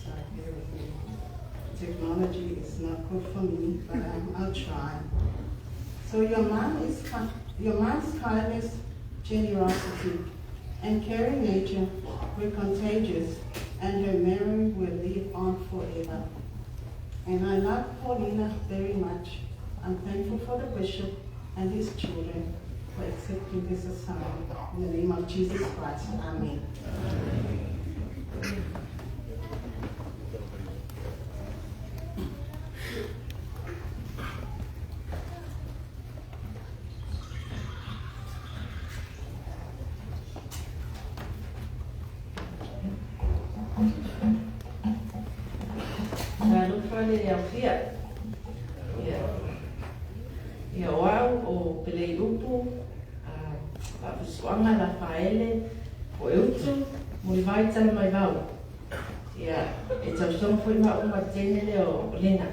Sorry, bear with me. Technology is not good for me, but I'll try. So your mom's kindness, generosity, and caring nature were contagious, and her memory will live on forever. And I love Paulina very much. I'm thankful for the bishop and his children for accepting this assignment. In the name of Jesus Christ, amen. Ia o au o Pelei Upu, Faafisuaga la Faele, o e utu, mo le vai tala mai vau. Ia, e tausoga foi ma uma tene le o Lena.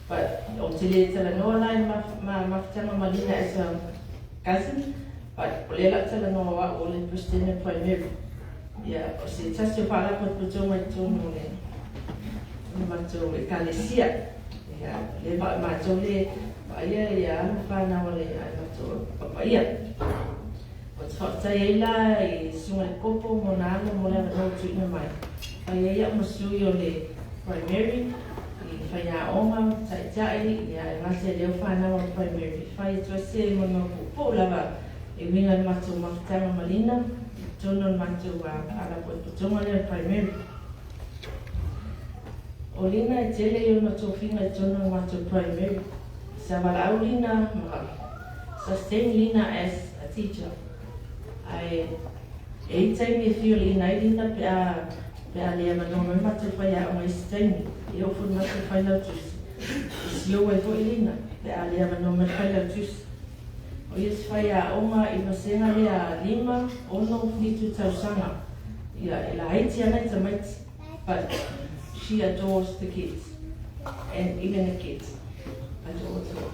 But o te le tala noa lai ma mafutaga ma Lena as a cousin, but o le la tala noa wa o le President Primary. Ia, o se tasi o whaalapo putonga i tōnu le matou e kalesia. Ia, le va matou le vaaia ia alo ma fanau a le matou papaia. Ou te faafetai ai la i susuga i le Kopo ma ona alo mo le avanoa ua tuuina mai. Fai ai au ma sui o le Primary i faiaoga, taitai, ia e gata i lea o fanau a le Primary. Fai atu ai se molimau puupuu lava e uiga i le matou mafutaga ma Lina i totonu o le matou Faalapotopotoga lea o le Primary. O Lina e tele i ona tofiga i totonu o le matou Primary. Sa valaau Lina ma sustain Lina as a teacher. Ae e i taimi e fioliina ai Lina pe a pe a le avanoa mai matou faiaoga i isi taimi. E oo foi i le matou failautusi, e siou ai foi Lina pe a le avanoa mai le failautusi. O ia se faiaoga i vasega lea 5, 6, 7 tausaga. Ia, e laiti lava nai tamaiti, but she adores the kids and even the kids adores her.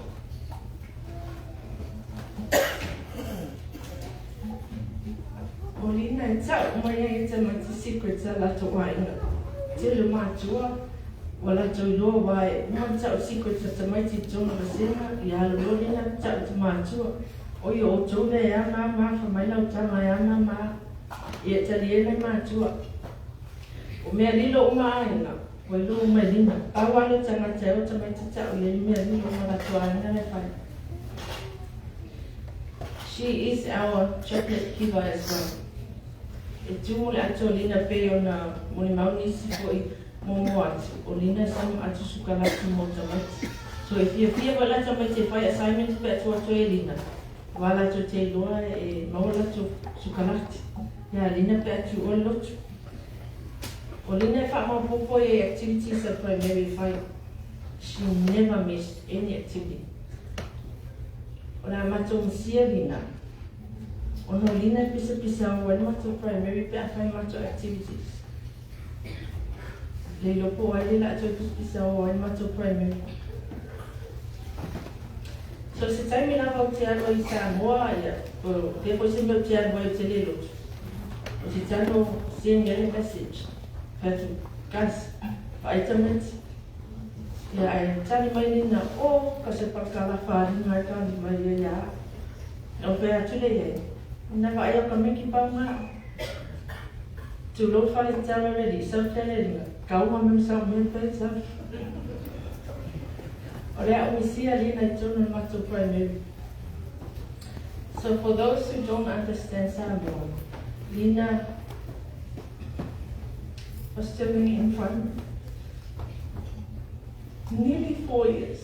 O Lina e tau mai ai e tamaiti secrets a latou aiga. Tele o matua ua latou iloa wa e uma ona tau secrets a tamaiti i totonu o vasega, ia alu loa Lina tau i matua, oi o outou lea e a ma ma, fa mai lau tama e a ma ma. Ia tali ai nai matua. O mea lilo uma aiga, ua iloa uma e Lina. Pau lava lea o tagata e o tamaiti tau i ai mea lilo uma latou aiga la e fai. She is our chocolate giver as well. E tu mo le atu o Lina pei ona molimau nisi foi muamua atu, o Lina e sama atu sukalati mo tamaiti. So e fiafia foi la tamaiti e fai assignments pe a tuu atu ai e Lina, aua latou te iloa e maua latou sukalati. Ia Lina pe a tuua le lotu. O Lina e faamaopoopo ai i activities a Primary e fai. She never missed any activity. O le a matou misia Lina, ona o Lina e pisapisa au ai le matou Primary pe a fai matou activities. Le iloa po o ai lea o le a toe pisapisa o ai le matou Primary. So se taimi lava ou te alu ai i Samoa, ia, po o fea foi se mea ou te alu ai ou te le lotu, ou te tago send ia le message, fai atu, guys, vaai tamaiti. Ia, ae tali mai lena, oh, ka se pakala wharinga e tali mai ia ia au. Na ou fai atu lea i ai, na vaai au ka miki pau ngā. Tulou fale tala ready, sau tele ringa, kaua mem sau mem pe sau. O le a misia lena i totonu o le matou primary. So for those who don't understand Samoan, Lina was serving in primary nearly 4 years.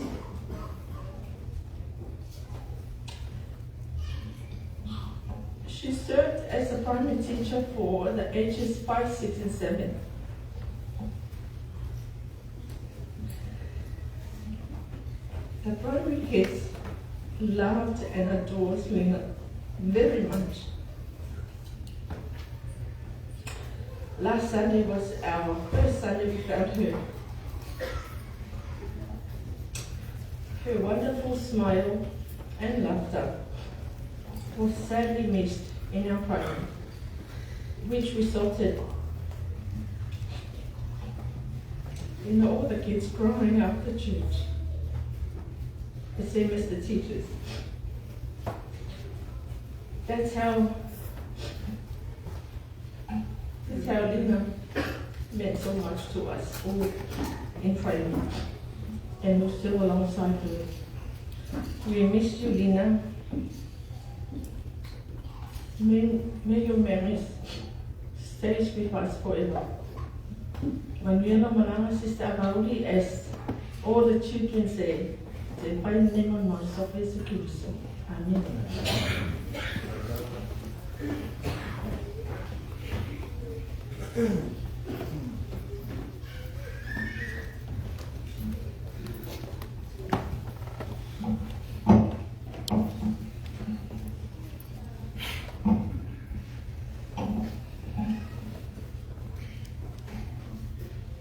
She served as a primary teacher for the ages 5, 6, and 7. The primary kids loved and adored Lina very much. Last Sunday was our first Sunday without her. Her wonderful smile and laughter was sadly missed in our primary, which resulted in all the kids crying after church, the same as the teachers. That's how Lina meant so much to us all in primary, and we're still alongside her. We miss you, Lina. May your memories stay with us forever. Manuela Malanga, Sister Avauli, as all the children say, te pai nei mo mo sofa Yesu Keriso. Amen.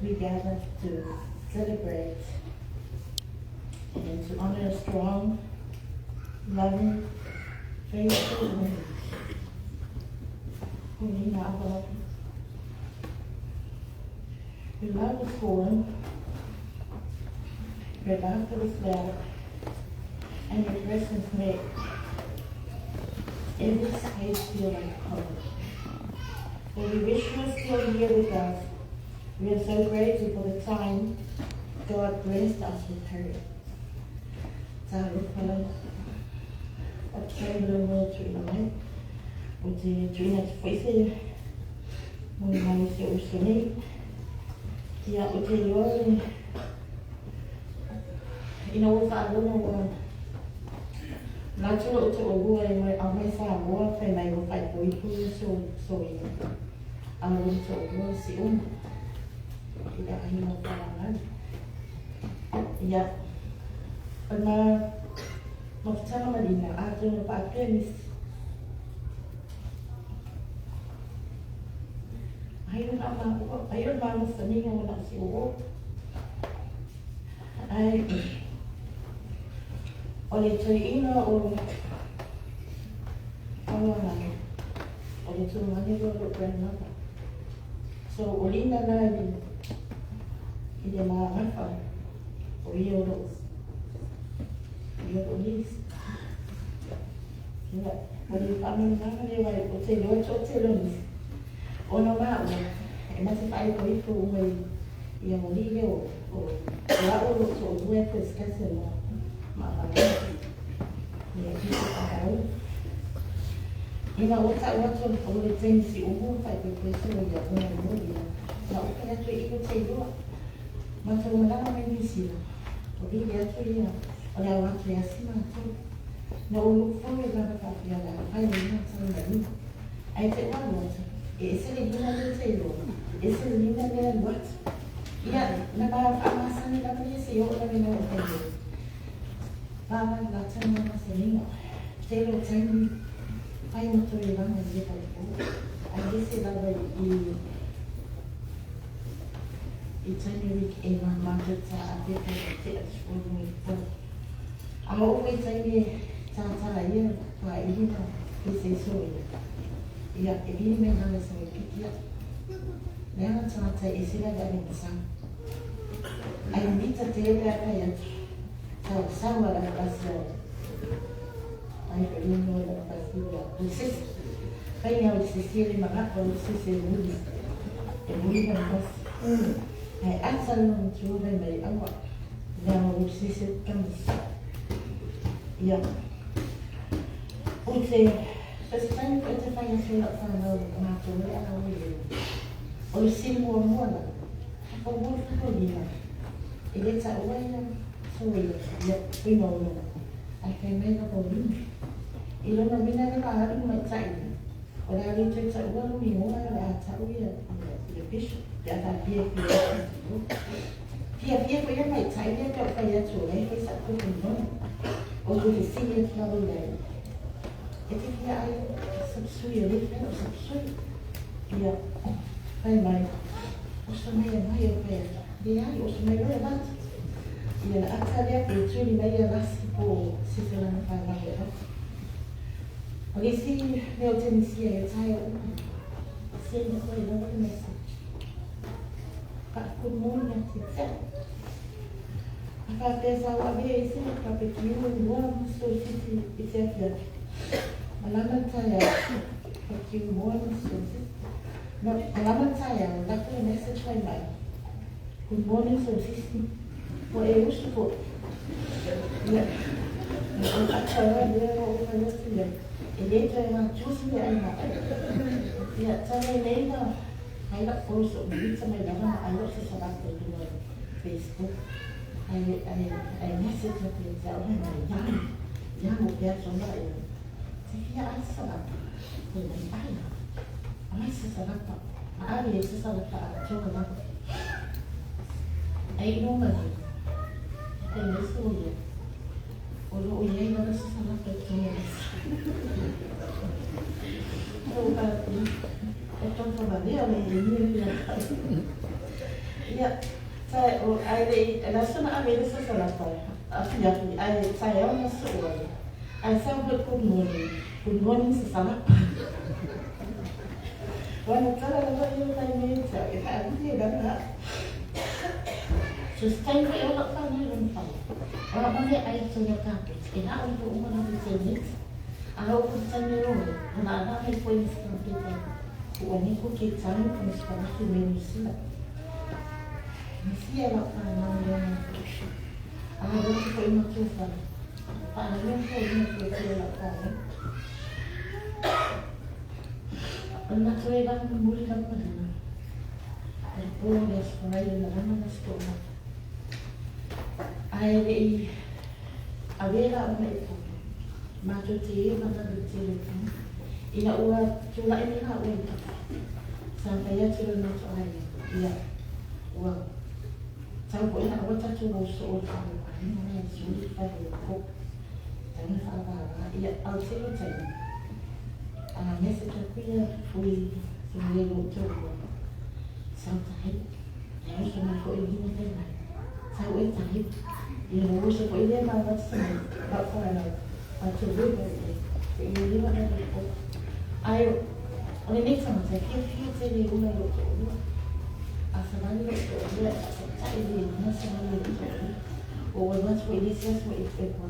We gather to celebrate and to honor a strong, loving, faithful woman, Lina Avalaki. Her love was warm, her laughter was loud, And your presence make every space feel like home. For we wish you were still here with us. We are so grateful for the time God blessed us with her. Talofa faafetai le mo tuuina mai. Ou te tuuina atu foi se molimau i si ou uso nei. Ia, ou te iloa le ina ua faalogo ua manatu lou toalua e aumai Samoa fai mai ua faaipoipo ia soia a o lou toalua Siumu i le aiga o Falagalu. Ia, o le mafutaga ma Lina, atonu e faapea nisi. Ai o na maua, ai o le mamasaniga o na o si o. Ai, o le toeaina o Falagalu, o le tungane o lou grandmother. So, o Lina la i le magafa, o ia o lou, ia o lou niece. Ia, o le faamalamalamaga lea aua ou te iloa toatele o nisi, ona o maua, e ma te faaipoipo uma i ia moli lea o au o lou toalua e first cousin ma Avalama. Ia, i te whakaau. Ina ua tau atu o le taimi Siumu faaipoipo ai so ia ona mo ia, na ou fai atu e ilo te iloa. Matou malaga mai Niu Sila, o vili atu ia, o le ao atu e asi matou. Na ou look forward lava faapea o le a fai lena tau ma lima. Ae te ou alu atu, e ese le lima lea te iloa, ese le lima lea alu atu. Ia, na ma faamasani lava ia se i oo lava ina ou fai ai. Lava la tau ma masaniga. Tele o taimi, fai matou i laga i le paipo. Ae ese lava i i taimi weekend ma matou ta apepe ma tea sefulu i po. A oo foi taimi e tātā ia pāili ma pese so ia. Ia, e vili mai lava i sa piki ia. Leaga tagata e ese lava ave ma sau. Ai mita te pe a kai atu. Sau sau ala pasi o. Ai pelino ala pasi o. O sese. Fai au sese le marapo o sese muli. E muli na pasi. Ai ata le matua vai mai aua. Leaga o sese kamisi. Ia. O te first time koe te whai atu i lau whanau mātou e ana o i O le sili muamua la, o mo le whakaulima, e le taua ia so ia, ia pui maulona, ai whai mai la paulima. I lona uiga le va alu mai tai ia, o le a le toe taua lou igoa o le a tau ia le bishop, pe a faapea e fia atu. Fiafia foi ia mai tai ia pe o whai atu o lea whai sa koe nona. O te fesili atu lava ia ia. E te fia ai sapsui o le whai o sapsui. Ia, whai mai. Oso mai e mai o whai atu. Leai, oso mai loa e lata. Ia na ata lea pe tuli mai ia lasi po se te lana whai mai e lata. O le isi mea o Tenisia e taea uma. Send koe lava le message. Fa good morning atu i te. A faapea sa ou avea i se papekiu e lua ma sosisi i te afiafi. Malama le taeao, papekiu moa ma sosisi. No, malama le taeao, lako le message fai mai. Good morning sosisi. Ua e usu foi. Ia, na ou ata lea o ou fai atu ia. E le toe matua se mea ai ma oe. Ia, tau mai nei na ai lau post o mita mai lava ma ai lau sasalata i luga o Facebook. Ai, ai, ai message atu ia te au mai mai ia, ia mo pea tona e te fia ai sasalata. Fai mai ai, amai sasalata. Ma ave e sasalata a tona lava. Ai ino mai, fai mai so ia. O lo o iai lava sasalata i tona lasi. O ka e tonto valea le ia ia. Tae o ai le i la sona ave le sasalata afiafi ai taeao na soo ai. Ai sau hoi good morning. Good morning sasalata. Wana tala lava ia mai me te au e whaaruri e lava. So se taimi foi o lau whanau i lona whare. O la mane ai tōna kāpeti. E na o i uma na te net. A o ku tani o na na me foi ni skampeta. Ua ni ko ke tani ko ni skalaki me ni sila. Ni sia la pa na o na. A o ku ko ina tu fa. Pa na me ko ina tu te la pa ne. O na tu e va muri la pa na. E po le skolai na lama na skola. Ai le i avera o me po. Mātou te e mana le te le tini. Ina ua tūla e nina ua i tapa. Sa whai atu le mato ai. Ia, ua tau ko ina ua tatu o so o tau a ina mea suri whai o ko. Tau na whaawaawa. Ia, au te lo tau. A message a kuia fui se mele lo te ua. Sau tahi. Ia uso mai ko i hina te mai. Sau e tahi. Ia no uso ko i lea mau wati mai. Pau whaarau. A te wewe e i lewa na le o. Ai, o le nei tangata, fia fia te le una i o te olua. A savali o te olua, a sa tai le na savali o te olua. O o watu i le sias o e te kwa.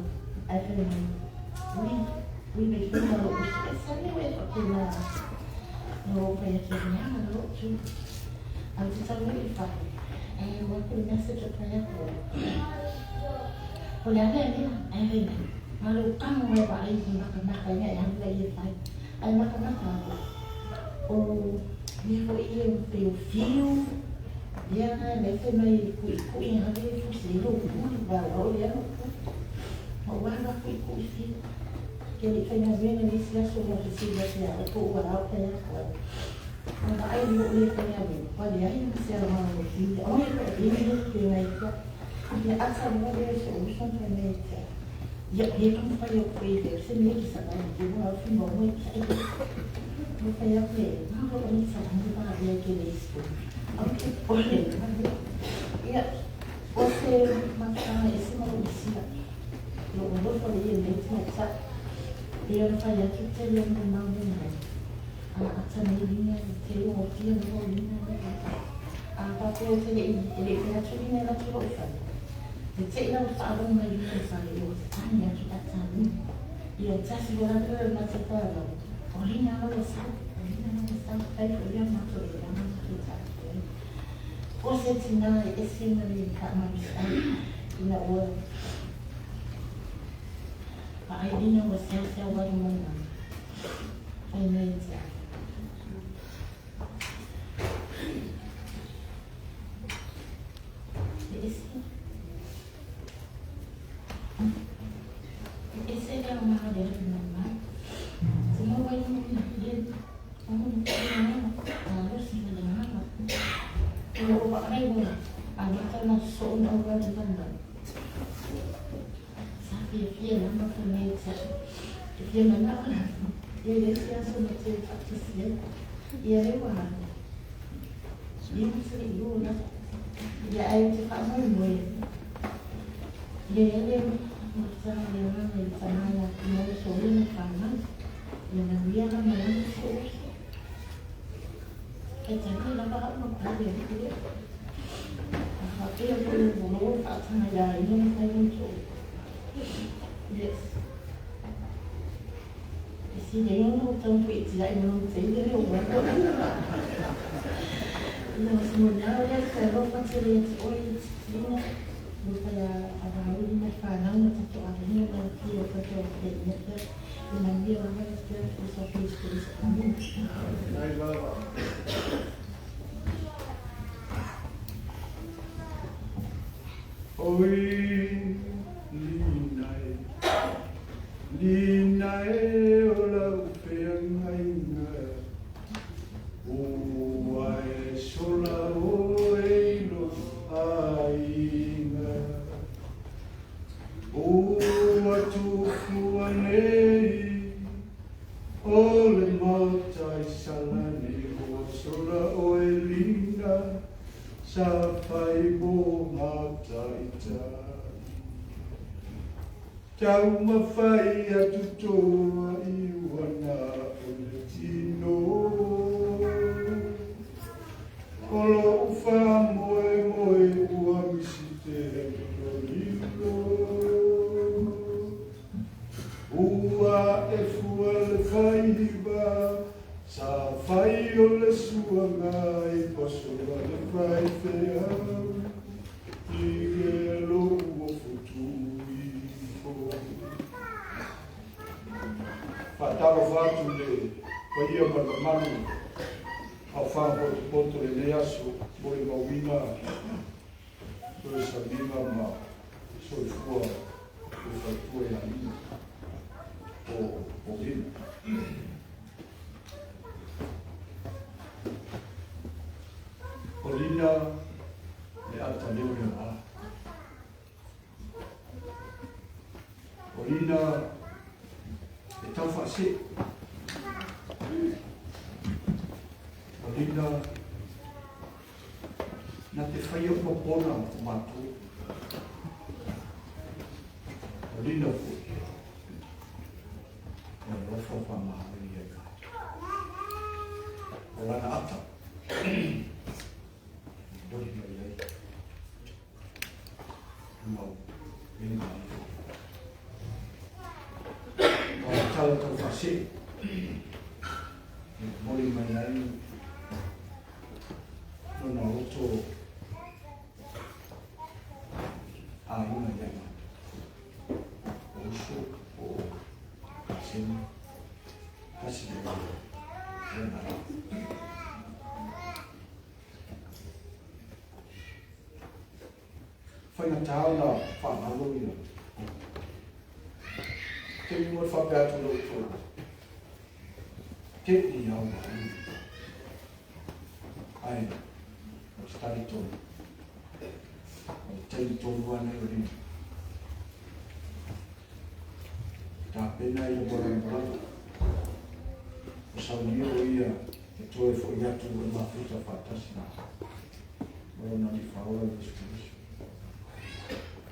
Ai whai mai, ui, ui me whina o usu. E sani o e whake nā. No o pai atu ni ana lo tu. A te tau i whai. Ai, o aku le message o pai aku. O le ane ane, ai whai mai. Malo kango e wa ai maka maka ia e hanga i e whai. Ai maka maka o mea fo i e pe o whiu. Ia nei te mai kui kui hanga e fusi e lo puli wa o le ano pu. Ma ua hanga kui kui whiu. Ke ni whainga mena ni si aso mo te sila te a o ua rau te a koe. Ona ai ni o le whainga mena. Kwa le ai ni se ara o whiu. O e koe e ni te ngai kia. Ia ata mo le se o usan te mea te. Ia, he kamu whai o koe i te se me ki sa nai te wā whima o moe ki ai. Mo whai a koe, ngā horo ni sa nai wā rea ke le isko. Au ke pole, ia, o se matanga e se mau i sila. Lo o lofo le ia nei tina tsa. Ia o whai atu te leo mo mau me mai. A ata nei linga, te leo o tia mo linga me. A papeo te le i, e le i atu linga latu lo whai. Te te ina o whaarong mai i te whare o te tani atu a tani. Ia tasi o rātou e mate whārau. O lina au e sau, o lina au e sau, whai o ia mato e rama mato tātou e. O se tina e ese mai i ka marusi ai, ina ua paai lina ua seau seau waru mai mai. Whai mai te ai. Te ese. Ese era o maha le mai mai. Te mau ai mo na le o mo na na lo si na na. O o ai mo a no ta na so na o le na. Sa fia fia na ma ko me tsa. Fia na na. E le sia so na te fa te sia. Ia le wa. Ia mo se yo na. Ia ai te fa mo mo. Ia ia le Sa le manga i tamaia mo so le whānau. Ia na wia la mai ana so uso. E te kai lava au ma pare e kure. A whapea ko i volo whaatanga ia i na kai mo tō. Yes. E si le yono o tau i te ai mo te i le o wako. Ia o se mo nao ia ka ro whatele e te oi i te tina. Mo whai a whauri mai whanau na tato a ringa na ki o tato o te ia pia. I manuia lava le pia o sa pia i se amen. Nai lava. Oi, linai, linai o lau feangainga. Ua e sola o e lo aiga. Ua tufu anei, o le maota i salani ua sola o e lina, sa whai mo ngā Tau mawhai atu toa i wana o le tino. O lo uwha moe moe ua misi te lilo lilo. paia ma le mamalu aofaga potopoto i lenei aso molimauina toe sauniga ma soifua le faletua ia Lina po o Lina. O Lina le ataleo le ala. O Lina e tau faasee. O Lina na te faia uma pona o matou. O Lina foi. O le alofa faamagalo ia i matou. O lana ata. E momoli mai ai le mau mea ma ifo. O le tala tau faasee. E momoli mai ai lona loto aiga ia i matou. O uso po o kaseni, tasi le lona lava. Faigata ona faagalo ia taimi mo le faapea atu i lou toalua, te i au ai. Ae, o te talitonu, o le taimi tonu lava lenei o Lina. Tapena ia mo lana malama. O saunia o ia e toe foi atu e mafuta faatasi ma lona Alii Faaola Iesu Keriso.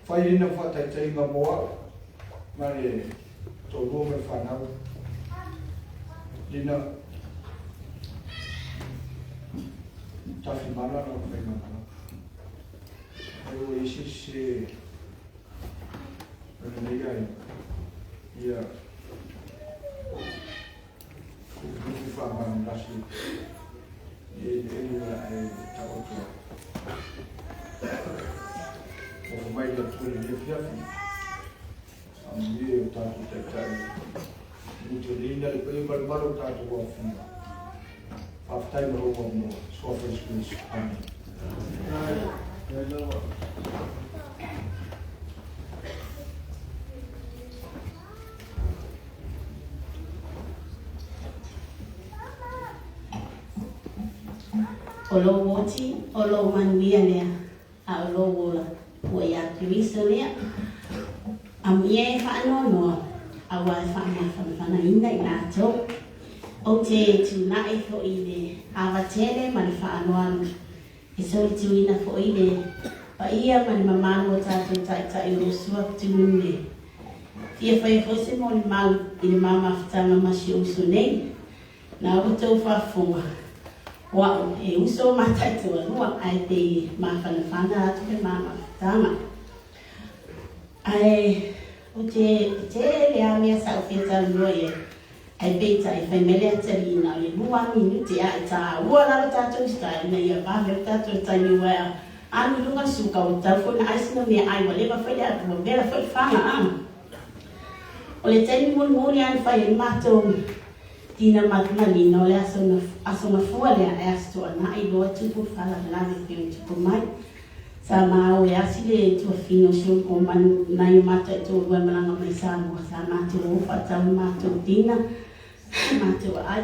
Fai lena faataitaiga mo au ma le toalua ma le fanau. Lina, Tafimala lau faigamalaga. Ai ua i ai se isi se o lenei aiga, ia lufilufi faamanulasi i eleele o le a e taoto ai. Ofo mai le Atua i lenei afiafi, amuia i o tatou taitai, muteleina le paia ma le mamalu o tatou aofia. Faafetai mo lou avanoa. Suafa Iesu Keriso. Amene. O lou oti, o lou manuia lea, a o lou ola ua iā Keriso lea. Amuia e faanoanoa, auā e faamafanafanaina i latou. Ou te tunaʻi foʻi i le ava tele ma le faanoano, e solituina foʻi le paia ma le mamalu o tatou taitai o Losua Kutulune. Fia faia foi se molimau i le ma mafutaga ma si ou uso nei. Na outou faafofoga, o a'u e uso ma taitoalua, ae pei e mafanafana atu le ma mafutaga. Ae ou te tele lava mea sa ou fia talanoa i ai, ae peitai fai mai le atalii na o le 2 minute a e tāua lalo tatou style ina ia vave o tatou taimi aua e alu i luga le suka ua tatau foi ona ai sina meaai ua leva foi le ua vela foi le faga a. O le taimi mulimuli lava na fai ai le matou tina ma Lina o le aso aso gafua lea e Aso Toonai loa tupu le faalavelave e pei ona tupu mai. Sa ma o e asi le tuafine o si o nai o matou taitoalua e malaga mai Samoa. Sa matou o faatau le matou tina matou aai.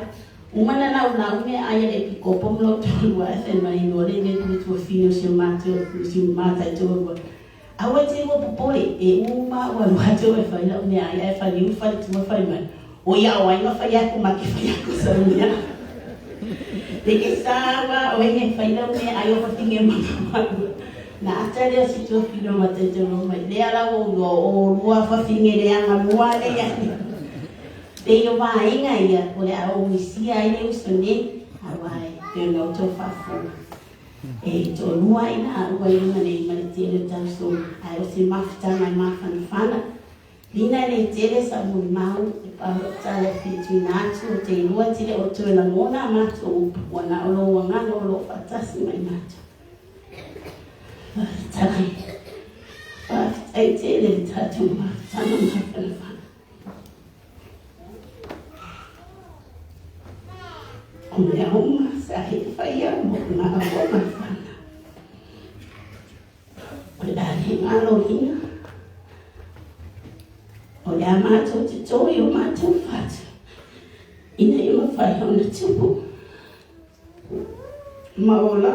Uma ona laulau meaai a le epikopo ma lou toalua ae fai mai loa le le tuafine o si o matou si o ma taitoalua. Aua e te lua popole, e uma ua alu atu e fai lau meaai ae faliu le faletua fai mai. O ia o ai ma fai aku ma ke fai aku sau mea. Le ke sa ua oe he fai lau meaai o fafine ma malua. Na ata lea o si tuafine o mataitolo mai. Lea la ua ou iloa o lua fafine leaga mua lea ia. Pei o vaega ia o le a ou misia ai le uso nei, aua e pei ona outou faafofoga. E toalua ai laua i luga nei ma le tele o tausoga, ae o se mafutaga e mafanafana. Lina e le tele sa'u molimau e pau lo'u tala e fia tuuina atu, ou te iloa e tele outou e lagona a matou upu, ua na o lou agaga o lo o faatasi ma i matou. Faafetai. Faafetai tele i le tatou mafutaga mafanafana. mea uma sa e faia mo maua ma fanau. O le a le galoina, o le a matou totō i o matou fatu, ina ia mafai ona tupu ma ola.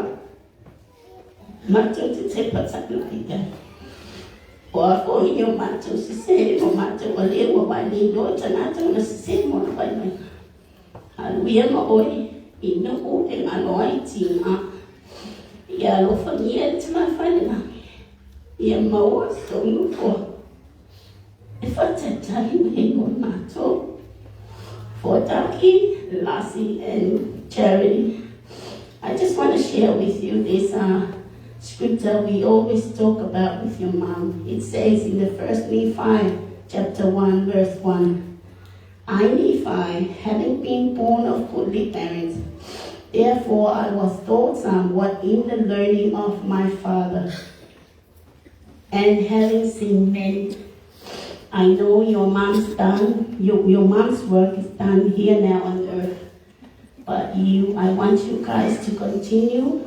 Matou te tepa taʻilai i ai. O a foi ni o matou sesē ma matou aleu aua e le iloa e tagata ona sesē ma ona vaivaiga. Haleluia ma oe i nuu e galo ai tiga. Ia alofagia e le Tama i le Lagi. Ia maua sou nofoa e faatalitali mai ai mo i matou. For Taki, Lassie, and Charity, I just want to share with you this scripture we always talk about with your mom. It says in the first Nephi, chapter 1, verse 1, I, Nephi, having been born of goodly parents, therefore I was taught somewhat in the learning of my father. And having seen many, I know your mom's done, your mom's work is done here now on earth. But I want you guys to continue.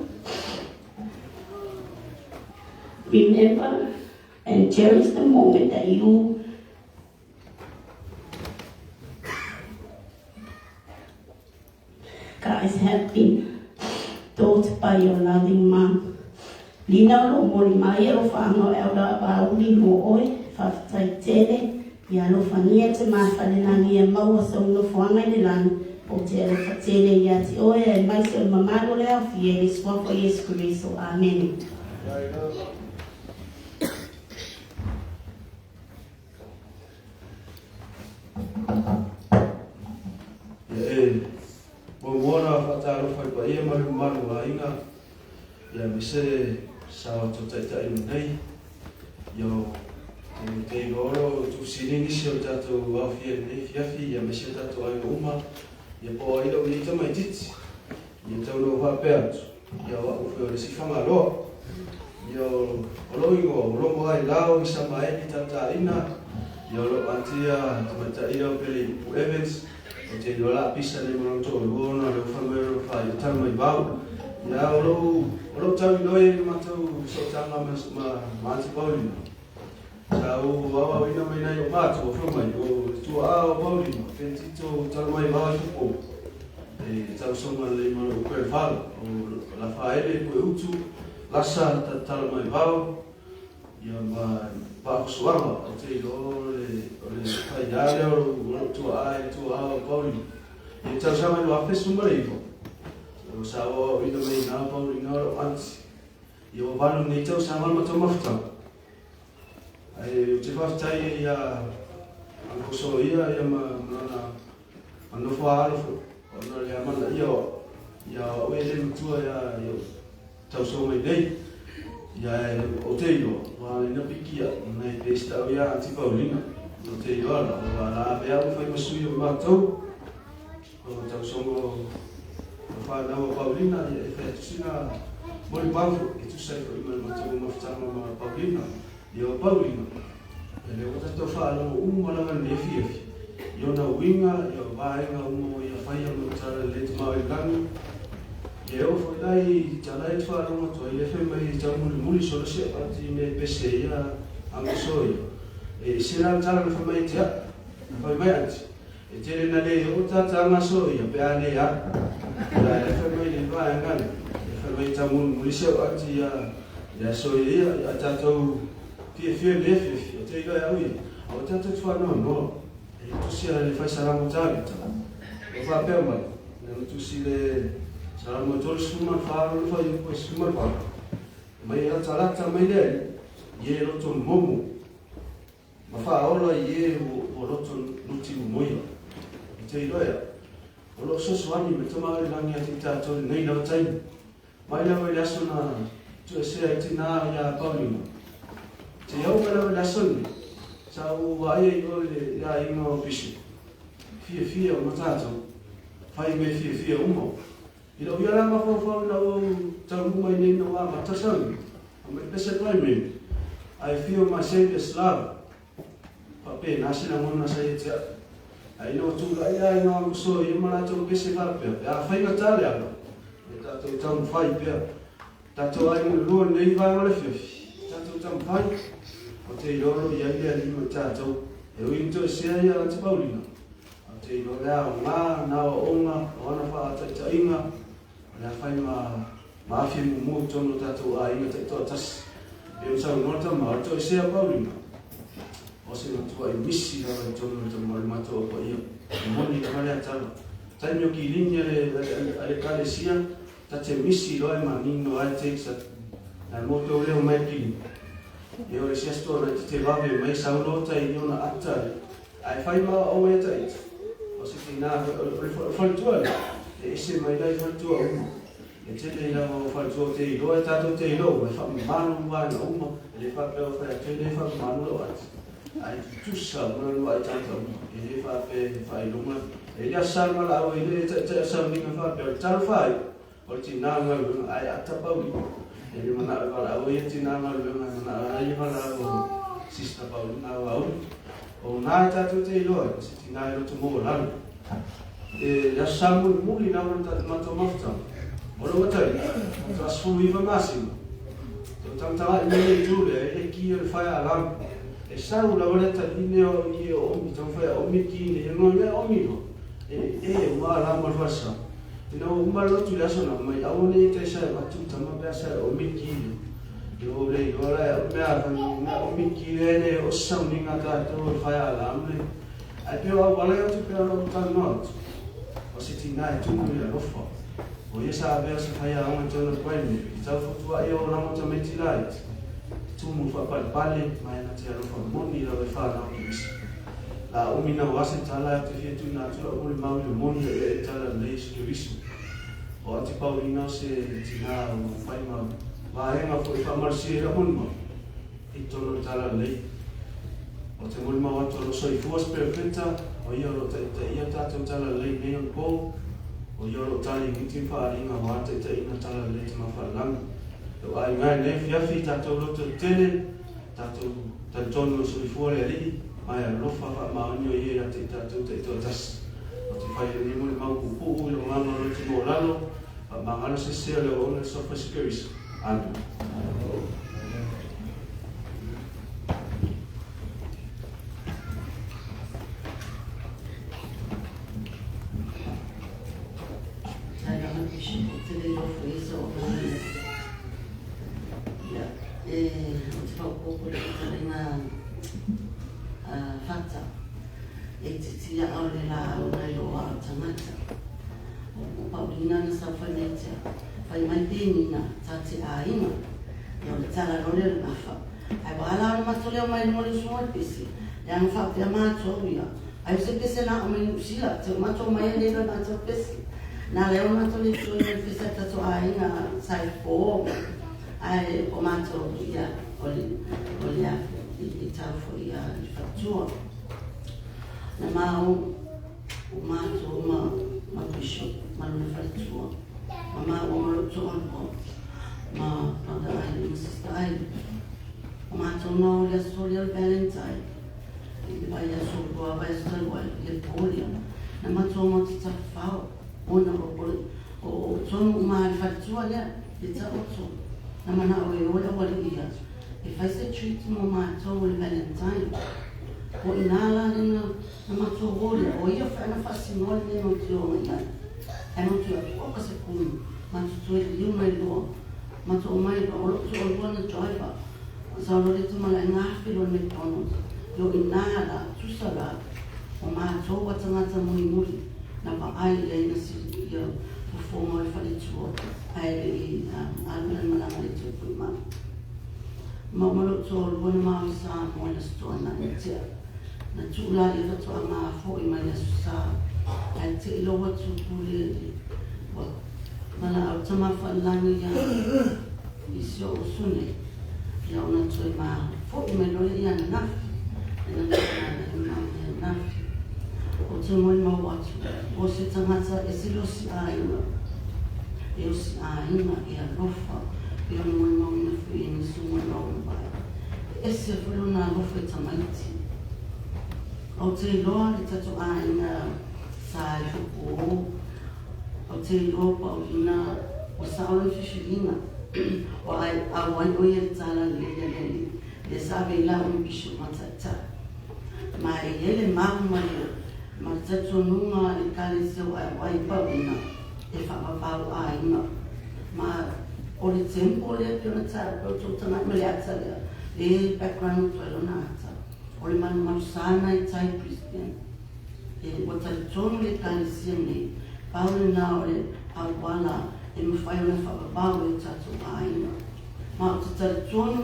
Remember and cherish the moment that you guys have been taught by your loving mom. Lina o lo moli mai e alofaga o Elder Apauli mo oe, faafetai tele, ia alofagia te mafalelagi ia maua sou nofoaga i le lagi, o te alofa tele ia te oe aemaise o le mamalu o le aofia i le suafa o Iesu Keriso. Amene. Ia e muamua ona faatalofa i le paia ma le mamalu o aiga, ia aemaise le sao atu o taitai o lenei, ia o te iloa o lo o tuufesili nisi o le tatou aofia i lenei afiafi, ia aemaise o tatou aiga uma, ia po o ai lou nei tamaitiiti, ia tau na ou faapea atu, ia o au foi o le isi Fagaloa. Ia o lou igoa o Logo ai Lao i Samaeli Tataina, ia o lou aunty ia tamaitai ia o Pele Ipu Evans, o te iloa la pisa nei ma lona toalua ona o lea ua fai mai lona fa ia tala mai vau. Ia o lou o lou tau iloa i le matou sootaga ma ma ma aunty Paulina. Sa ou aoaoina mai nai o matua fai mai o le tuaa o Paulina pe tito tala mai vau i Fupou. E tausoga lelei ma lou grandfather o Lafaele Pueutu lasa tala mai vao ia ma faafusuaga o te iloa o le o le faiā lea o lou tuaa i le tuaa o Paulina. I le tausaga i 2019, o sa aoaoina mai ina Paulina o lou aunty. Ia ua valu nei tausaga le matou mafutaga. Ae ou te faafetai ai ia Uncle Soia ia ma lona ma nofo alo foi ona o le amanaia o au. Ia o au e le matua ia i ou tausoa mai nei. Ia e ou te iloa, ua ala ina pikia ona e pesita au ia Aunty Paulina. Ou te iloa la, ua ala ave au e fai ma sui o matou. O tausoga o fanau a Paulina, ia e fai atu sina molimau foi e tusa ai foi ma le matou mafutaga ma Paulina. Ia o Paulina, ia lea ua tatou faalogo uma lava i lenei afiafi i ona uiga, ia o vaega uma ua ia faia ma tala lelei tamao i le lagi. Ia e oo foi la i tala ia te faalogo atu ai, lea fai mai e taumulimuli solo se ati i mea e pese ai ia Angaso ia. E ese la le tala na fai mai e te au, na fai mai aunty, E tele na le oo tata ngaso ia pe a le alu. Ia e fai mai le vaega lea, e fai mai taumulimuli se au aunty ia i aso ia ia, ia tatou fiafia le afiafi, o te iloa e au ia, a ua tatou tuanoanoa. E tusi a le fai Salamo Tavita, ua faapea mai, na tusi le Salamo 34 lona fuaiupu e 18, mai e latalata mai le Alii, i e loto momo. Ma faaola i e ua loto nuti momoia. I te iloa ea, o loo sosoani ma tama i lagi atu i tatou i lenei lava taimi. Mai lava i le aso na tuuesea ai tinā ia Paulina. Te au mai lava i le aso lenei, sa ou vaaia i o i le aiga o Bishop. Fiafia uma tatou, fai mea fiafia uma. I lou ia la mafaufau ina ua ou taunuu mai nei ina ua amata sau, mai pese atu ai me, I feel my Saviour's love. Faapena se lagona sa ia te au. Ae ina ua tulai aiga o masoa ia ma latou pese faapea, pe afai gata le ala, ia tatou taumafai pea. Tatou aiga i lua lenei vaega o le afiafi, tatou taumafai. Ou te iloa o lo o i ai le Alii ma i tatou. E ui ina toesea ia Lati Paulina, ae ou te iloa le aoga, na aoaoga, o ana faataitaiga, o le a fai ma ma afi mumu i totonu o tatou aiga taitoatasi. E pei ona saunoa le tama, o le toesea Paulina, o se matuai misi lava i totonu o le tama o le matou au paia. E moni lava lea tala. Taimi o kilini a le, a le ekalesia, ta te misi loa e manino ai takes a na mo tou leo mai kilini. E o le isi aso tuanai te te vave mai sau loa tai i ona ata le, ae fai ma aoaoga ia taita. O se tina foi, o le, o le faletua lea, e ese mai la i faletua uma. E tele i lava o faletua o te iloa e tatou te iloa uma, e faamamalu vaega uma, e le faapea o fai atu e le faamamalu lau ata. Ae tutusa uma le luai tagata uma, e le faapea he faailoga. E le asa ma laau e le taitai o sauniga faapea, o le talofa ai, o le tina galuega, ae ata Paulina. E le manao e valaau ai ia tina galuega, e manao ai e valaau o Sister Paulina Auaulu. O na e tatou te iloa ai, o se tina e loto maualalo. E le aso sa mulimuli lava le matou mafutaga, o lou atalii, faatoa 19 masina, Ua tagatagai mai le itu lea, e le ki o le fire alarm. E sau lava le atalii nei o i e omi, taumafai e omi ki nei, e ngoe mea omi loa. E, e, ua alarm o le falesa. Ina ua uma le lotu i le aso na, mai aua nei e tai sa e avatu tama pe a sa e omi ki lea. Ina ua le iloa la e au mea a fai mea omi ki lea e le oo se sauniga a tatou o le fire alarm le. Ae pei o auala e atu pea lou talanoa atu, o se tinā e tumu i le alofa. O ia sa avea se faiaoga i tona primary, i tau fotuaʻi o ona mo tamaiti laiti, e tumu faapalepale ma e na te alofa moni lava i whanau ki isi. La umi na o ase tala e te fia tuina atu lau moli mau i le moni o ia e tala lelei i se Keriso. O Ati Paulina o se tinā o whai ma vaega foi whaamalusia i lau moni mau i tona tala lelei. O te molimau atu a lo soifua se perofeta, o ia o lo o taitaia tatou talalelei nei o le po, o ia o lo o tali miti ma faaaliga aua le taitaiga talalelei Tama Faalelagi. Lou aiga i lenei afiafi, tatou loto tetele, tatou talitonu o le soifua le Alii, ma e alofa faamaoni o ia ia te i tatou taitoatasi. Ou te fai lenei molimau puupuu i le agaga o loto maualalo, faamagalo se sese o le auauna i le Suafa Iesu Keriso. Amene. Fata e titi a o le laau nai lo a o tagata. O Paulina na saofai mai tia, fai mai Penina ta te aiga. Ia o le tala loa lea o le gafa. Ae ua ala ona matou leo mai luga o le usuga o le pese, leaga faapea matou ia, ai o se pese la mai Niu Sila, te o matou mai e le iloa matou pese. Na ala ai ona matou le join o le pese a tatou aiga sa i po, ae o matou ia o le o le i tau foi ia i faletua. Na mau o matou ma ma Bishop ma lona faletua, ma maua ma lou toalua, ma Brother Aili ma Sister Aili. O matou na o le aso lea o le Valentine, i le vaiaso lua, vaiaso talu ai, i le po lea, na matou o matou tafafao, ona o, o, o, o tonu uma le faletua lea, le taoto. Na manao e o le aualii ia, e fai se treat mo matou o le Valentine. O ina la le na, na matou o lea, o ia foi ana faasinoa le mea matou te o agai ai. Ae matou atu oka se kunu, matou toe liliu mai loa, matou omai loa, o lou toalua na driver, sa loa le tamalaʻi gafe loa le McDonald's, io ina la, tusa la, o matou a tagata mulimuli na vaai i ai na sili ia fofoga o le faletua ae le i alu lana malaga le toe foi mai. Ma uma lou toalua na maui i Samoa i le Aso Toonai na tea. Na tuu la ia faatoa mafo'i mai le Aso Sa ae te i lou atu pule ua valaau tama faalelagi ia i si o'u uso nei ia ona toe mafo'i mai loa lea ia ananafi e na toe malaga ia ananafi. Ou te molimau atu o se tagata e se le osi aiga e osi aiga e alofa e ona molimauina foi e nisi o molimau ua mavae. E ese foi lona alofa i tamaiti. Ou te iloa le tatou aiga sa i Fopo, ou te iloa Paulina ua sao lona filifiliga, ua auai o ia i le tala lelei a le Alii, lea sa ave ai la ma Bishop ma Taitai. Ma e i ai le mau ma le ma le talitonuga a le Ekalesia ua auai Paulina e faavavau aiga. Ma o le temple lea pei ona taua, outou tagai ma le ata lea, le background o tuai lona ata. O le malumalu sana i tai Brisbane. E ua talitonu le Ekalesia nei, pau lena o le auala e mafai ona faavavau ai o tatou aiga. Ma ou te talitonu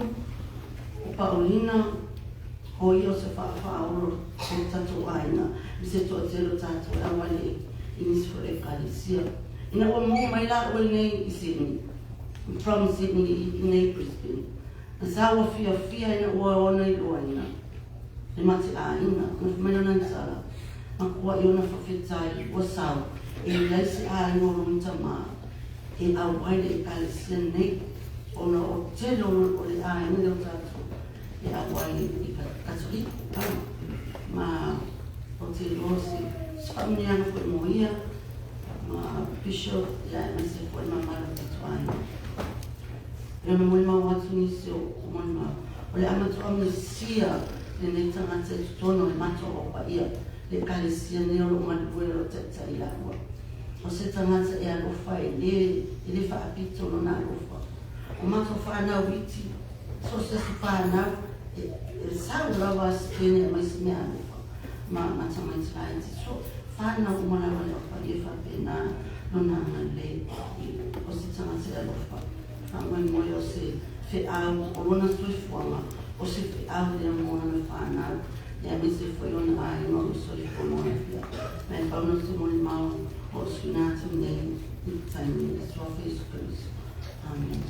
o Paulina o ia o se faafaaolo o le tatou aiga i se toatele o tatou e auale i nisi foi o Ekalesia. Ina ua mo mai la oe nei i Sydney, from Sydney i nei Brisbane, Na sa ua fiafia ina ua ona iloaina le mateaiga, na fai mai lana tala, Makuai ona faafetai ua sau e leai se aiga o lona tama e auai le Ekalesia nei, ona o tele o le aiga lea o tatou e auai i Katoliko, ma ou te iloa se faamanuiaga foi mo ia ma Bishop ia aemaise foi le mamalu o le tatou aiga. E ono molimau atu nisi o molimau, o le a matua misia lenei tagata i totonu o le matou ao paia, le Ekalesia nei o lo o galulue o lo o taitai i laua. O se tagata e alofa e le, e le faapito lona alofa. O matou fanau iti, so o se aso fanau, e, e sau lava Asitene e aumai se mea alofa ma, ma tamaiti laiti. So, fanau uma lava le ao paia e faapena lona agalelei o se tagata e alofa. Faamoemoe o se feau o lona soifuaga, o se feau lea mo lana fanau, aemaise foi ona aiga o lo o soifua ma ona afioga. Ma e pau na o se molimau o lo o suiga atu nei i le taimi i le Suafa Iesu Keriso. Amene.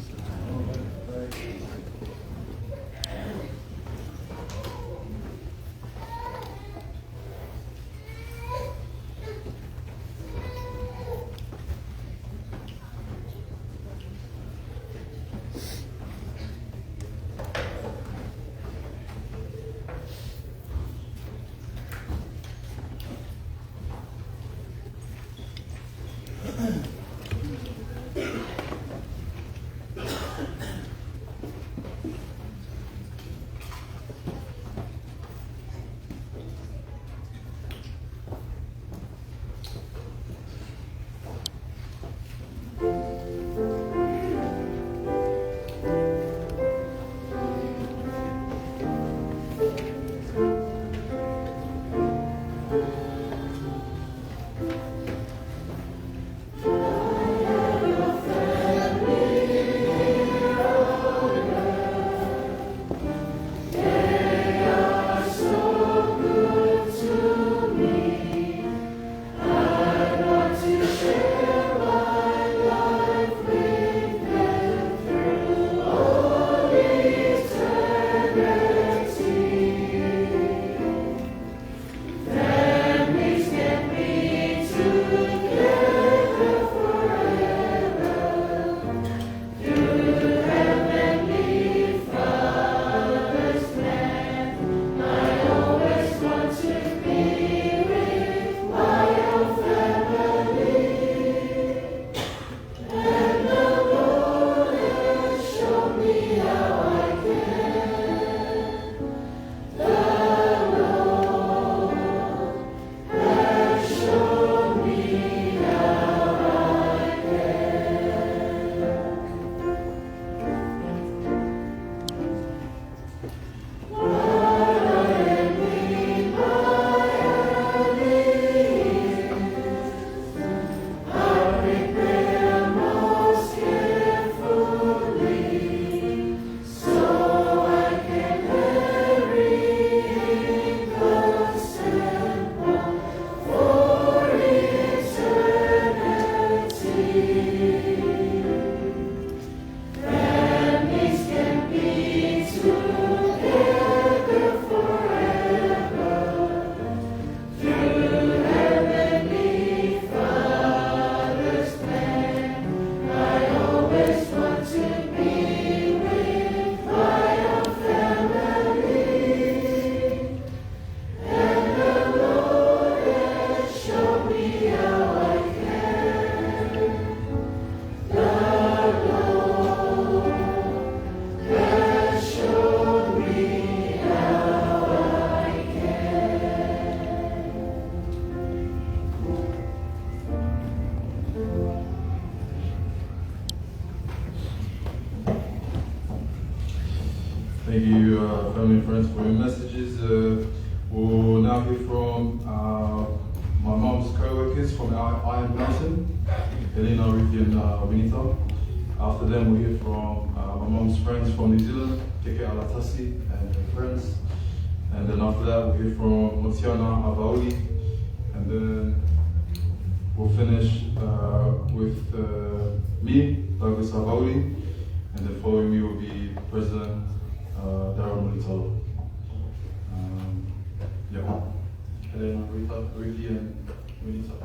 you, family and friends, for your messages. We'll now hear from my mom's co-workers from Iron Mountain, Helena, Ruthie, and Winita. After them, we'll hear from my mom's friends from New Zealand, Keke Alatasi and her friends. And then after that, we'll hear from Motiana Avauli. And then we'll finish with me, Douglas Avauli. And then following me will be President Darryl Mulitalo. Yeah. Helena, Rita, Ruthie, and Winita.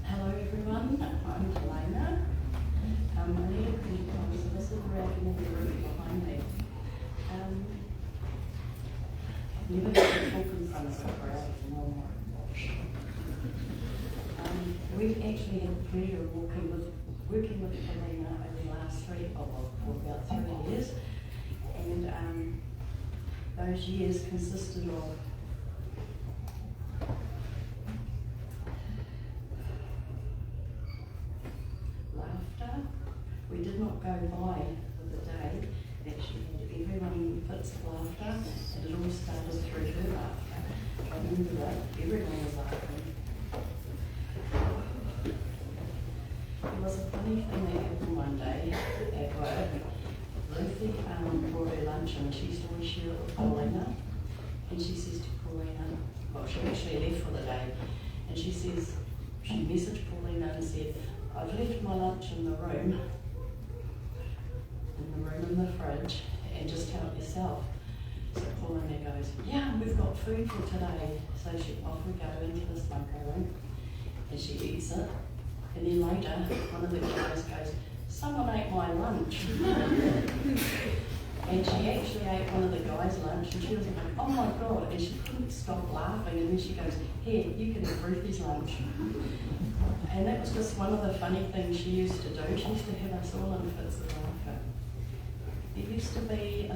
Hello everyone, I'm Helena. This is the room behind me. I've never had to talk in front of a crowd before. We've actually had the pleasure of working with Helena over the last for about 3 years, and those years consisted of laughter. We did not go by with the day that she had everyone in fits of laughter, and it all started through her laughter. I remember that everyone was laughing. There was a funny thing that happened one day at work. Ruthie brought her lunch and she used to always share it with Paulina. And she says to Paulina, well, she actually left for the day, and she says, she messaged Paulina and said, I've left my lunch in the room, in the fridge, and just help yourself. So Paulina goes, yeah, we've got food for today. So off we go into the smoko room, and she eats it. And then later, one of the guys goes, someone ate my lunch. And she actually ate one of the guys' lunch, and she was like, oh my God, and she couldn't stop laughing. And then she goes, here, you can have Ruthie's lunch. And that was just one of the funny things she used to do. She used to have us all in fits of laughter. There used to be,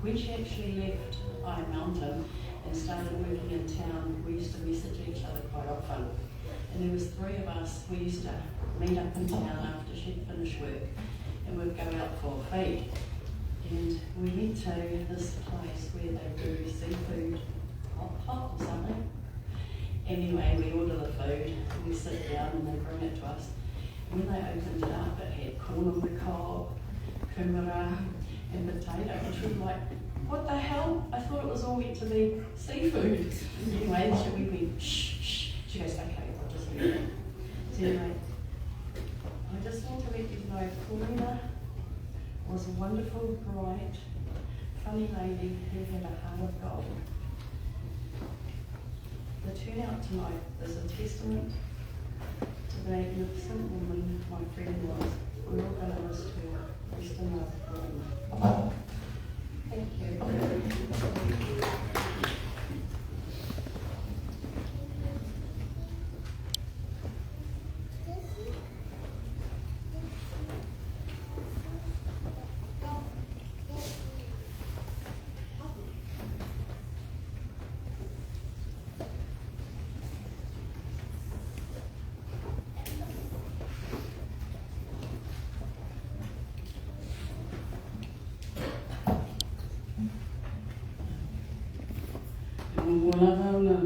when she actually left Iron Mountain and started working in town, we used to message each other quite often. And there was three of us, we used to meet up in town after she'd finished work, and we'd go out for a feed. And we went to this place where they do seafood hot or something. Anyway, we order the food, and we sit down and they bring it to us. And when they opened it up, it had corn on the cob, kumara, and potato. And she was like, what the hell? I thought it was all meant to be seafood. Anyway, we went, shh, shh. She goes, okay, I'll just leave it. So anyway, I just want to let you know, Paulina was a wonderful, bright, funny lady who had a heart of gold. The turnout tonight is a testament to the magnificent woman my friend was. We're all going to miss her. Rest in love, Paulina. Thank you. Lava ona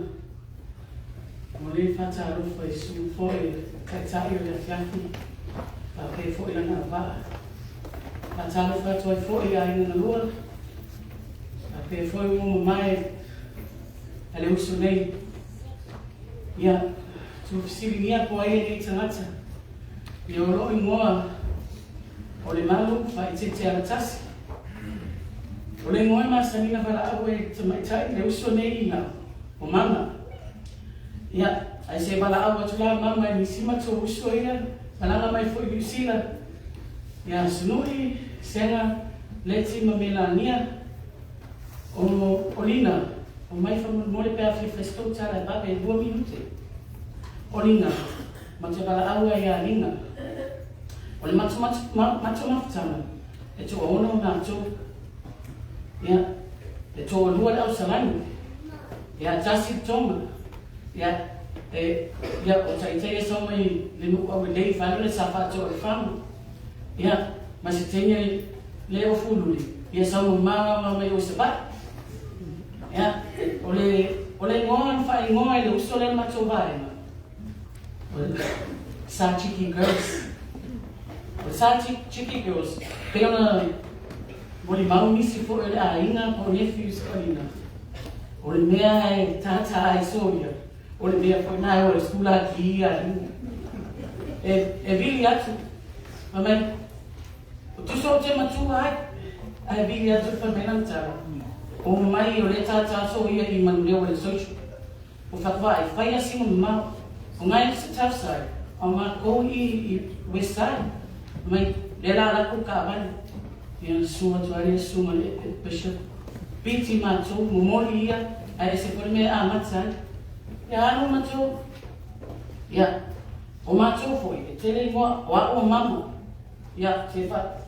o le whatarofa i su foe kaitai o le afiafi pa pe foe lana vaa. Whatarofa atu ai foe a ina na lua pa pe foe mo mamae a le uso nei. Ia, tu silinia po ai nei tangata. Ia o loo ingoa o le malu fa i te alatasi. O le ngoe masanina wala au e tamaitai le uso nei ina o mama. Ia, ai se wala au atu la mama e nisima tō uso ia, malanga mai fo i New Zealand. Ia, sunui, senga, Leti ma Melania, o Lina, o mai faamolemole pe a fia fai se tou tala e vave e 2 minute. O Lina, ma te valaau ai ia Lina. O le matou mafutaga, e toaono o matou. Ia, e toalua le ausalani. Ia, tasi le Tonga. Ia, e, ia, o taitai e sau mai le nuu aulelei fale o le sa faatoa o le fagu. Ia, ma se teine le o fululi, ia sau mamao lava mai o i Savaii. Ia, o le, o le igoa na faaigoa e le uso lea i le matou vaega, o le Sa Chiki Girls. O le Sa Chiki Girls, pei ona molimau nisi foi o le aiga po o nephews o Lina, o le mea e tātā ai soia, o le mea foi na e o le skula ki a Lina. E vili atu, fai mai, o tusa o te matua ai, ae vili atu fai mai lana tala, o mai o le tātā soia i Manuleo e le social. O whakawai, whai a sina mamao, o ngai ki se tough side, o makou i west side, mai le la lakou kaavale, ia su atu ai le susuga le bishop, piti matou, momoli ia, ae ese foi le mea e amata ai. Ia alu matou, ia, o matou foi, e tele ingoa, o a'u o mama, ia, te wha.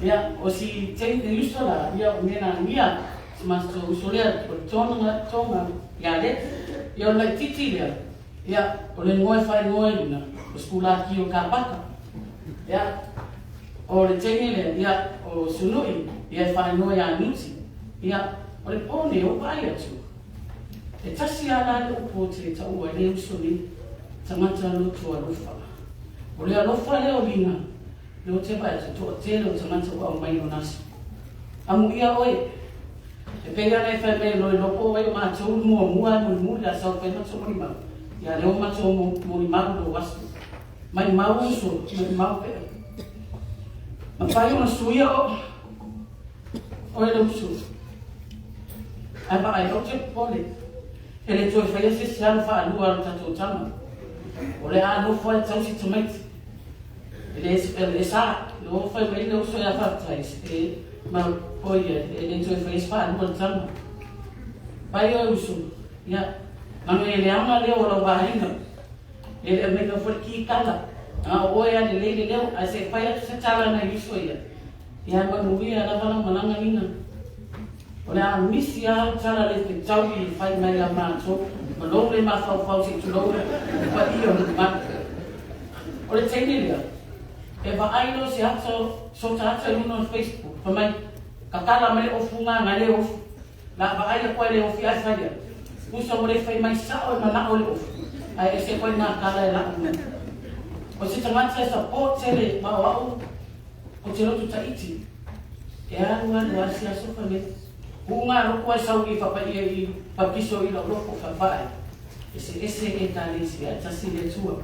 Ia, o si teine uso la, ia o mea na ia, si matou uso lea, o le tonga, tonga, ia le, ia o le laititi lea, ia, o le ngoe whai ngoe luna, o skulaki o Kapaka. Ia, o le teine lea, ia, o Sunui, ia e whai ngoe a Nuti. Ia, o le pō nei o vaai atu. E tasi a la le upu o te taua e le uso nei, tagata loto alofa. O le alofa lea o Lina, le o te vaai atu toatele o tagata ua aumai lona aso. Amuia oe, e pei ana e fai mai loe loko oe o matou le muamua e mulimuli a sau fai matou molimau, ia lea o matou molimau lou aso. Maimau uso, maimau pea. Mafai ona suia o oe le uso. Ae vaai, ou te popole, e le toe faia se isi alu faalua a lo tatou tama. O le a nofo ai e tausi tamaiti. E le, e sa, le o fai mai le uso ia faafetai, e ma o ia, e le toe faia se faalua le tama. Pai oe uso, ia, manu e leaga leo o lau aiga. E le aumaiga foi le kikala, a o oe a lelei le leo, ae se i fai atu se tala nai uso ia, ia manuia lava lau malaga lina. O le a misi lava au tala le fetaui e fai mai a matou, ma lou le mafaufau se i tulou le paia o le mamalu. O le teine lea, e vaai loa se ata, sota ata i luga o le Facebook, fai mai, Tatala mai le ofu gaga le ofu. La vaai aku ai le ofi ae fai atu. Usa ua le fai mai sao e manao le ofu, ae ese koe nā kala e la'u mai. O se tagata e support tele ma o a'u o te lotu Tahiti. E alu alu a se aso fai mai, Uu ngā loko ai sau i whapaia i papiso i lau loko whawhai. Ese ese ekalesia, e tasi le Atua.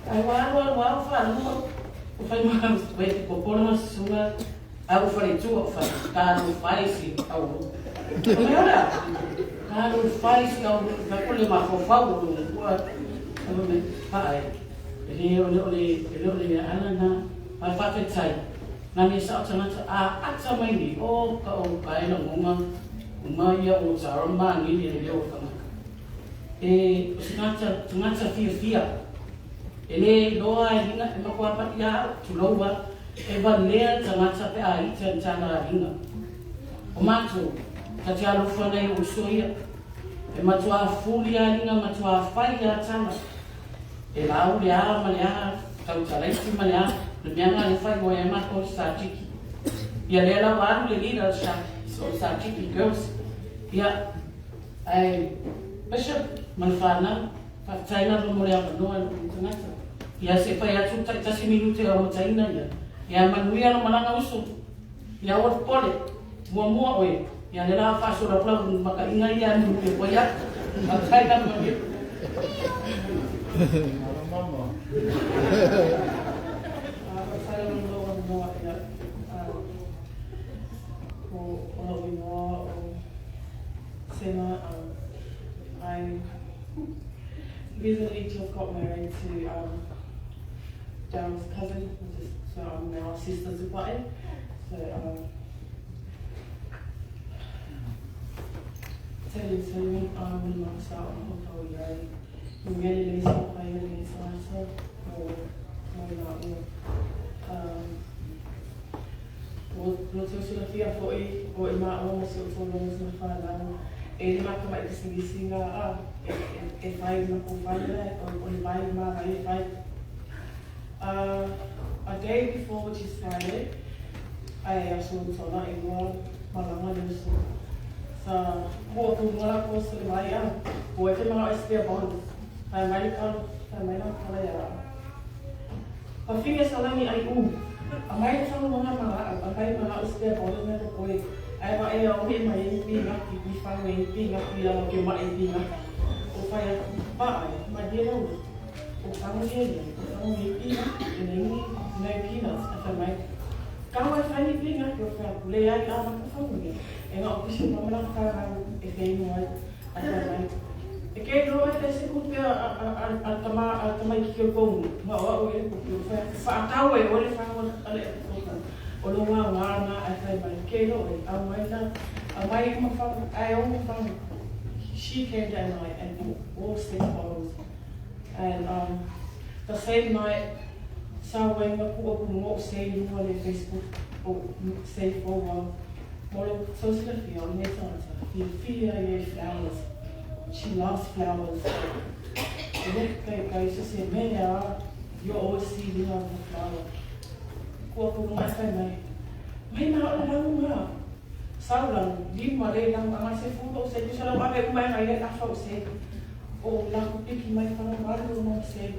Ae ua alu alu a o whaalua, o whai ma koe te popona ma susunga, a o wharetua o whai, ka alu whai si au loko. O mea ora, ka alu whai si au loko, whai kole ma whawhau o loko, kua, o me, whae, e le ole ole, e le ole mea ana nā, whai whawhetai, ngā mea sa o tangata, a ata mai nei, o ka o ka e langonga, o mai ia o tara māngere le leo o tangata. E o se tagata, tagata fiafia, e le iloa e linga, e makoa pati a au, tulou a, e walea le tagata pe a ita i tana linga. O matou, ta te alofa nei o uso ia, e matuā fuli a linga, matuā fai a tala, e lau le a ma le a, tautalaiti ma le a, le mea nga le fai moe ai matou sa tiki. Ia lea lau alu le leader o sa tiki girls, ia, ae Bishop ma le whanau, faafetai lava mo le avanoa e lou tagata. Ia se fai atu taitasi minute o amataina ia. Ia manuia lo malaga uso. Ia aua le popole, muamua oe, ia le la faasola lau maka'iga ia anu e koe atu. Faafetai lava manuia. Malo mama. Faafetai lava mo lou avanoa ia. Ko o lou ingoa o Sema. I recently just got married to Daryl's cousin, which is So I'm now sister to Pae. So tele tele a mo sa o mo tau iai. Mea le le sa pai le sa sa o mo la o. O lo tau sila fia foi o i ma o mo se o tō longo sina whanau. E le maka mai kisingisi ngā a e whai ma ko whai le o le mai ma mai e whai. A day before, which is Friday, ai aso tona i mua malanga le uso. Sa kua ku ngala ko sa le mai a, ko e te mga o spare bottles. Ai mai le kalo, ai mai la kala ia. Pa finge sa langi ai u. A mai le whanau mga mga, a mai mga o spare bottles na te koe. Ai ma e au e mai e pi ngaki, pi whanau e pi ngaki la ke mai e pi ngaki. O whai a pa ai, mai dia lau. O whanau ia ia, o whanau e pi ngaki, e nei no peanuts, a whai mai. Ka wai whai ni pi ngaki o whai le ai a maka whanau ni. E ngā o pisi mamana whanau e whai mua a whai mai. E kei roa e te se kupe a tama i ki koukou, ngā o au e kupe o whai. Whaatau e ole whanau a le e o lo ngā ngā ngā a whai mai. Kei roa e, a mai la, a mai uma whanau, ai o uma whanau. She came that night and bought all 6 bottles. And the same night, sa wainga ku o mo se lunga le Facebook o se forward. Molo so sila fia o ne tata. Fia fia ye flowers. She loves flowers. Le kai kai so se me ya you always see the love of flower. Ku o mo mai mai. Mai na o la nga. Sa la li ma le la nga se fu o se tu sa la ave mai mai le afa o se. O la ku piki mai fa ma lo mo se.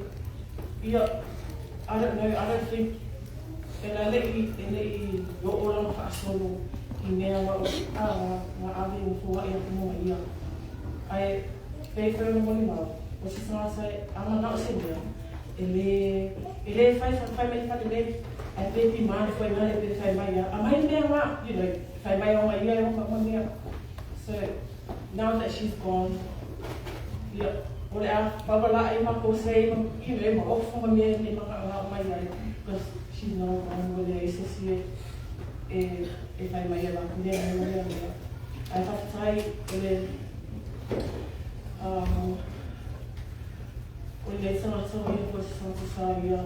Ia I don't know, I don't think e la le i yo o la fa solo i mea wa o a nga ave o fua e mo ia. Ai pe fe no mo ni ma o se sa sa ama na o se mea. E le fai fai mai fa le ai pe pi ma foi mai pe fai mai ia. A mai mea nga, you know, fai mai o mai ia o ma mea. So now that she's gone, yeah, o le a babala ai ma ko se ma you know ma ofu ma mea ni ma nga mai ai because she's no longer le se si e e fai mai la ku le mo le mea. Ai fa tai le o le sa na so ia ko sa sa ia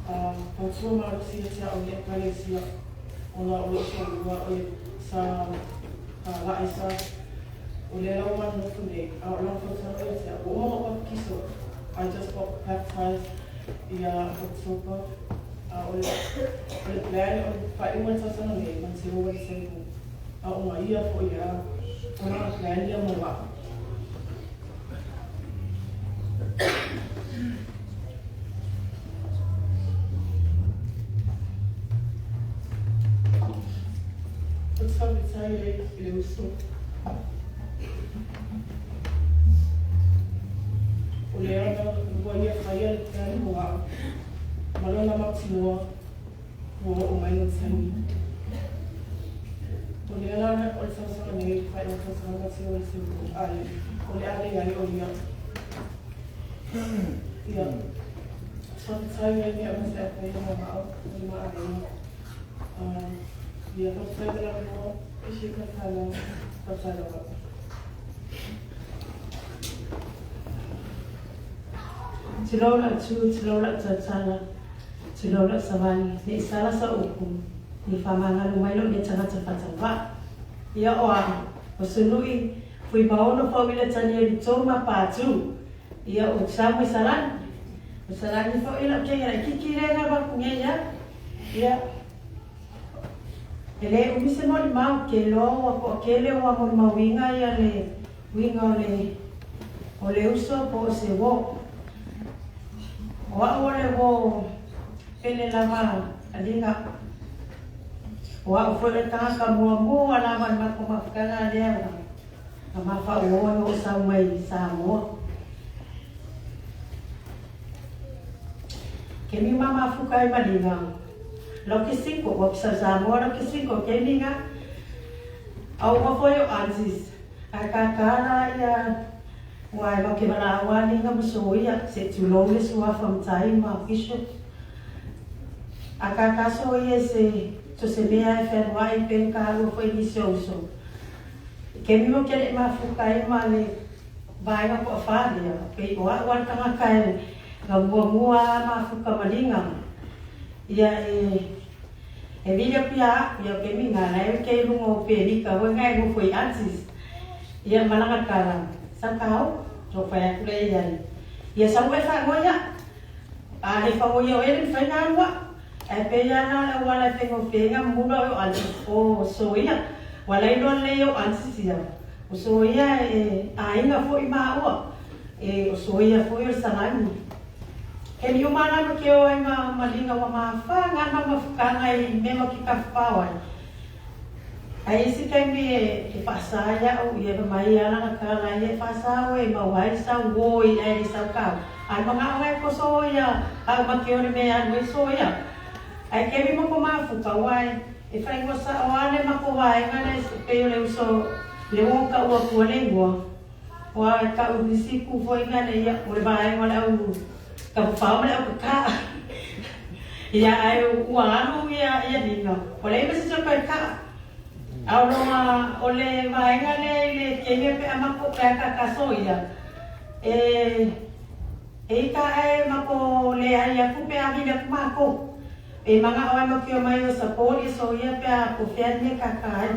a pa tu ma ro si te o le ka le si o la o so wa o sa la ai sa o le lau man no fu nei a o lau fu sa o se o mo pa kiso I just got baptized ia October a o le plan o fa i mo sa sa nei man se o le se a o ma ia fo ia o na plan ia mo wa. O te whakatau i le uso. O le ana ua ia whaia le tani mo au. Malona mautinoa ua o mai no tangi. O le ana o le sausanga nei whai o sausanga mati o le sewu ai. O le ale ai o ia. Ia. Whakatau i mea o se awhai mo au. O le maa ai. Ia whakatau i la mo. Ishi ka tala whakatau wa. Tilola tu, tilola tatala, tilola savali, ni sala sa uku, ni whamangalo mai lo ni tangata whatawa. Ia oa, o sunui, fui maono whawila tani e tōma pātū. Ia o samu salani, o salani whawila kenga kiki renga waku ia. Ia, e le umise moli mau ke loa ko ke le wa moli mauinga ia le winga o le uso po o se wo. O a ole wo pele lava alinga. O a o le tanga mua mua lava ma ko mafukanga lea. A mafa o o sa mai sa mo. Ke mi mama fuka i malinga. Lo ke cinco, o sa sa mo lo ke cinco ke minga. Au mo foi o antes. A kakala ia Wai ma ke mala awa ni nga muso ia se tulou le sua from tai ma bishop. A kakaso ia se so se mea e whenua i pen ka alu fo i nisi o uso. Ke mimo ke le mafuka i ma le vaenga po whalia. Pe o a wan tangaka e ngā mua mua mafuka malinga. Ia e vile pia ia ke mi ngā lai ke lunga o pe nika o ngai mo foi antis. Ia malanga kala. Sa kau to whai aku le ia. Ia sa ue wha ngoia. A le wha ngoia o ele whai ngā rua. E pe ia na le wala whengo whenga muna o antis o so ia. Wala ilo le o antis ia. O so ia e a inga foi maua. E o so ia foi o salani. Ke ni o mana ma ke o ai ma malinga wa ma wha ngā ma mafukanga i mema ki ka whawai. Ai isi kaimi e whaasaya o ia mai ana ngā kala ia e whaasao e mauhai sa woi ai sa kau. Ai mga o ai koso ia au ma ke ore me anu e so ia. Ai ke mi mako mafuka wai e whaingo sa o ane mako wai ngane pe o le uso le wonka ua kua le ngua. Wa ka u nisi ku foi ngane ia o le vai ngole au ka whao mele au ka. Ia ai ua anu ia ia ninga. O le ima se koe ka. Au longa o le vaenga le le kenge pe amako pe ka kaso ia. E e ka e mako le ai aku pe ami le mako. E manga o ai mako mai o sapori so ia pe a ko fea ne ka ka.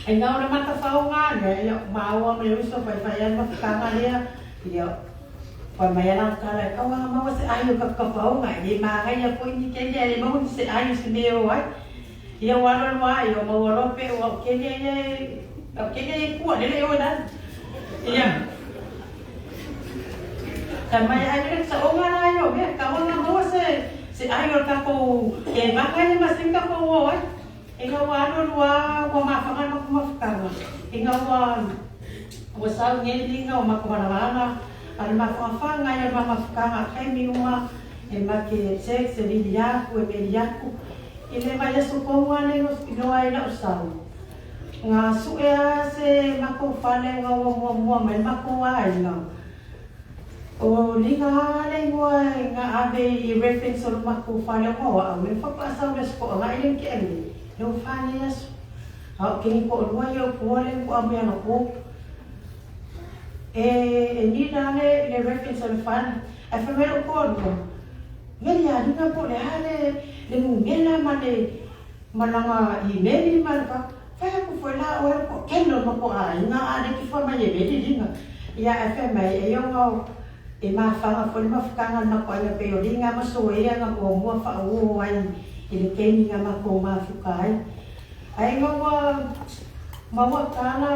E ngā o le mata whaonga ne ia maua me uso pai whai ai maka lea ia pai mai ala kala ka wa maua se ai o ka ka whaonga e manga ia ko ni ke ia e maua se ai se me o ai. Ia walo wa ia maua lope o ke ia o ke ia ku le o na. Ia ta mai ai le sa o ngana yo me ka wa maua se ai o ka ko e manga ni masinga ko o ai. E ngā wā rua wa mawhanga ma kumawhakanga. E ngā wā wa sau ngeli ngā o makumanawanga. Ara mawhangawhanga ia mawhakanga kai miuma e make sex e lili aku e meli aku. I le vai aso koua le loa e lau sau. Ngā sue a se mako whale ngā wa mua mua mai mako ai ngā. O linga le ngua ngā ave i reference o mako whale ngā au. E whapasau le sko ngā ile ke emi. Leo whane aso. Au kini ko lua ia ko le ko amu ia ko. E ni na le reference o le whane. E whamero ko lua. Meri a ringa po le hale le mungela ma le malanga i meri ma le ka. Whai aku fwe la o ko keno ma ko a inga a le ki wha mai e meri ringa. Ia e whai mai e ionga e mawhanga fwe le mawhakanga ma ko anga pe o ringa ma so e anga mo mua wha o ai. I le keini ngā mako mafuka ai. Ai ngā wā maua kāna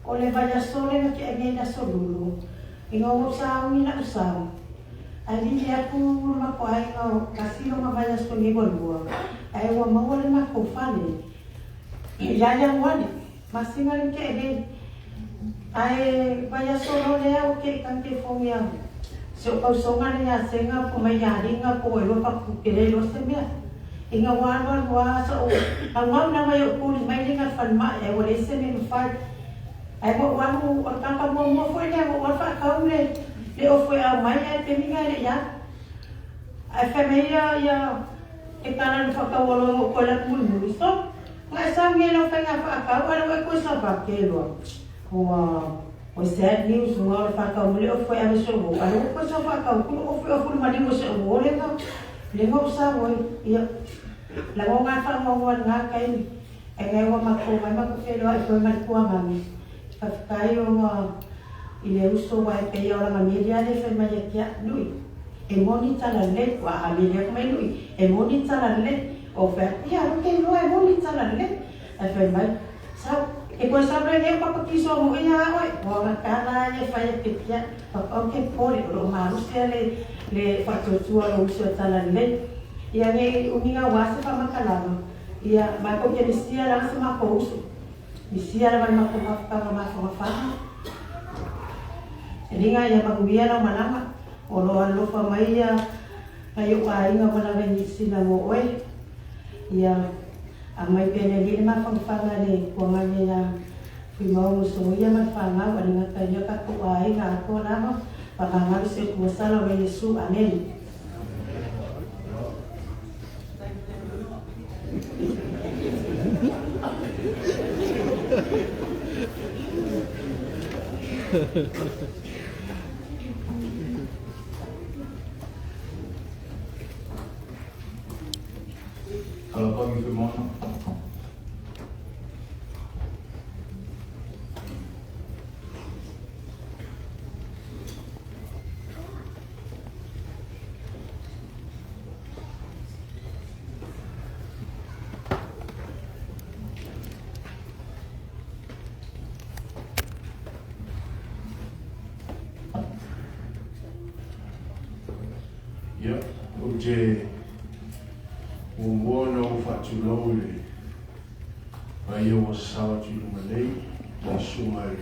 o le vai aso le ngā ki a ngēna so lulu. I ngā wā usau ngi na usau. Ai lili aku mako ai ngā kasilo ngā vai aso ngi walua. Ai wā maua le mako whale. I ia wale. Masinga le ke e Ai vai aso lo le au ke kanke fongi au. Se o kausonga le ia senga po mai ia ringa po e lopa kukere lo se mea. I ngā wānua wā sa o ang ngau na mai o kuli mai linga whanma e o le se me mwhai. Ai mo wanu o kaka mua mua fwe lea mo wawha kau le o fwe au mai ai te minga le ia. Ai wha mei ia ia e kāna no whakawalo ngo koe la kumuli muli so. Ngā sa nge lau whainga whaakau ala wai koe sa whake loa. O sad news ngā o whakau muli o fwe ame so o ala wai koe sa whakau kulu o fwe o fulu maningo se o le ngā. Lenga usa woi ia la ngā wha ngā kai e ngai wa mako mai mako whenua e koe mai kua mami whawhakai o ngā i le uso wa e pei o langa media le whai mai e kia nui e moni tala le wa a media mai nui e moni tala le o whai ia roke loa e moni tala le e whai mai sa e koe sa re neo papakiso mo ia oe wa ngā kāna e whai e pepia whakaoke pore o ro marusia le le whatotua lo uso tala le. Ia nge uninga wase pa makalama. Ia mako kia misia la se mako uso. Misia la mako mafukanga mafanga. Ringa ia makuia la malanga. O lo alofa mai ia ngai o ainga malanga ni sina mo oe. Ia a mai pene li mafanga le kua ngai ia fui mau uso ia mafanga wa ringa ka ia ka ko ainga ko lama. Pakangaru se kuasala wa Yesu. Amen. Kalapagi Femona. Ia, ou te muamua ona ou faatulou i le paia ua sasao atu i luma nei, le susuga i le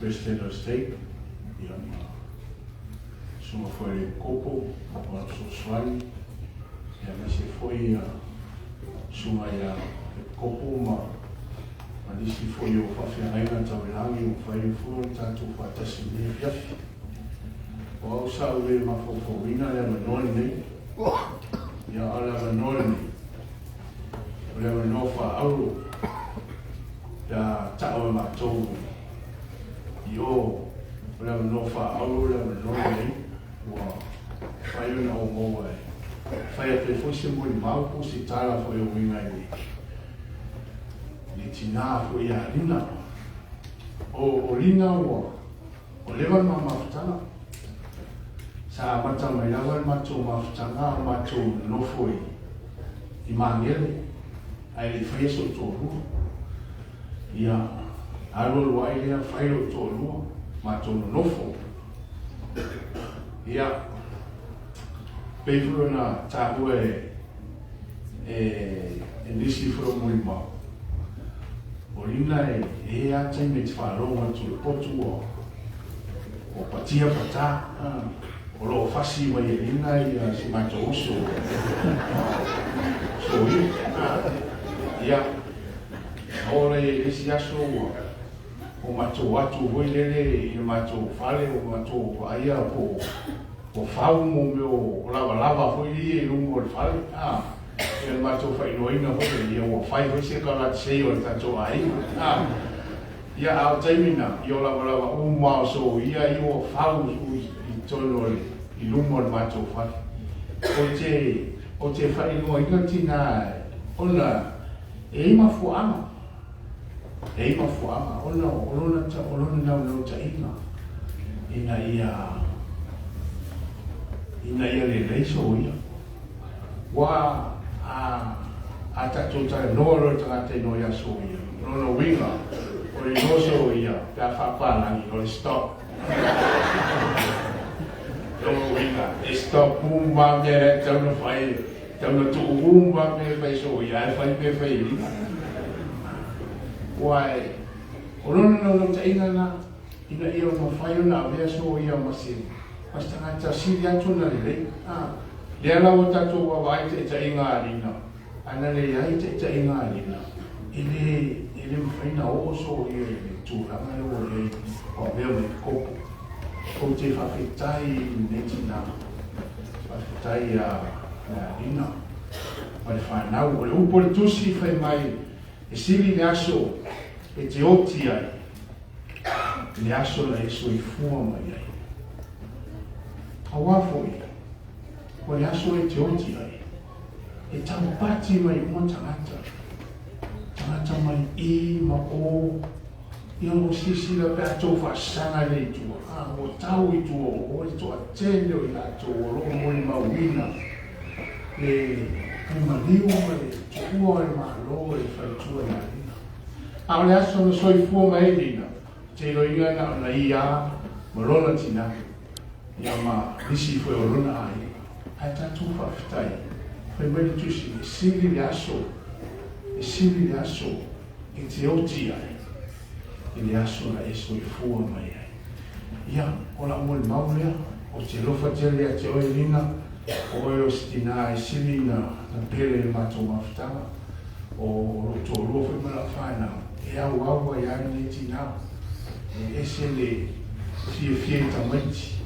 President of State, ia ma susuga foi i le Kopo, o lana fesoasoani, ia aemaise foi susuga ia Epikopo ma nisi foi o faafeagaiga tau i lagi ua mafai ai foi ona tatou faatasi i lenei afiafi. O au sa ou le mafaufauina le avanoa lenei. Ia, a o le avanoa lenei, o le avanoa faaauro pe a tao e matou i o, o le avanoa faaauro le avanoa lenei ua mafai ona ou maua e fai atu ai foi se molimau po o se tala foi e uiga i le tinā foi ia Lina. O Lina ua leva le ma mafutaga. Sa amata mai lava le matou mafutaga a o matou nonofo i Magele, ae le i faia so'u toalua. Ia, alu alu ai lea fai lo'u toalua, matou nonofo. Ia, pei foi ona taua e nisi foi o molimau, o Lina e e lava taimi e te faalogo atu i le potu ua patia patā. O lo o fasi mai e Lina ia si matou uso soia. Ia, oo lea i le isi aso ua o matou atu foi lele i le matou fale, o matou vaaia po o fau mo mea o lavalava foi ia i luga o le fale. Ia le matou faailoaina foi ia ua fai foi se kalatisei o le tatou aiga. Ia, a o taimi na, ia o lavalava uma o soia ia ua fau i totonu o le i luma o le matou fale. Ou te faailoaina tinā ona e i mafuaaga. E i mafuaaga ona o lona naunautaiga ina ia lelei soia. Ua a tatou talanoa loa le tagata iloa ia soia, o lona uiga o le iloa soia pe a faapalagi o le stop. Lona uiga e stop uma mea lea e tatau ona fai, tatau ona tuu uma mea e fai soia ae fai mea e fai e lima. Ua o lona naunautaiga na ina ia mafai ona avea soia ma se tagata sili atu ona lelei. Lea la ua tatou vaavaai taitaiga a Lina, ana leai taitaiga a Lina, e le mafai ona oo soia i le tulaga lea ua i ai o avea ma epikopo. Ou te faafetai i lenei tinā, faafetai ia Lina ma le fanau. O le upu o le tusi fai mai, e sili le aso e te oti ai, le aso na e soifua mai ai. Auā foi, o le aso e te oti ai, e taupati mai uma tagata, tagata mai i ma o, ia o sisila pe a tou faasaga le i tua, ua tau i tua o le toatele o i latou o loo molimauina le maliu ma le tuua o le Malo e le faletua ia Lina. A o le aso na soifua mai ai Lina, te iloiga na ona ia ma lona tinā, ia ma nisi foi o lona aiga. Ae tatou faafetai, fai mai le tusi, e sili le aso, e sili le aso e te oti ai, i le aso na e soifua mai ai. Ia, o lau molimau lea, o te alofa tele ia te oe Lina, o oe o se tinā e sili na pele i le matou mafutaga, o lou toalua foi ma lau fanau, e auau ai lava lenei tinā, e ese le fiafia i tamaiti,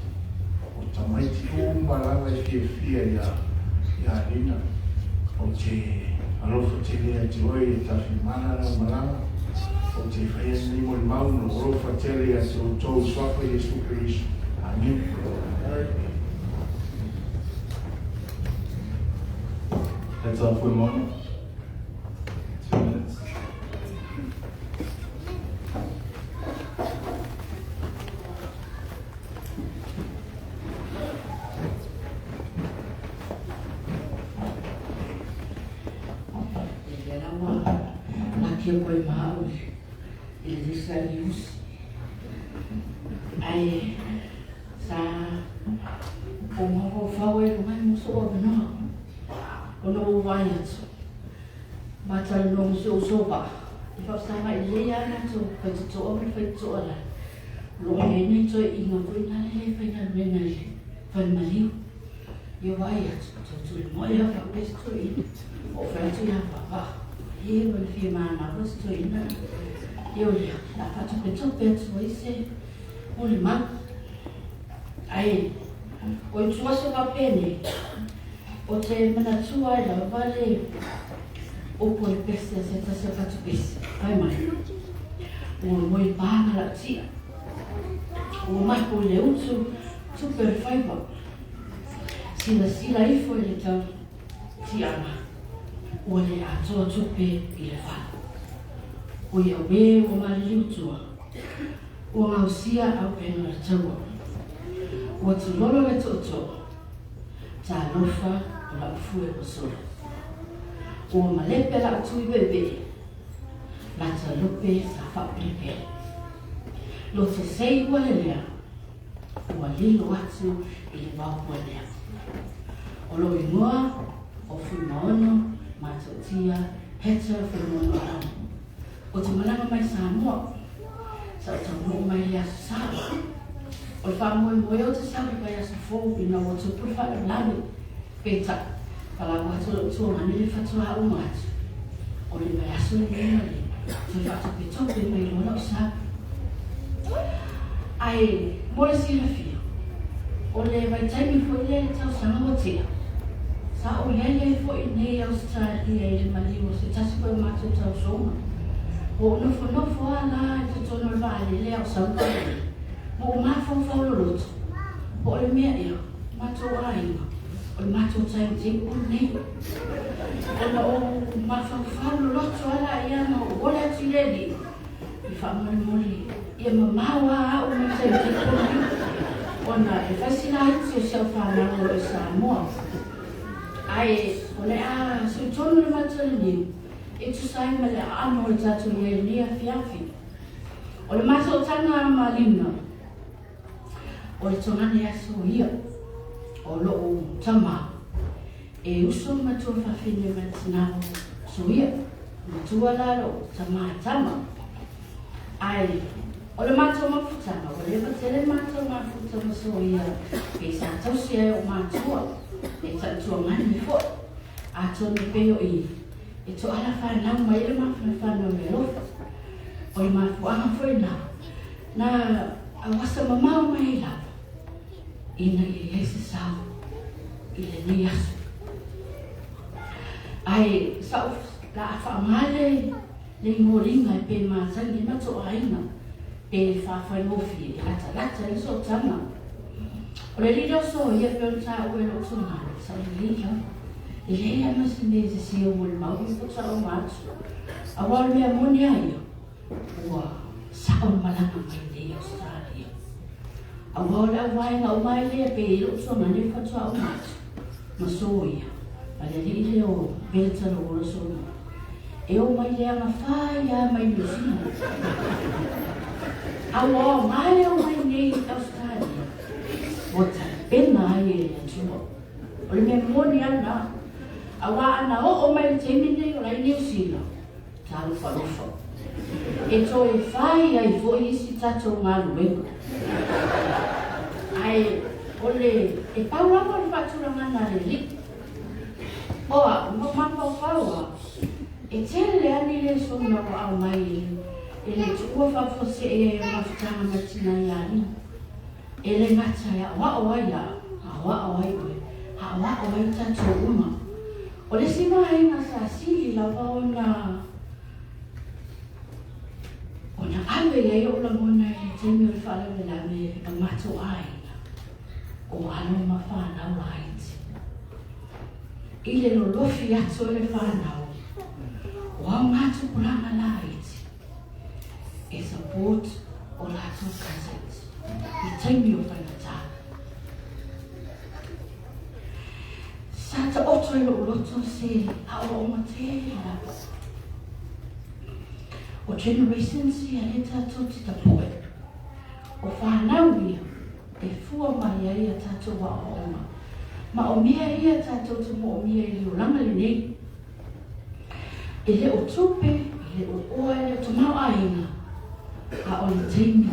o tamaiti uma lava e fiafia ia Lina. Ou te alofa tele ia te oe e Tafimana lau malaga, Ou te faia lenei molimau ma lou alofa tele ia te outou i le suafa o Iesu Keriso. Amene. Heads up for a moment. 2 minutes. E lea la ua laki aku ai ma au i le lisa i usi. Ae sa o mafaufau ai luga i muso o avanoa. Ona ua vaai atu. Matalanoa ma si ou uso vaa. I faasaga i lelei lava latou faitotoa ma le faitotoa la. O lo o i ai nai toeaiina foi na le le faigaluega i le falemaliu. Ia vaai atu, tautulemoe lava faapea si toeaina. Ua ou fai atu ia Vavaa, e ua le fia manava si toeaina. Ia o lea, o le a faatopetope atu ai se molimau. Ae, o i tua se faapea nei, o te manatua ai lava le upu o le pese a se tasi o fatupese. Fai mai, ua moe paga lau tia. Ua mapo i le utu, tupe o le faiva. Silasila ifo i le tau tiaga, ua le atoa tupe i le fale. O ia auē ua maliliu tua, ua gaosia auupega o le taua. Ua tulolo le tootoo, talofa o lau fue ua solo. Ua malepe lau tui veevee, lata lupe sa faapelepele. Loto sei ua lelea, ua lilo atu i le vao puanea. O lou igoa o Fuimaono Matautia Hector Fuimaono Alamo. O te malaga mai Samoa, sa ou taunuu mai i le Aso Sa. O le faamoemoe o te sau i le vaiaso fou ina ua tupu le faalavelave. Peitai, palau atu lou tuagane le faatoa uma atu. O le vaiaso lenei na le toe faatopetope mai loa lau sau. Ae mo le silafia, o le vaitaimi foi lea i le tausaga ua tea, sa ou i ai ai foi i nei Ausetalia i le maliu o se tasi foi o matou tausoga. Ua ou nofonofo lava la i totonu o le vaalele a o sau le vaalele, ma ou mafaufau loloto, po o le mea ea, matou aiga, o le matou timetable lenei. Ona ou mafaufau loloto lava laia ma ou ole atu i le Alii, i faamolemole ia mamao lava au mai le timetable lenei, ona e fai si laiti o si au fanau o lo o i Samoa. Ae o le a sui tonu le matou laniu e tusa ai ma le aano o le tatou i ai i lenei afiafi. O le masoutaga a Malina, o le togane aso ia o lou tama e uso ma matua fafine ma le tina o Soia. Matua la lou tama tama. Ae o le matou mafutaga, ua leva tele matou mafuta ma Soia pe sa tausi ai o matua e tautuagane foi. Atonu pei o i e toala fanau mai le mafanafana o le alofa. O le mafuaaga foi na na auasa mamao mai ai lava ina ia i ai se sao i lenei aso. Ae sa ou la a faaaoga le le moliga e pe masani ai matou aiga pe faafaigofie e latalata ai le sootaga. O le alii lea o Soia e pei ona taua e lou tugane, sa o lelei lava. E leai lava ma se mea e sese o molimau i faatoa uma atu. Aua o le mea moni lava ia, ua sao le malaga mai nei Australia. Aua o le auvaega uma ai lea pe i ai lou tuagane le faatoa uma atu ma Soia, ma le alii lea o Beleta Logola Solomon. E o mai le agafai lava mai Niu Sila. A ua aoga le o mai nei Australia, ua tapena ai e le Atua. O le mea moni lava lena. Aua ana oo mai le taimi lenei o la i Niu Sila, talofalofa. E toe fai ai foi isi tatou galuega. Ae o le e pau lava o le faatulagaga a le Alii. O au, ma mafaufau lava, e tele lava ni lesona ua aumai e le tuua faafuasei ai o le mafutaga ma le tina ia Alii. E le gata e aoao ai au, aoao ai oe, aoao ai tatou uma. O le isi vaega sa sili lava ona Ave i ai o'u lagona i le taimi o le faalavelave o matou aiga, o alo ma fanau laiti. I le lolofi atu o le fanau, o augatupulaga laiti e support o latou cousins i taimi o faigata. Sa taoto i lo'u loto se aoaoga tele lava. O generations ia lea tatou te tapu'e, o fanau ia e fua mai ai a tatou aoaoga, ma o mea ia tatou te mo'omia i le olaga lenei. E le o tupe, e le o oa, e le o tamaoaiga, a o le taimi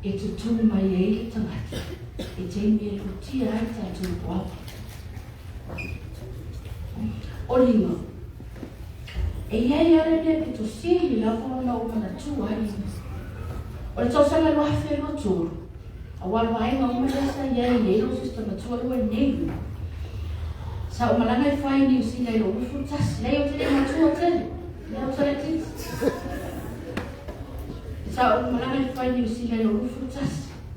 e tutū mai ai le tagata, e taimi e lutia ai tatou puava. O liga, e i ai lava le mea pito sili lava ona ou manatua ai. O le tausaga 2023, auā le vaega uma lea sa i ai, e i ai lou sister matua lua i inei. Sa ou malaga e fai i Niu Sila i lou 21, leai ou te le matua tele, lea ou te laitiiti. Sa ou malaga e fai i Niu Sila i lou 21.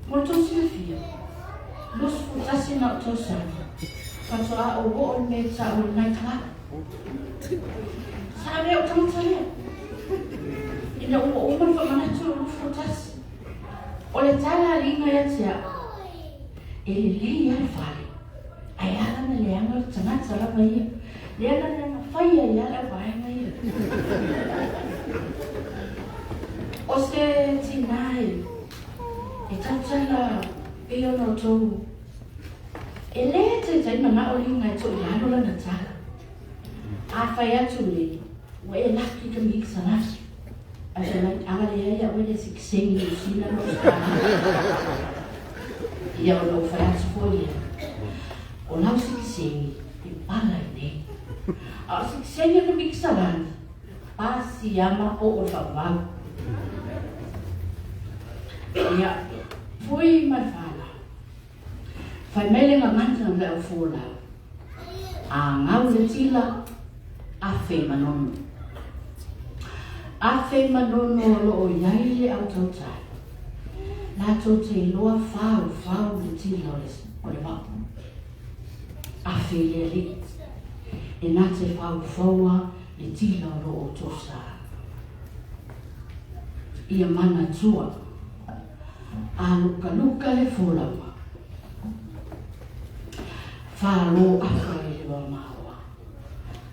Mo le tou silafia, 21 na ou tausaga, faatoa ou oo i le mea e tau o le night club. Sa avea ou tagata lea. Ina ua uma le faamanatu o le 21. O le tala a liga ia te au, e lelei lava le fale, ae ala ona leaga o le tagata lava ia. Lea na leaga fai ai lava le auvaega ia. O se tinā e tautala pei ona outou, e lē taitai manao liga e toilalo lana tala. A fai atu nei, ua e laki i ka mikisalagi. Ae fai mai, a leai au e le sikiseni Niu Sila ma Ausetalia. Ia ona ou fai atu foi lea, o lau sikiseni e pala i nei. A o le sikiseni o le mikisalagi, pa siama o o le faavavau. Ia, fui ma le fanau. Fai mai le gagana o le au folau, A gau le tila, afe manono. Afe manono o lo o i ai le au tautai. Latou te iloa faufau le tila o le vao. Afe i le alii, e na te faufaua le tila o lo outou sa. Ia manatua, a lukaluka le folauga, Falo afa i le mamaoa,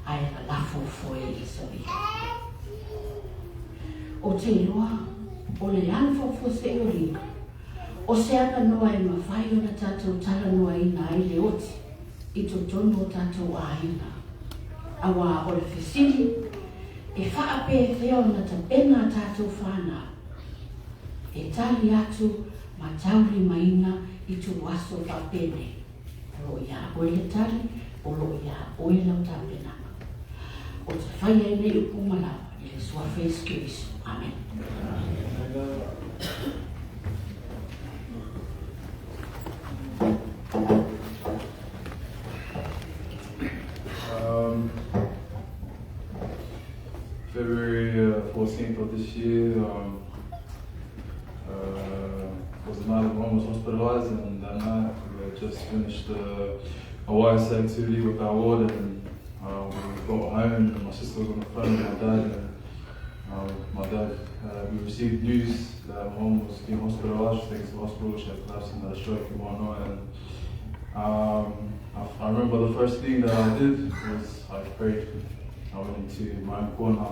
ae lalafo foe i le savili. Ou te iloa, o le alu faafuasei o Lina, o se avanoa e mafai ona tatou talanoaina ai le oti i totonu o tatou aiga. Auā o le fesili, e faapefea ona tapena a tatou fanau e tali atu ma taulimaina i tuaso faapenei? O lo o iā oe le tali, o lo o iā oe lau tapenaga. Ou te fai ai nei upu ma laua i le Suafa Iesu Keriso. Amene. February 14th of this year was the night that Mum was hospitalized, and that night we had just finished a YSA activity with our ward, and we got home, and my sister was on the phone with my dad, and my dad, we received news that my mum was being hospitalized, she was taken to the hospital, she had collapsed and had a stroke and whatnot, and I remember the first thing that I did was I prayed. I went into my own corner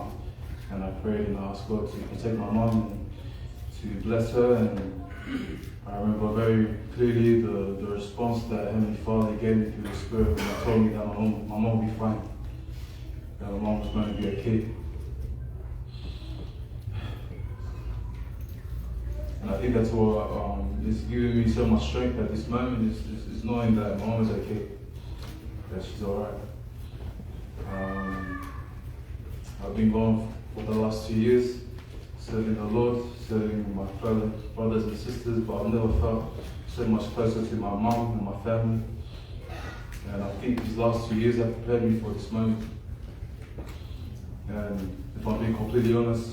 and I prayed and I asked God to protect my mum and to bless her. And I remember very clearly the response that Heavenly Father gave me through the Spirit when he told me that my mum would be fine, that my mum was going to be okay. And I think that's what is giving me so much strength at this moment is knowing that my mum is okay, that she's all right. I've been gone for the last 2 years, serving the Lord, serving my fellow brothers and sisters, but I've never felt so much closer to my mum and my family. And I think these last 2 years have prepared me for this moment. And if I'm being completely honest,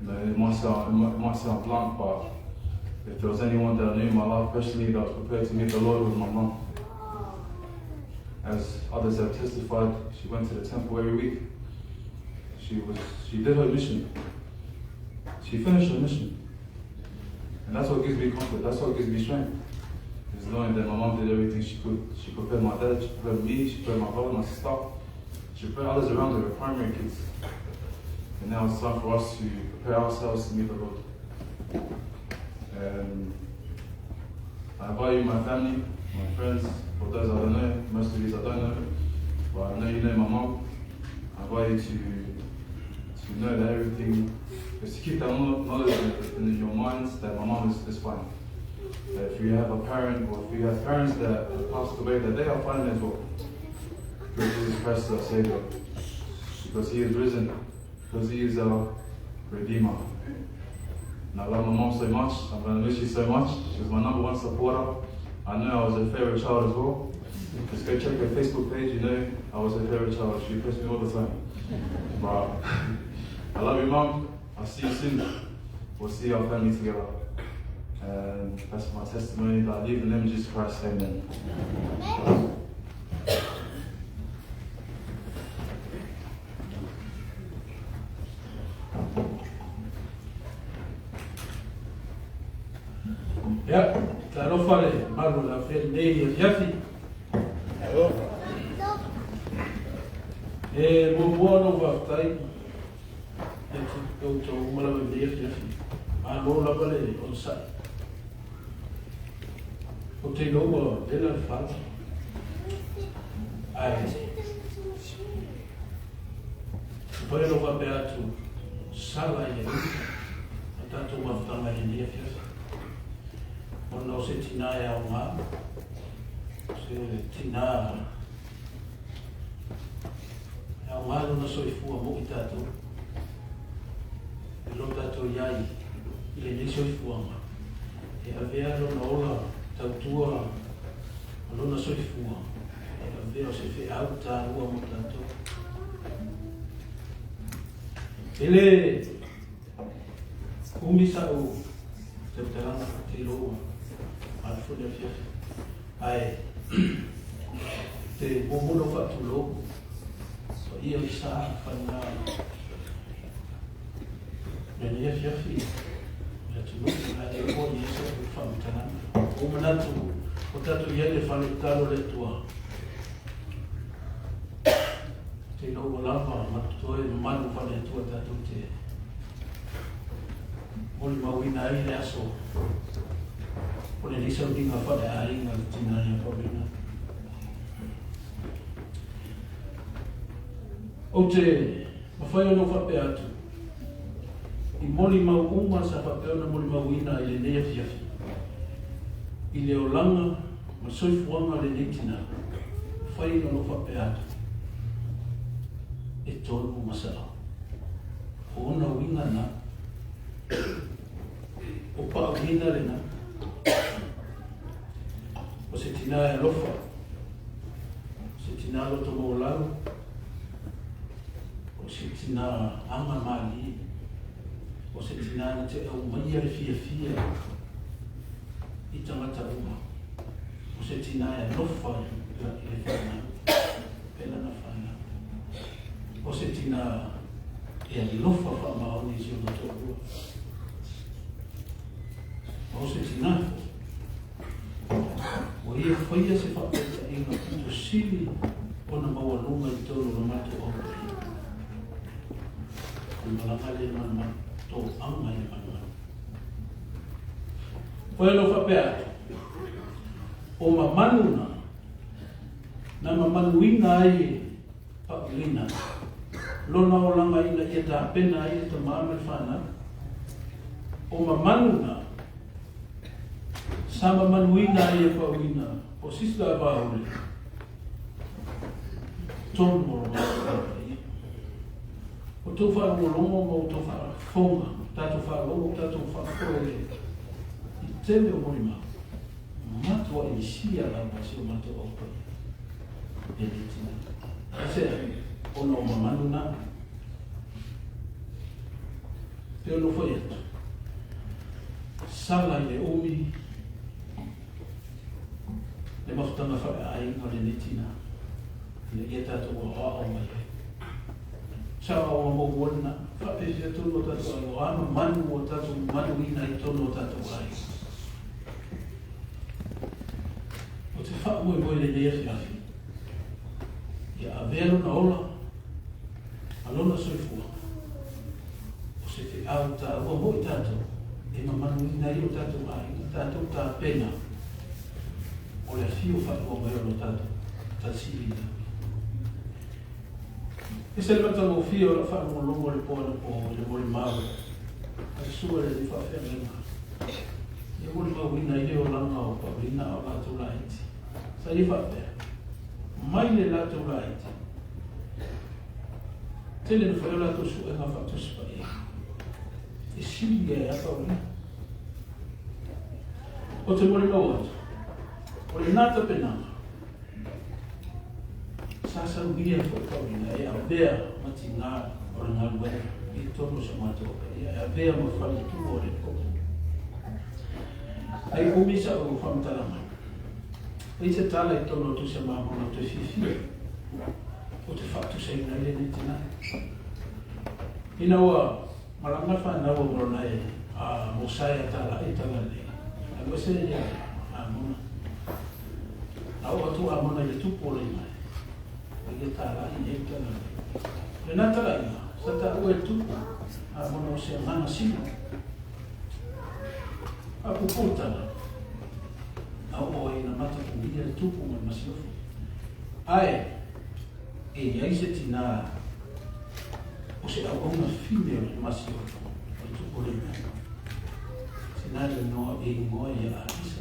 You know, it might sound, it might sound blunt, but if there was anyone that I knew in my life personally that was prepared to meet the Lord, it was my mum. As others have testified, she went to the temple every week. She was she did her mission. She finished her mission. And that's what gives me comfort, that's what gives me strength. Is knowing that my mom did everything she could. She prepared my dad, she prepared me, she prepared my brother, my sister. She prepared others around her, her primary kids. And now it's time for us to prepare ourselves to meet the Lord. And I value my family, my friends, for those I don't know, most of these I don't know, but I know you know my mom. I invite you to, to know that everything, is to keep that knowledge in, your minds that my mom is, is fine. That if you have a parent or if you have parents that have passed away, that they are fine as well. Because Jesus Christ is our Savior. Because He is risen. Because He is our Redeemer. And I love my mom so much. I'm going to miss you so much. She was my number one supporter. I know I was her favorite child as well. Just go check her Facebook page, you know, I was her favorite child. She posts me all the time. But I love you, mom. I'll see you soon. We'll see our family together. And that's my testimony that I leave in the name of Jesus Christ. Amen. Ia, talofa le malu la fe lenei afiafi. E muamua ona ou faafetai ia te outou uma lava i lenei afiafi. Malo lava le onosai. Ou te iloa ua vela le fala. Ae, mafai ona ou faapea atu, sala ia uli a tatou mafutaga i lenei afiafi. Ona o se tinā e aoga, o se tinā e aoga lona soifua mo i tatou, e lo tatou iai i lenei soifuaga, e avea lona ola tautua ma lona soifua, e avea o se feau taua mo tatou. E le umi sa'u tautalaga te iloa ua alu foi le afiafi, ae te muamua ona ou faatulou paia i sa faiga lenei afiafi o le atunuu ae le oo i ai sa'u faamatalaga. Ua ou manatu ua tatou i ai i le fale tatalo a le Atua, te iloa ua lava ma totoe mamalu faale-Atua tatou te molimauina ai le aso o lenei sauniga faale-aiga le tina ia Paulina. Ou te mafai ona ou faapea atu, i molimau uma sa faapea ona molimauina i lenei afiafi, i le olaga ma le soifuaga o lenei tina, mafai ona ou faapea atu, e tonu ma sao. O ona uiga na, o Paulina lena, o se tina e alofa, o se tina loto maualalo, o se tina aga malie, o se tina na te aumaia le fiafia i tagata uma, o se tina e alofa i le fanau, pe lana fanau, o se tina e alofa faamaoni i si ona toalua. O se tina foi, ua ia faia se faataitaiga pito sili ona maualuga i totonu o le matou aupaia. O le malaga lea ma le matou aga i le manumanu. Koe anō faapea atu, o mamanu na, na mamanuina ai e Paulina lona olaga ina ia tapena ai le tama ma le fanau. O mamanu na, sa mamanuina ai e Paulina o Sista Vaole, tonu o lo matou aupaia. O tou faalogologo ma outou faafofoga, tatou faalogo, tatou faafoe i tele o molimau, matuai lisia lava si o matou aupaia e le tina. Aisea? Ona o mamanu na. Pe o nofo atu. Sala i le umi le mafutaga faleaiga o lenei tinā ina ia tatou aoao mai ai. Sa aoga maua lena, faapefea tonu o tatou aiga, o a mamanu ua tatou mamaluina ai tonu o tatou aiga. O te faamoemoe i lenei afiafi, ia avea lona ola ma lona soifua, o se feau taua mo i tatou e mamaluina ai o tatou aiga, tatou tapena o le afio faailoa mai o lo tatou tasili. E se le matagofie o lau faalogologo i le po anapo i le molimau a le susuga i le alii faafeagaiga. Ia molimauina ai le olaga o Paulina a o latou laiti. Sa ia faapea, mai le latou laiti, tele na fai o latou suega faatusi paia. E sili ia e a Paulina. O te molimau atu, o lena tapenaga, sa saunia foi Paulina e avea ma tinā o le galuega i totonu o si o matou paia, e avea ma faletua o le koko. Ai umi sa'u faamatalaga, e i se tala i totonu o Tusi a Mamona ou te fiafia ou te faatusaina ai lenei tinā. Ina ua malaga le fanau a Morona e a Mosaia tala'i talalelei, alu ese ia Amona. A oo atu Amona i le tupu o Leimai, o ia tala'i nei le talalelei. O lena tala'iga, sa taua e le tupu Amona o se agaga sili. Faapuupuu le tala, na oo ai ina matapuia le tupu ma le masiofo. Ae, e i ai se tinā o se auauna fine o le masiofo o le tupu o Leimai. Tina le igoa e igoa ia Akisa.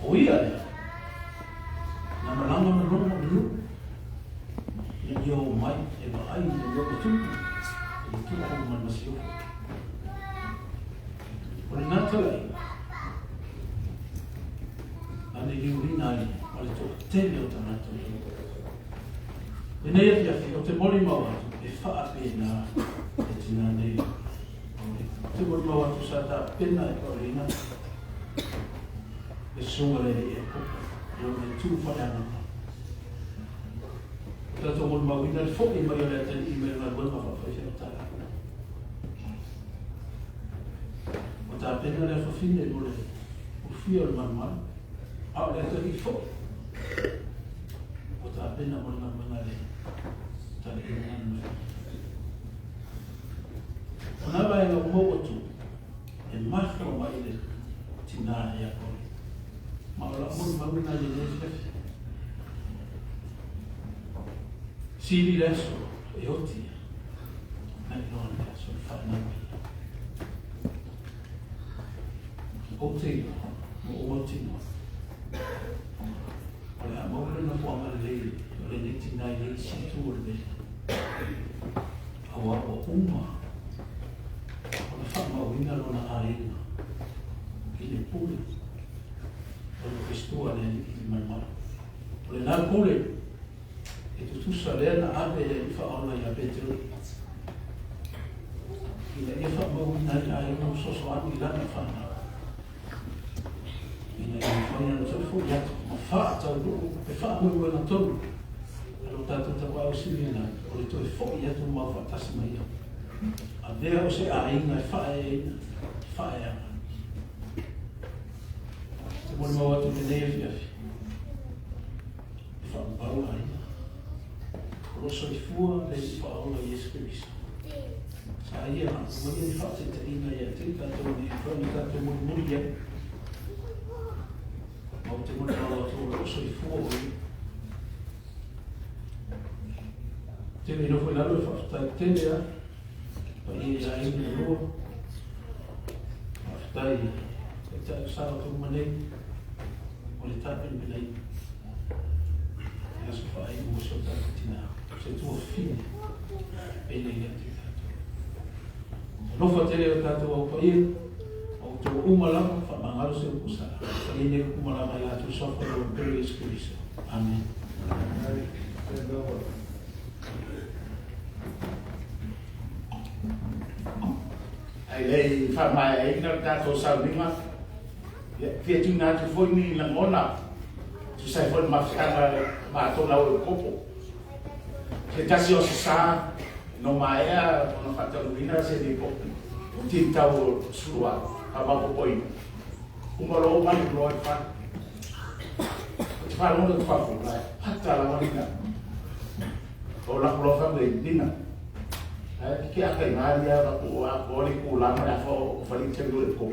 O ia lea, na malaga ma lona o le nuu, ina ia o mai e vaai i le mea ua tupu i le tupu ma le masiofo. O lena talaiga, na liliuina ai ma le toatele o tagata o le nuu. Lenei afiafi, o te molimau atu, e faapena le tinā nei o Paulina. O te molimau atu sa tapena e Paulina le susuga le alii Iakopo i lona itu faaleagaga. O tatou molimauina le fo'i mai o le atalii mai le galuega faafaifeau tala. Ua tapena le afafine mo le ulufia o le malumalu, a o le atalii fo'i ua tapena mo le galuega a le taliiga na. O nā vaega ua maua atu e mafua mai i le tinā ia Paulina. Ma o lau molimau lena i lenei afiafi. Sili le aso e oti na i loa le aso e whaanau ai. Ou te iloa, ma ou mautinoa, o le a maua le nofoaga lelei o lenei tinā i le isi itu o le vele. Auā ua uma ona faamauina lona aiga i le pule o le Kristo a le Alii i le malumalu. O lena pule e tutusa lea na ave e le Alii faaola ia Petero ina ia faamauina ai aiga ma fesoasoani i lana fanau ina ia mafai ona toe fo'i atu ma faataunuu le faamoemoega tonu a lo tatou Tapaau Sili i le Lagi, o le toe fo'i atu ma faatasi mai ia. Avea o se aiga e faaeaina, e faaeaga. Te molimau atu lenei afiafi, e faamau aiga. O lo soifua le Alii faaola Iesu Keriso. Sa ia aumaia ni faataitaiga ia te i tatou ina ia mafai ona tatou mulimuli ai. Ma ou te molimau atu o lo o soifua o ia. Tele i nofo i lalo e faafetai tele a paia i aiga e lua. Faafetai taitai o sa o uma nei o le tapenapenaina. E aso faaiu o si o tatou tinā. Se tuafafine pele ia te i tatou. Alofa tele o tatou au paia, o outou uma lava, faamagalo se upu sala. Paia nei upu malama i latou suafa i lona pele Iesu Keriso. Amen. lei faamaeaina le tatou sauniga, ia fia tuuina atu foi ni lagona tusa ai foi le mafutaga matou lau e kopo. Se tasi o se sa no maea ona faataunuuina se lipoti titau o sulu a faamaopoopoina. Uma loa ou manu loa i le fale. Ou te faalogo atu fafo, la e pata lava Nina. O laku loa fai mai, Nina, ae ke aka i ngā ria la ku a ko le ku la ma le afa o fali te lu e ko.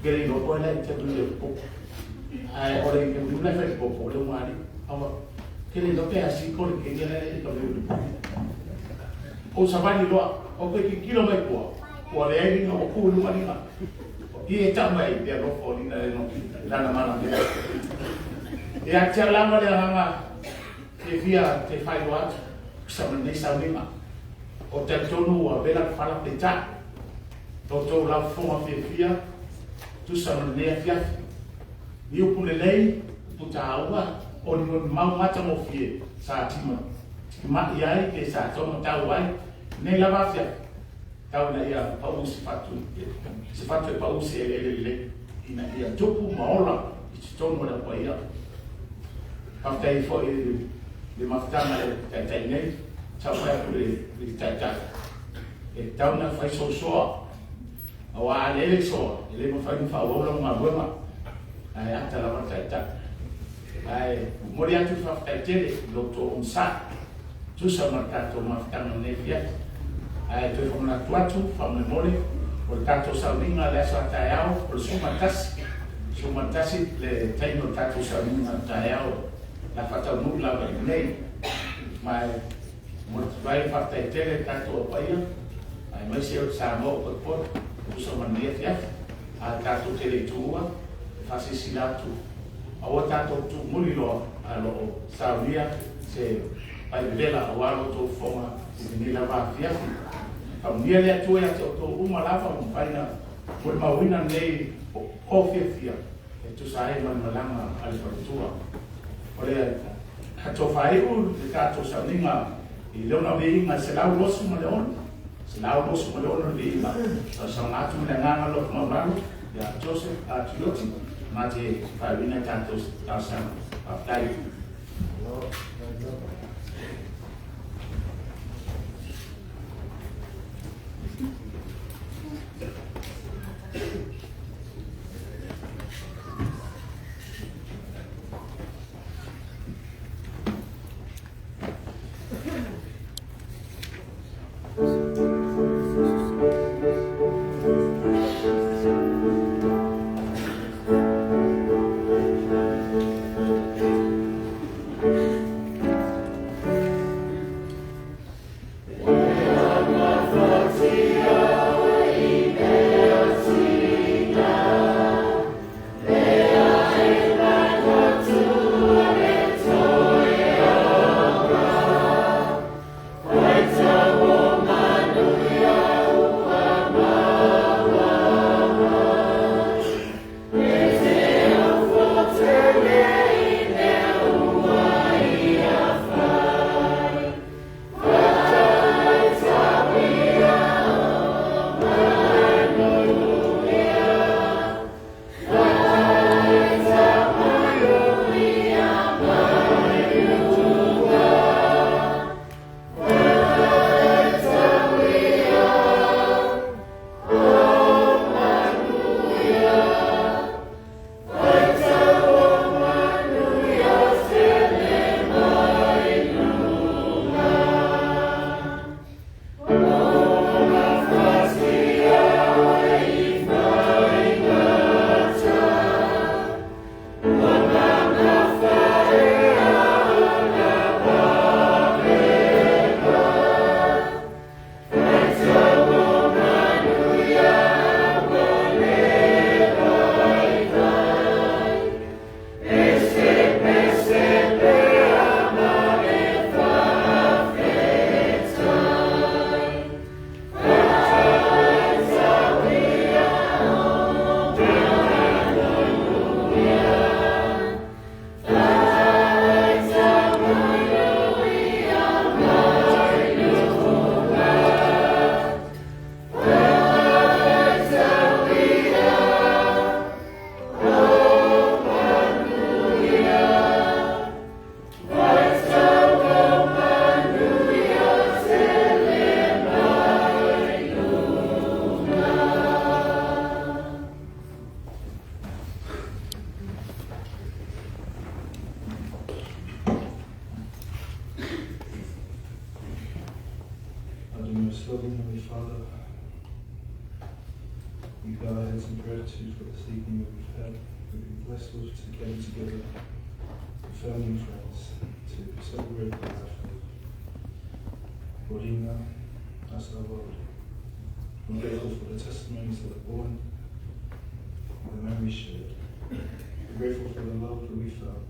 Ke le no ko le te lu e ko. Ai o le ke lu le fai ko ko le ngari. Awa ke le no te asi ko le ke le le ka lu. O sa vani loa, o ke ki kilo mai kua. Kua le ai no ku lu mani na. I e ta mai te ro fo ni na no lana mana me. E a tia lava le anga te fia te fai loa atu sa ma nei sauniga. O talitonu ua vela le fala peitai. Tou laufofoga fiafia tusa ma lenei afiafi. Ni upu lelei, upu tāua, o ni molimau matagofie sa tima tikima'i ai pe sa taumatau ai lenei lava afiafi. Tau ina ia pa'u se fatu, se fatu e pa'u se eleele lelei, ina ia tupu ma ola i totonu o le apaia. Faafetai foi le mafutaga le taitai nei, sau fai atu le taitai. E tatau ona fai sosoa, aua a leai le soa, e le mafai ona faaauau lana galuega, ae ata lava le taitai. Ae momoli atu le faafetai tele i lo outou onosai, tusa ma le tatou mafutaga i lenei afiafi. Ae toe faamanatu atu, faamolemole, o le tatou sauniga i le aso a taeao, o le 11, 11 le taimi o le tatou sauniga taeao, la faataunuu lava i nei. Ma e momoli atu ai le faafetai tele i le tatou apaia, aemaise o le Samoa o potopoto, tusa ma lenei afiafi. A tatou te le i tuua, e faasilasila atu, aua tatou tuumuli loa a o lo o saunia se vaivevela aua lo outou fofoga i lenei lava afiafi. Faamanuia le Atua ia te outou uma lava ua mafai ona molimauina lenei o fiafia e tusa ai ma le malaga a le faletua. O le atofaai'u le tatou sauniga i lona viiga 126, 126 le viiga. Talosaga atu ma le agaga loto maualalo ia Joseph Tuioti ma te faaiuina i tatou talosaga. Faafetai. Most loving Heavenly Father, we bow our heads in gratitude for this evening that we've had. We've been blessed with to gather together with family and friends to celebrate the life of Paulina Asavaoli. We're grateful for the testimonies that are born and the memories shared. We're grateful for the love that we felt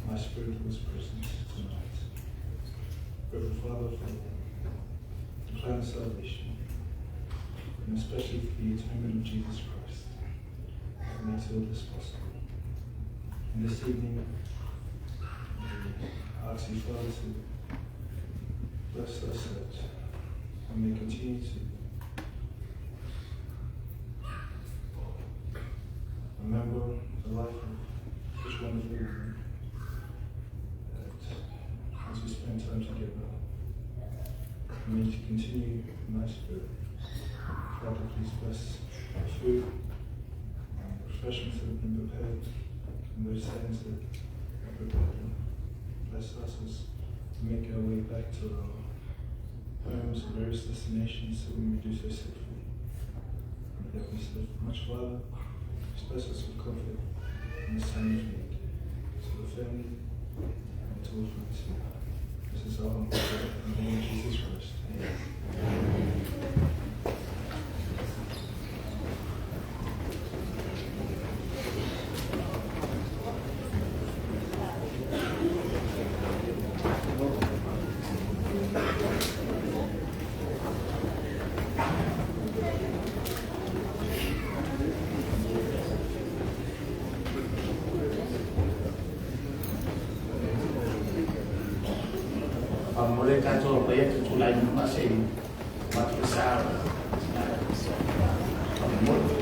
and our spirit that was present tonight. Grateful, Father, for the plan of salvation, and especially for the atonement of Jesus Christ that makes all this possible. And this evening, we ask you, Father, to bless us that we may continue to remember the life of this wonderful woman, that as we spend time together, we may continue in thy spirit. Father, please bless the food and the refreshments that have been prepared and those hands that have prepared them. Bless us as we make our way back to our homes and various destinations, so we may do so safely. And that we serve much, Father. Bless us with comfort in this time of need, to the family and to all friends here. This is our humble prayer in the name of Jesus Christ. Amen. Mole tatou paia tutulai ma se ma sa mole.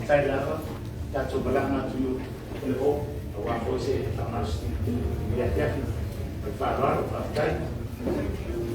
Tai lava, tatou malaga atu i le o, auā foi se faamalosi i le afiafi. Ma le faaaloalo, faafetai.